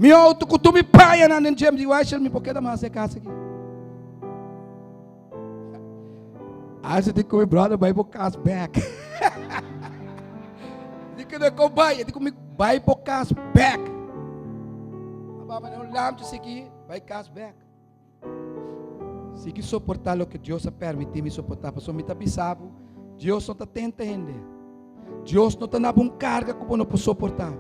Mi auto ku tur mi pañanan den dje. Mi di, Washel, mi por keda mas e kas aki. Asha di ku mi brother bai bo kas bek. Di ku ko bai, di ku mi bai bo kas bek. Aba mane un lamchi siki, bai kas bek. Sigui soportá loke Dios a permití mi soportá, pasobra mi ta bisa bo, Dios no ta tenta hende. Dios no ta na bo un karga ku bo no por soportá.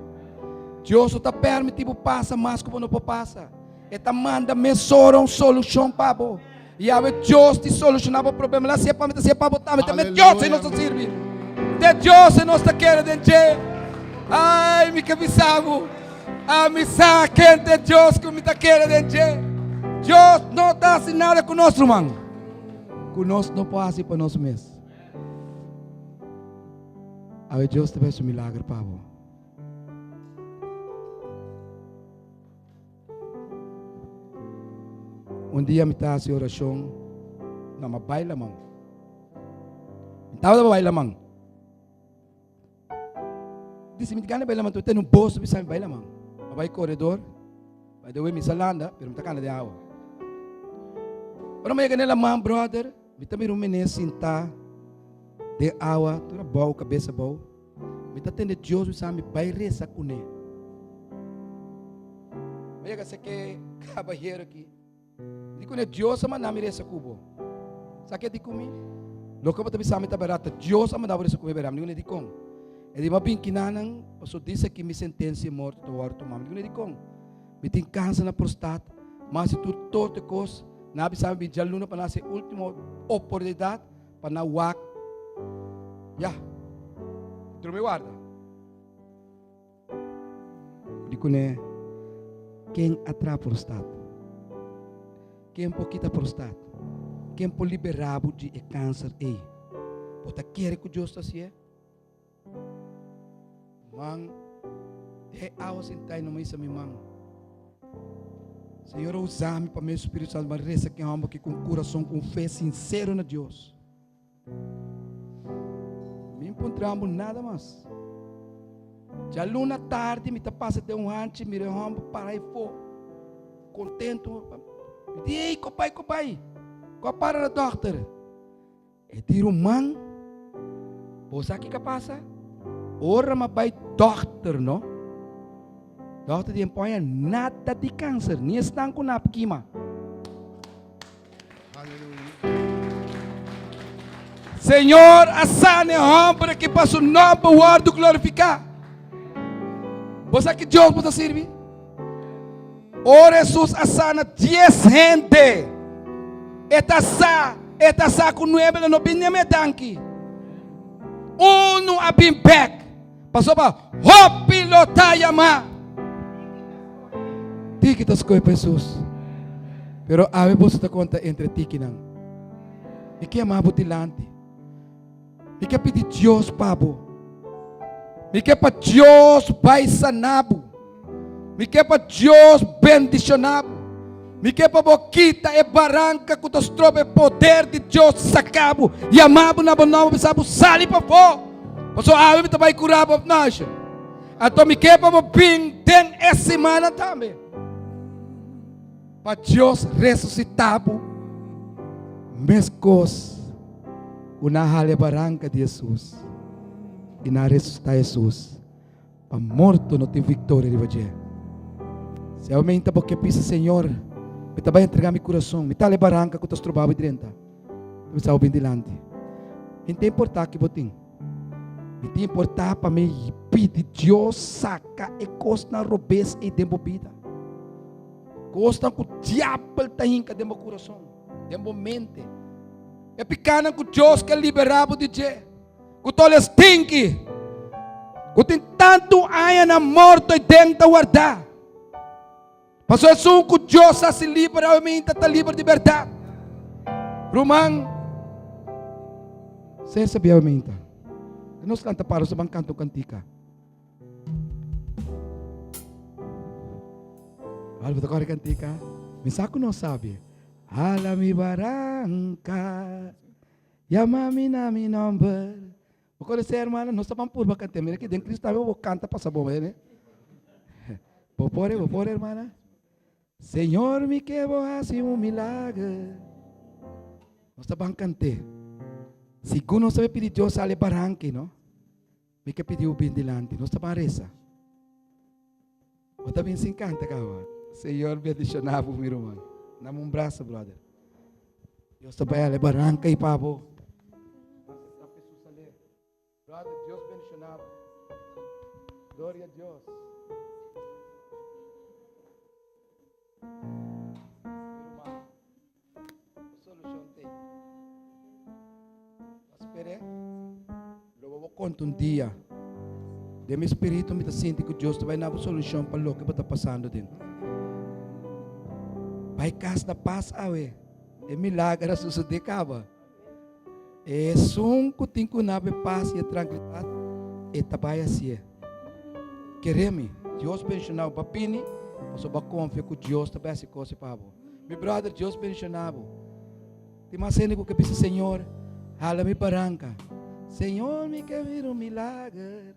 Dios no ta permití bo pasa mas ku bo no por pasa. E ta manda mesora un solushon pa bo. I awe Dios di solushoná bo problema. La siña pa mi ta siña pa bo tambe. Ta me Dios ei nos ta sirbi. Te Dios ei nos ta kere den dje. Ai, mi ke bisa bo. Ami sa ken ta e Dios ku mi ta kere den dje. Dios no ta hasi nada ku nos, ruman, ku nos no por hasi pa nos mes. Awe Dios ta bai su milager pa bo. Un dia mi ta hasi orashon na ma bai laman. Mi tabata bai laman. Dice, mi gana baila man, tu ten un boso bisa mi baila man. Ma bai corredor, by the way mi sa landa, pero mi ta cana de awa. Ora mi yega na laman, brother, mi ta mira un meneer sinta den awa, tur abou, cabeza abou. Mi ta tende Dios bisa mi bai reza cune. Mi yega sa ke caballero aki. Di ku ne Dios a manda mi resa ku bo. Sa ke di ku mi? Loke bo ta bisa mi ta bèrdat, ta Dios a manda bo resa ku mi bèrdat. Mi di ku ne dikon? E di, Mi a bin kinanan paso disa ki mi sentensia di morto ta wòrdu tumá. Mi di ku ne dikon? Mi tin kanser na prostat, mi a hasi tur torto e kos. Nan a bisa mi bin djaluna pa nan hasi e último oportunidat pa nan wak. Ya, drumi warda. Di kuné ken a traha prostat? Ken por kita prostat? Ken por liberá bo di e kanser ei? Bo ta kere ku Dios ta hasié? Man, e awa sintá i no misa mi man. Señor a usa mi pa medio Spiritu Santo pa resa ku e hòmber aki ku un kurason, ku un fe sinsero na Dios. Mi encontramos nada mas. Djaluna tardi mi ta pasa den un hanchi mira e hòmber para afó kontentu. Mi di, Ey, ko bai, ko bai? Ko a para na dòkter? E di, Ruman, bo sa kiko a pasa? Ora mi a bai dòkter no, dòkter di empoña nada di kanser, ni esnan ku nap kima. Señor a sana e homber aki pa su nomber wordo glorifica. Bo sa ki Dios bo ta sirbi? Ora Jesus a sana dies hende, e ta sa, e ta sa ku nuebe lo no bin neme danki. Uno a bin bek, pasobra hopi lo ta yama. Tiki ta skohe pa Hesus. Pero awe boso ta konta entre tikinan. Mi ke ama bo dilanti. Mi ke pidi Dios pa bo. Mi ke pa Dios bai sana bo. Mi ke pa Dios bendiciona bo. Mi ke pa bo kita e baranka ku ta stroba e poder di Dios saka bo, yama bo na bo nomber, bisa bo sali pafó. Pasobra awe mi ta bai kura bo. Anto mi ke pa bo bin den e simana tambe. Pa Dios resusitá bo meskos ku nan hala e baranka di Hesus i nan resusitá Hesus pa morto no tin viktoria riba dje. Si awe bo ke bisa, Señor, mi ta bai entregá mi kurason, mi ta hala e baranka ku ta stroba bo drenta, mi sa bo bin dilanti. Mi ta importá ki bo tin. Mi tin importá pa mi pidi Dios saka e kosnan robes ei den bo bida. Kosnan ku diabel ta hinka den bo kurason, den bo mente. E pikanan ku Dios ke liberá bo di dje, ku tòg el stinki, ku tin tantu añanan morto ei den ta wardá. Pasobra esun ku Dios hasi liber awe minta ta liber di bèrdat. Ruman, ser sabí awe minta. Nos kanta para nos ban kanta un kantika. Alba ta kore kantika. Mi sa ku nos sabi. Hala mi baranka, yama mi na mi nomber. Bo konosé hermano, nos ta ban purba kant'é. Mira ki den Cristo tambe bo kanta pasa bon, ne? Bo por, bo por, hermana? Señor, mi ke bo hasi un milager. Nos ta ban kant'é. Sigun nos ta pidi Dios sali baranki, no? Mi ke pidi bo bin dilanti. Nos ta ban resa. Bo ta bin sin kanta kaba. Señor bendiciona bo, mi ruman. Dame un brazo, brother. Dios ta bai ale baranka i pa bo. Brother, Dios bendiciona bo. Gloria a Dios. Solucion te. Espere. Lo bo conta un dia. Den mi spiritu mi ta sinti ku Dios ta bai na bo solucion pa loke bo ta pasando den. Bai kas na pas awe. E milager a sucede kaba. Esun ku tin ku na be pas i e trankilidat, e ta bai hasié. Kere mi, Dios benshoná bo. Ba bini, pasobra bo a konfia ku Dios ta bai hasi kos pa bo. Mi bròder, Dios benshoná bo. Tin mas hende ku ke bisa, Señor, hala mi baranka. Señor, mi ke mira un milager.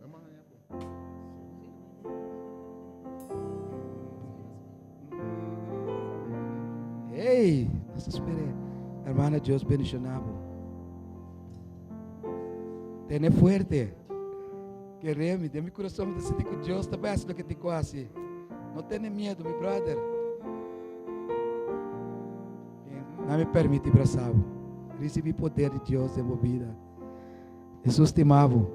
Hey, nos ta spera. Hermana, Dios bendiciona bo. Tene fuerte. Queremi, den mi corazón mi ta sinti cu Dios ta bai haci loke tin cu haci. No tene miedo, mi brother. Na mi permiti brasa bo. Ricibi poder di Dios den bo bida. Jesus stima bo.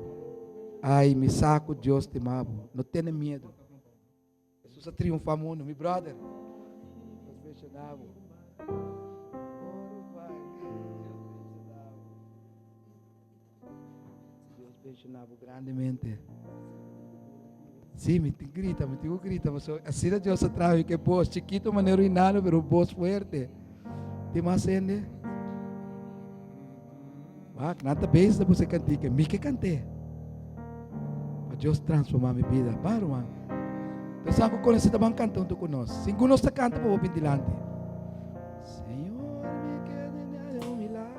Ai, mi sa cu Dios stima bo. No tene miedo. Jesus a triunfa mundo, mi brother. Dios bendiciona bo. Dios bendiciona bo grandemente. Sí, mi tin grita, mi tin grita, paso asina Dios a traha que voz chiquito manera inano, pero voz fuerte. Tin mas hende? Wak, nan ta bezig ta buska kantika. Mi ke kant'é. Pa Dios transformá mi bida. Ba, ruman. Pensa ku konosé ta ban kanta huntu ku nos. Singun nos ta kanta pa bo bin dilanti. Señor, mi ke de un milagro.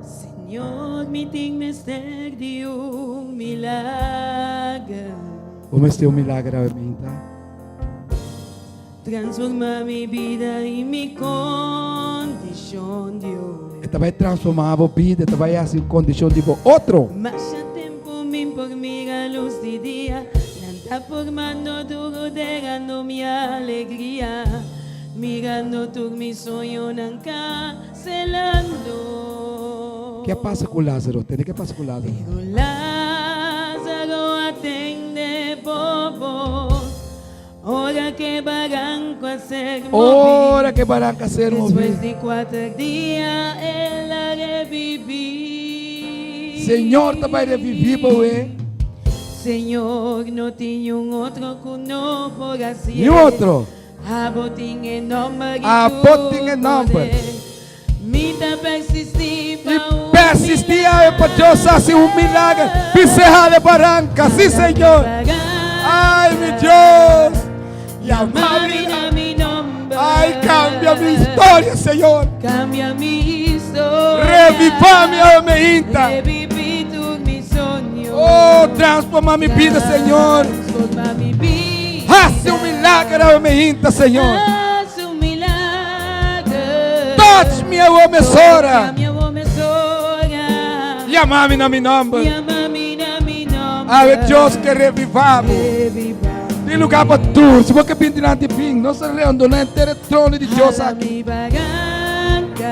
Señor. Señor, mi tin mester di un milager. Bo mester un milager awe minta? Transforma mi bida y mi condicion, Dios. E ta bai transforma bo bida, e ta bai haci condicion di bo otro. Masha tempo mi por mira luz di dia, nan ta formando duro derando mi alegria, mirando tur mi soñonan cancelando. Ke a pasa cu Lazaro? Tende ke a pasa cu Lazaro. Pero Lazaro atende bo voz. Ora ke baranco a ser moví. Ora ke baranco a ser moví. Despues di kuater dia el a reviví. Señor ta bai reviví bo e. Señor, no tin niun otro ku no por hasié. Niun otro. Abo tin e nomber i Abo tin e tur nomber. poder. Mi ta persistí pa I un persistí awe pa Dios hasi un milager. Bis'é hala e baranka. Sí, Señor. Ay, mi Dios. Yama mi na mi nomber. Ay, cambia mi historia, Señor. Cambia mi historia. Reviva mi awe meinta. Reviví tur mi soño. Oh, transforma mi bida, Señor. Transforma mi bida. Hasi un milager awe meinta, Señor. Hasi un milager. Touch mi awo mesora. Toca mi awo mesora. Yama mi na mi nomber. Yama mi na mi nomber. Awe Dios ke reviva bo. Tin lugar pa tur. Si bo ke bin dilanti bin. Nos ta reondona henter e trono di Dios aki.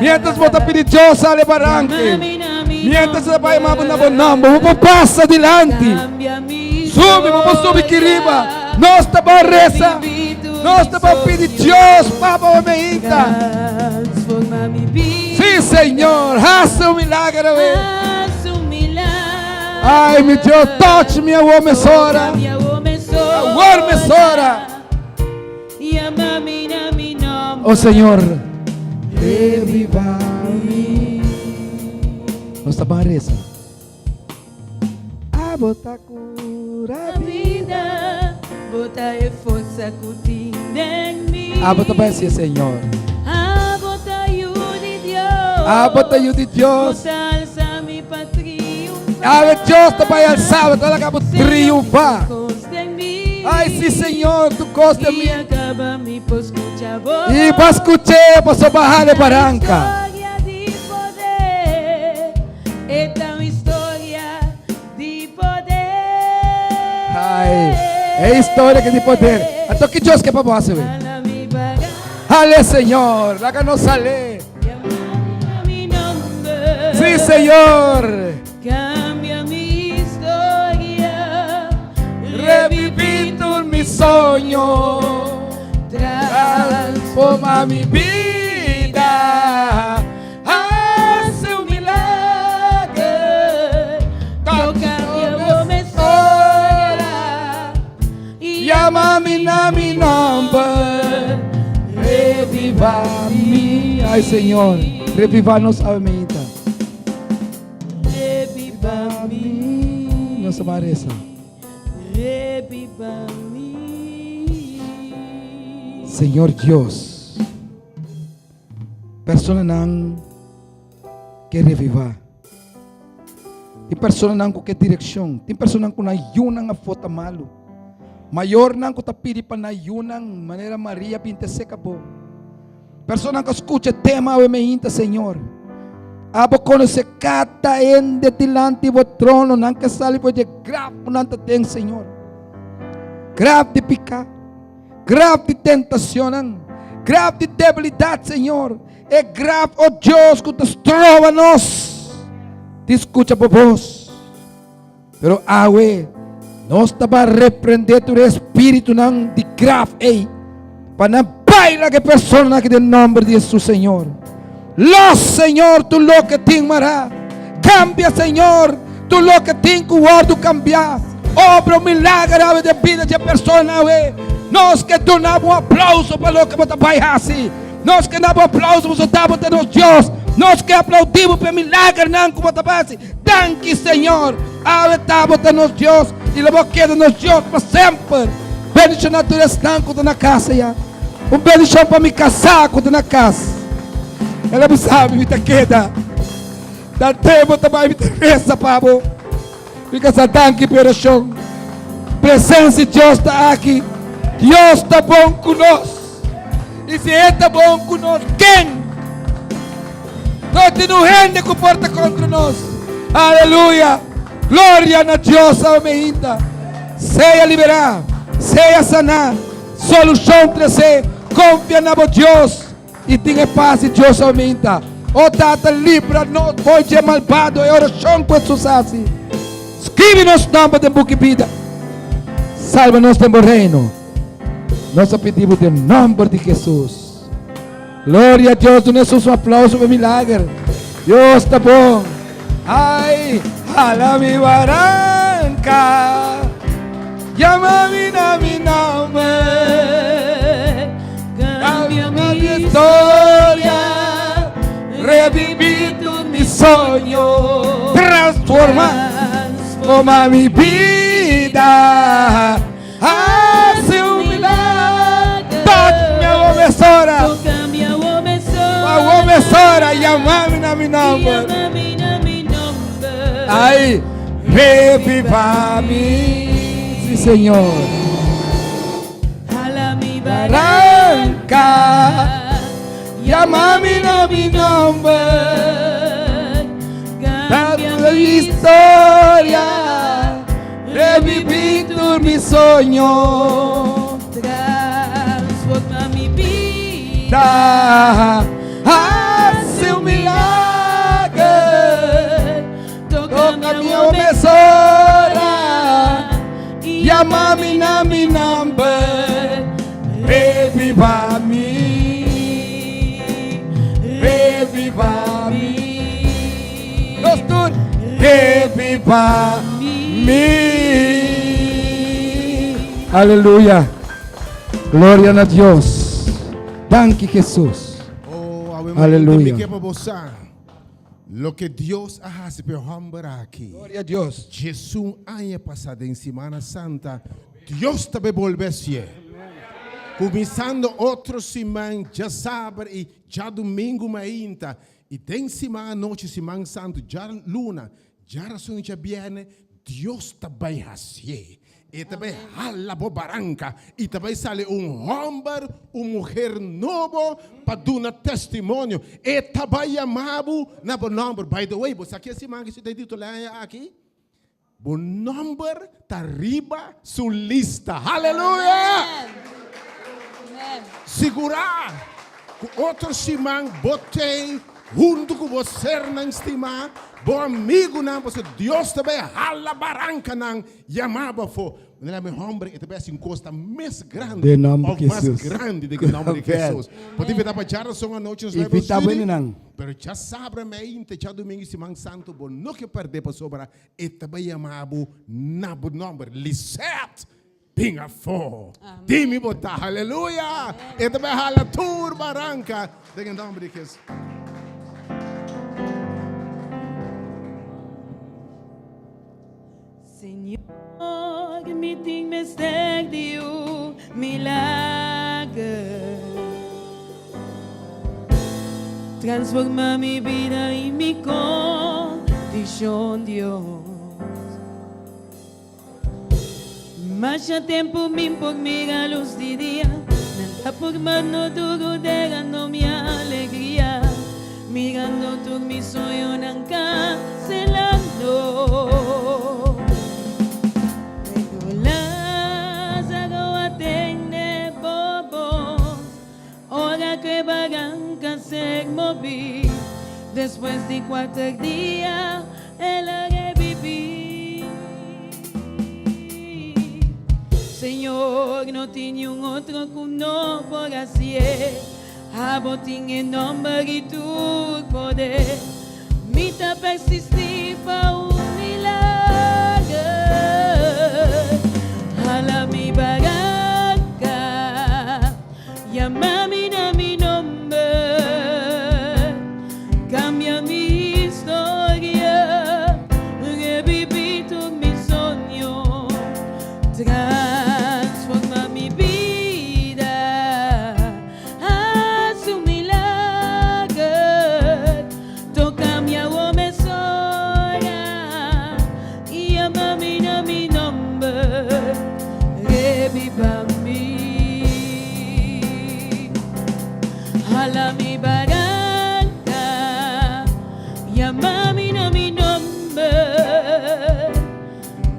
Mientras bo ta pidi Dios sali baranke. Mientras e ta bai yama bo na bo nomber. Bo por pasa dilanti. Subi, bo por subi ki riba. Nos ta bai resa. Nos ta bai pidi Dios Papa bo meinta. Sí, Señor, hasi un milagro awe. Ay, mi Dios, touch mi awor mesora. Awor mesora. Oh, Señor, reviva mi. Nos ta ban resa. Abo ta cura vida, bo ta e forsa cu tin den mi. Abo ta bai hacié, Señor. Abo ta yu di Dios. Abo ta yu di Dios. Bo ta alsa mi pa triunfa. Awe Dios ta bai alsa bo, ta laga bo triunfa. Ay, si, Señor, tu cos den mi. I a caba mi por scucha bo. I pa scuché, pasobra baha de baranca. Historia di poder. E ta un historia di poder. Ai, e historia ke di poder. Anto ki Dios ke pa bo hasi we? Hale Señor, laga nos sale. Sí, Señor. Cambia mi historia. Reviví tur mi soño. Transforma mi vida. Hasi un milager. Toca mi awor mesora. Yama mi na mi nomber. Reviva mi. Ay, Señor, reviva nos almita. Reviva mi. Nos ta resa. Reviva mi. Señor Dios. Personanan ke revivá. Tin personanan ku ke direkshon. Tin personanan ku nan yunan a fota malu. Mayornan ku ta pidi pa nan yunan manera Maria bin te seka bo. Personanan ku a skucha e tema awe meinta, Señor. Abo konosé kada hende dilanti bo trono. Nan ke sali for dje graf ku nan ta den, Señor. Graf di piká. Graf di tentacionnan, graf di debilidad, Señor. E graf, oh Dios, cu ta stroba nos di scucha bo voz. Pero awe, nos ta ba reprende tur e espiritunan di graf ei, pa nan bai laga e personanan aki den nomber di Jesus, Señor. Los, Señor, tur loke tin mará. Cambia, Señor, tur loke tin cu wordo cambiá. Obra un milager awe den bida dje persona awe. Nos ke duna bo un aplauso pa loke bo ta bai haci. Nos ke duna bo aplauso pasobra ta bo ta nos Dios. Nos ke aplaudí bo pa e milagernan cu bo ta bai haci. Danki, Señor. Awe ta bo ta nos Dios y lo bo keda nos Dios pa semper. Bendiciona tur esnan cu ta na casa ya. Un bendicion pa mi casá cu ta na cas. El a bisa mi, mi ta keda. Tante bo ta bai mi ta resa pa bo. Mi ka sa danki pa e orashon. Presensia di Dios ta aki. Dios ta bon ku nos. I si E ta bon ku nos, ken? No tin un hende ku por ta kontra nos. Aleluya! Gloria na Dios awe-meinta. Sea liberá, sea saná, solushon tresé. Konfia na bo Dios i tin e pas di Dios awe-meinta. O Tata, libra nos for dje malbado, e orashon ku Hesus hasi. Skribi nos nòmber den buki bida. Salba nos den bo Reino. Nos a pidi bo den nòmber di Hesus. Gloria a Dios, duna Hesus un aplauso pa e milager. Dios ta bon. Ai, hala mi baranca, yama mi na mi nomber, cambia mi historia, reviví tu mi soño, transforma, transforma mi vida. Hasi un milagro. Toca mi awomesora. Toca mi awomesora. Awomesora, yama mi na mi nomber. Yama mi na mi nomber. Ay, reviva mi. Sí, Señor. Hala mi baranca. Yama mi na mi nomber. Cambia mi historia. Reviví tur mi soño. Transforma mi bida. Hasi un milager. Toca Toca mi omesora. Yama mi na mi nomber. Reviva mi. Reviva mi. Nos tur. Reviva mi. Aleluya. Gloria na Dios. Danki Jesus. Oh, awe Aleluya. Mi ke pa bo sa loke Dios a hasi pa e hòmber aki. Gloria a Dios. Djesun aña pasá den Simana Santa, Dios ta bai bolbe hasié. Kuminsando otro siman djasaber i djadumingu mainta, I den siman anochi, siman santu, djaluna, djarason i djabièrnè, Dios ta bai hasié. E ta bai hala bo baranka i ta bai sali un hòmber, un muher nobo pa duna testimonio. E ta bai yama bo na bo nòmber. By the way, bo sa ke siman ki si ta e titular aki? Bo nòmber ta riba su lista. Haleluya! Sigurá ku otro siman bo t'ei huntu ku bo sernan stimá, bo amigunan, pasobra Dios ta bai hala barankanan yamá bo afó. Manera mi hòmber, e ta bai hasi un kos ta mes grandi Den nòmber òf mas Hesus. grandi den e nòmber di Hesus. Por ta invitá pa djarason anochi nos Bible Invitá study, buenenan. pero djasabra meinta, djadumingu i siman santu bo no ke pèrdè pasobra E ta bai yama bo na bo nomber. Lisette, bin afó. Dimi bo ta. Haleluya! E ta bai hala tur baranka den e nomber di Jesus. Señor, mi tin mester di un milager. Transforma mi bida y mi condicion, Dios. Masha tempo mi por mira luz di dia, Nan ta formando duro derando mi alegria, Mirando tur mi soñonan cancelando. Pero Lázaro atende bo voz. Ora ku e baranka ser moví, despues di kuater dia el a rebibí. Señor, no tin niun otro ku no por hasié, abo tin e nòmber i tur poder. Mi ta persistí pa un milager. Hala mi baranka. Yama mi na mi nomber, cambia mi historia, reviví tur mi soño, transforma mi bida, haz un milager. Yama mi na mi nomber,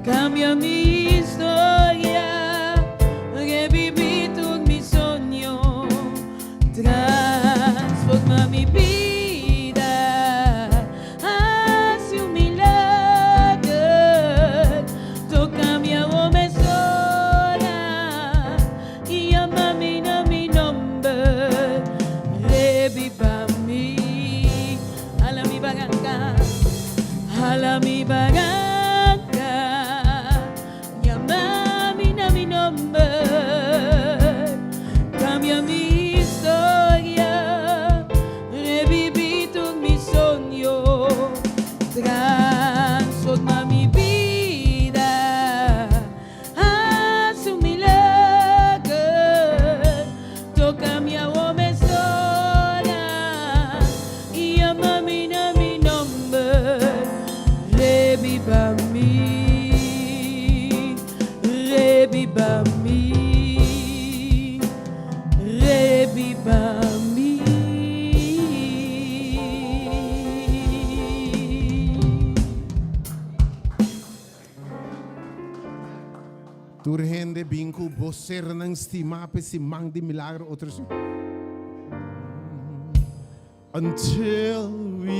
cambia mi historia, reviví tur mi soño, transforma mi bida, haci un milager, toca mi awor mesora, y yama mi na mi nomber, reviva mi, hala mi baranca, hala mi baranca, yama mi na mi nomber, cambia mi historia, reviví tur mi soño, transforma mi bida, haci un milager, toca mi awor mesora, y yama mi na mi nomber, reviva mi, reviva mi, reviva mi. Tur hende bin ku bo sernan stimá p'e siman di milagro otro siman. Until we.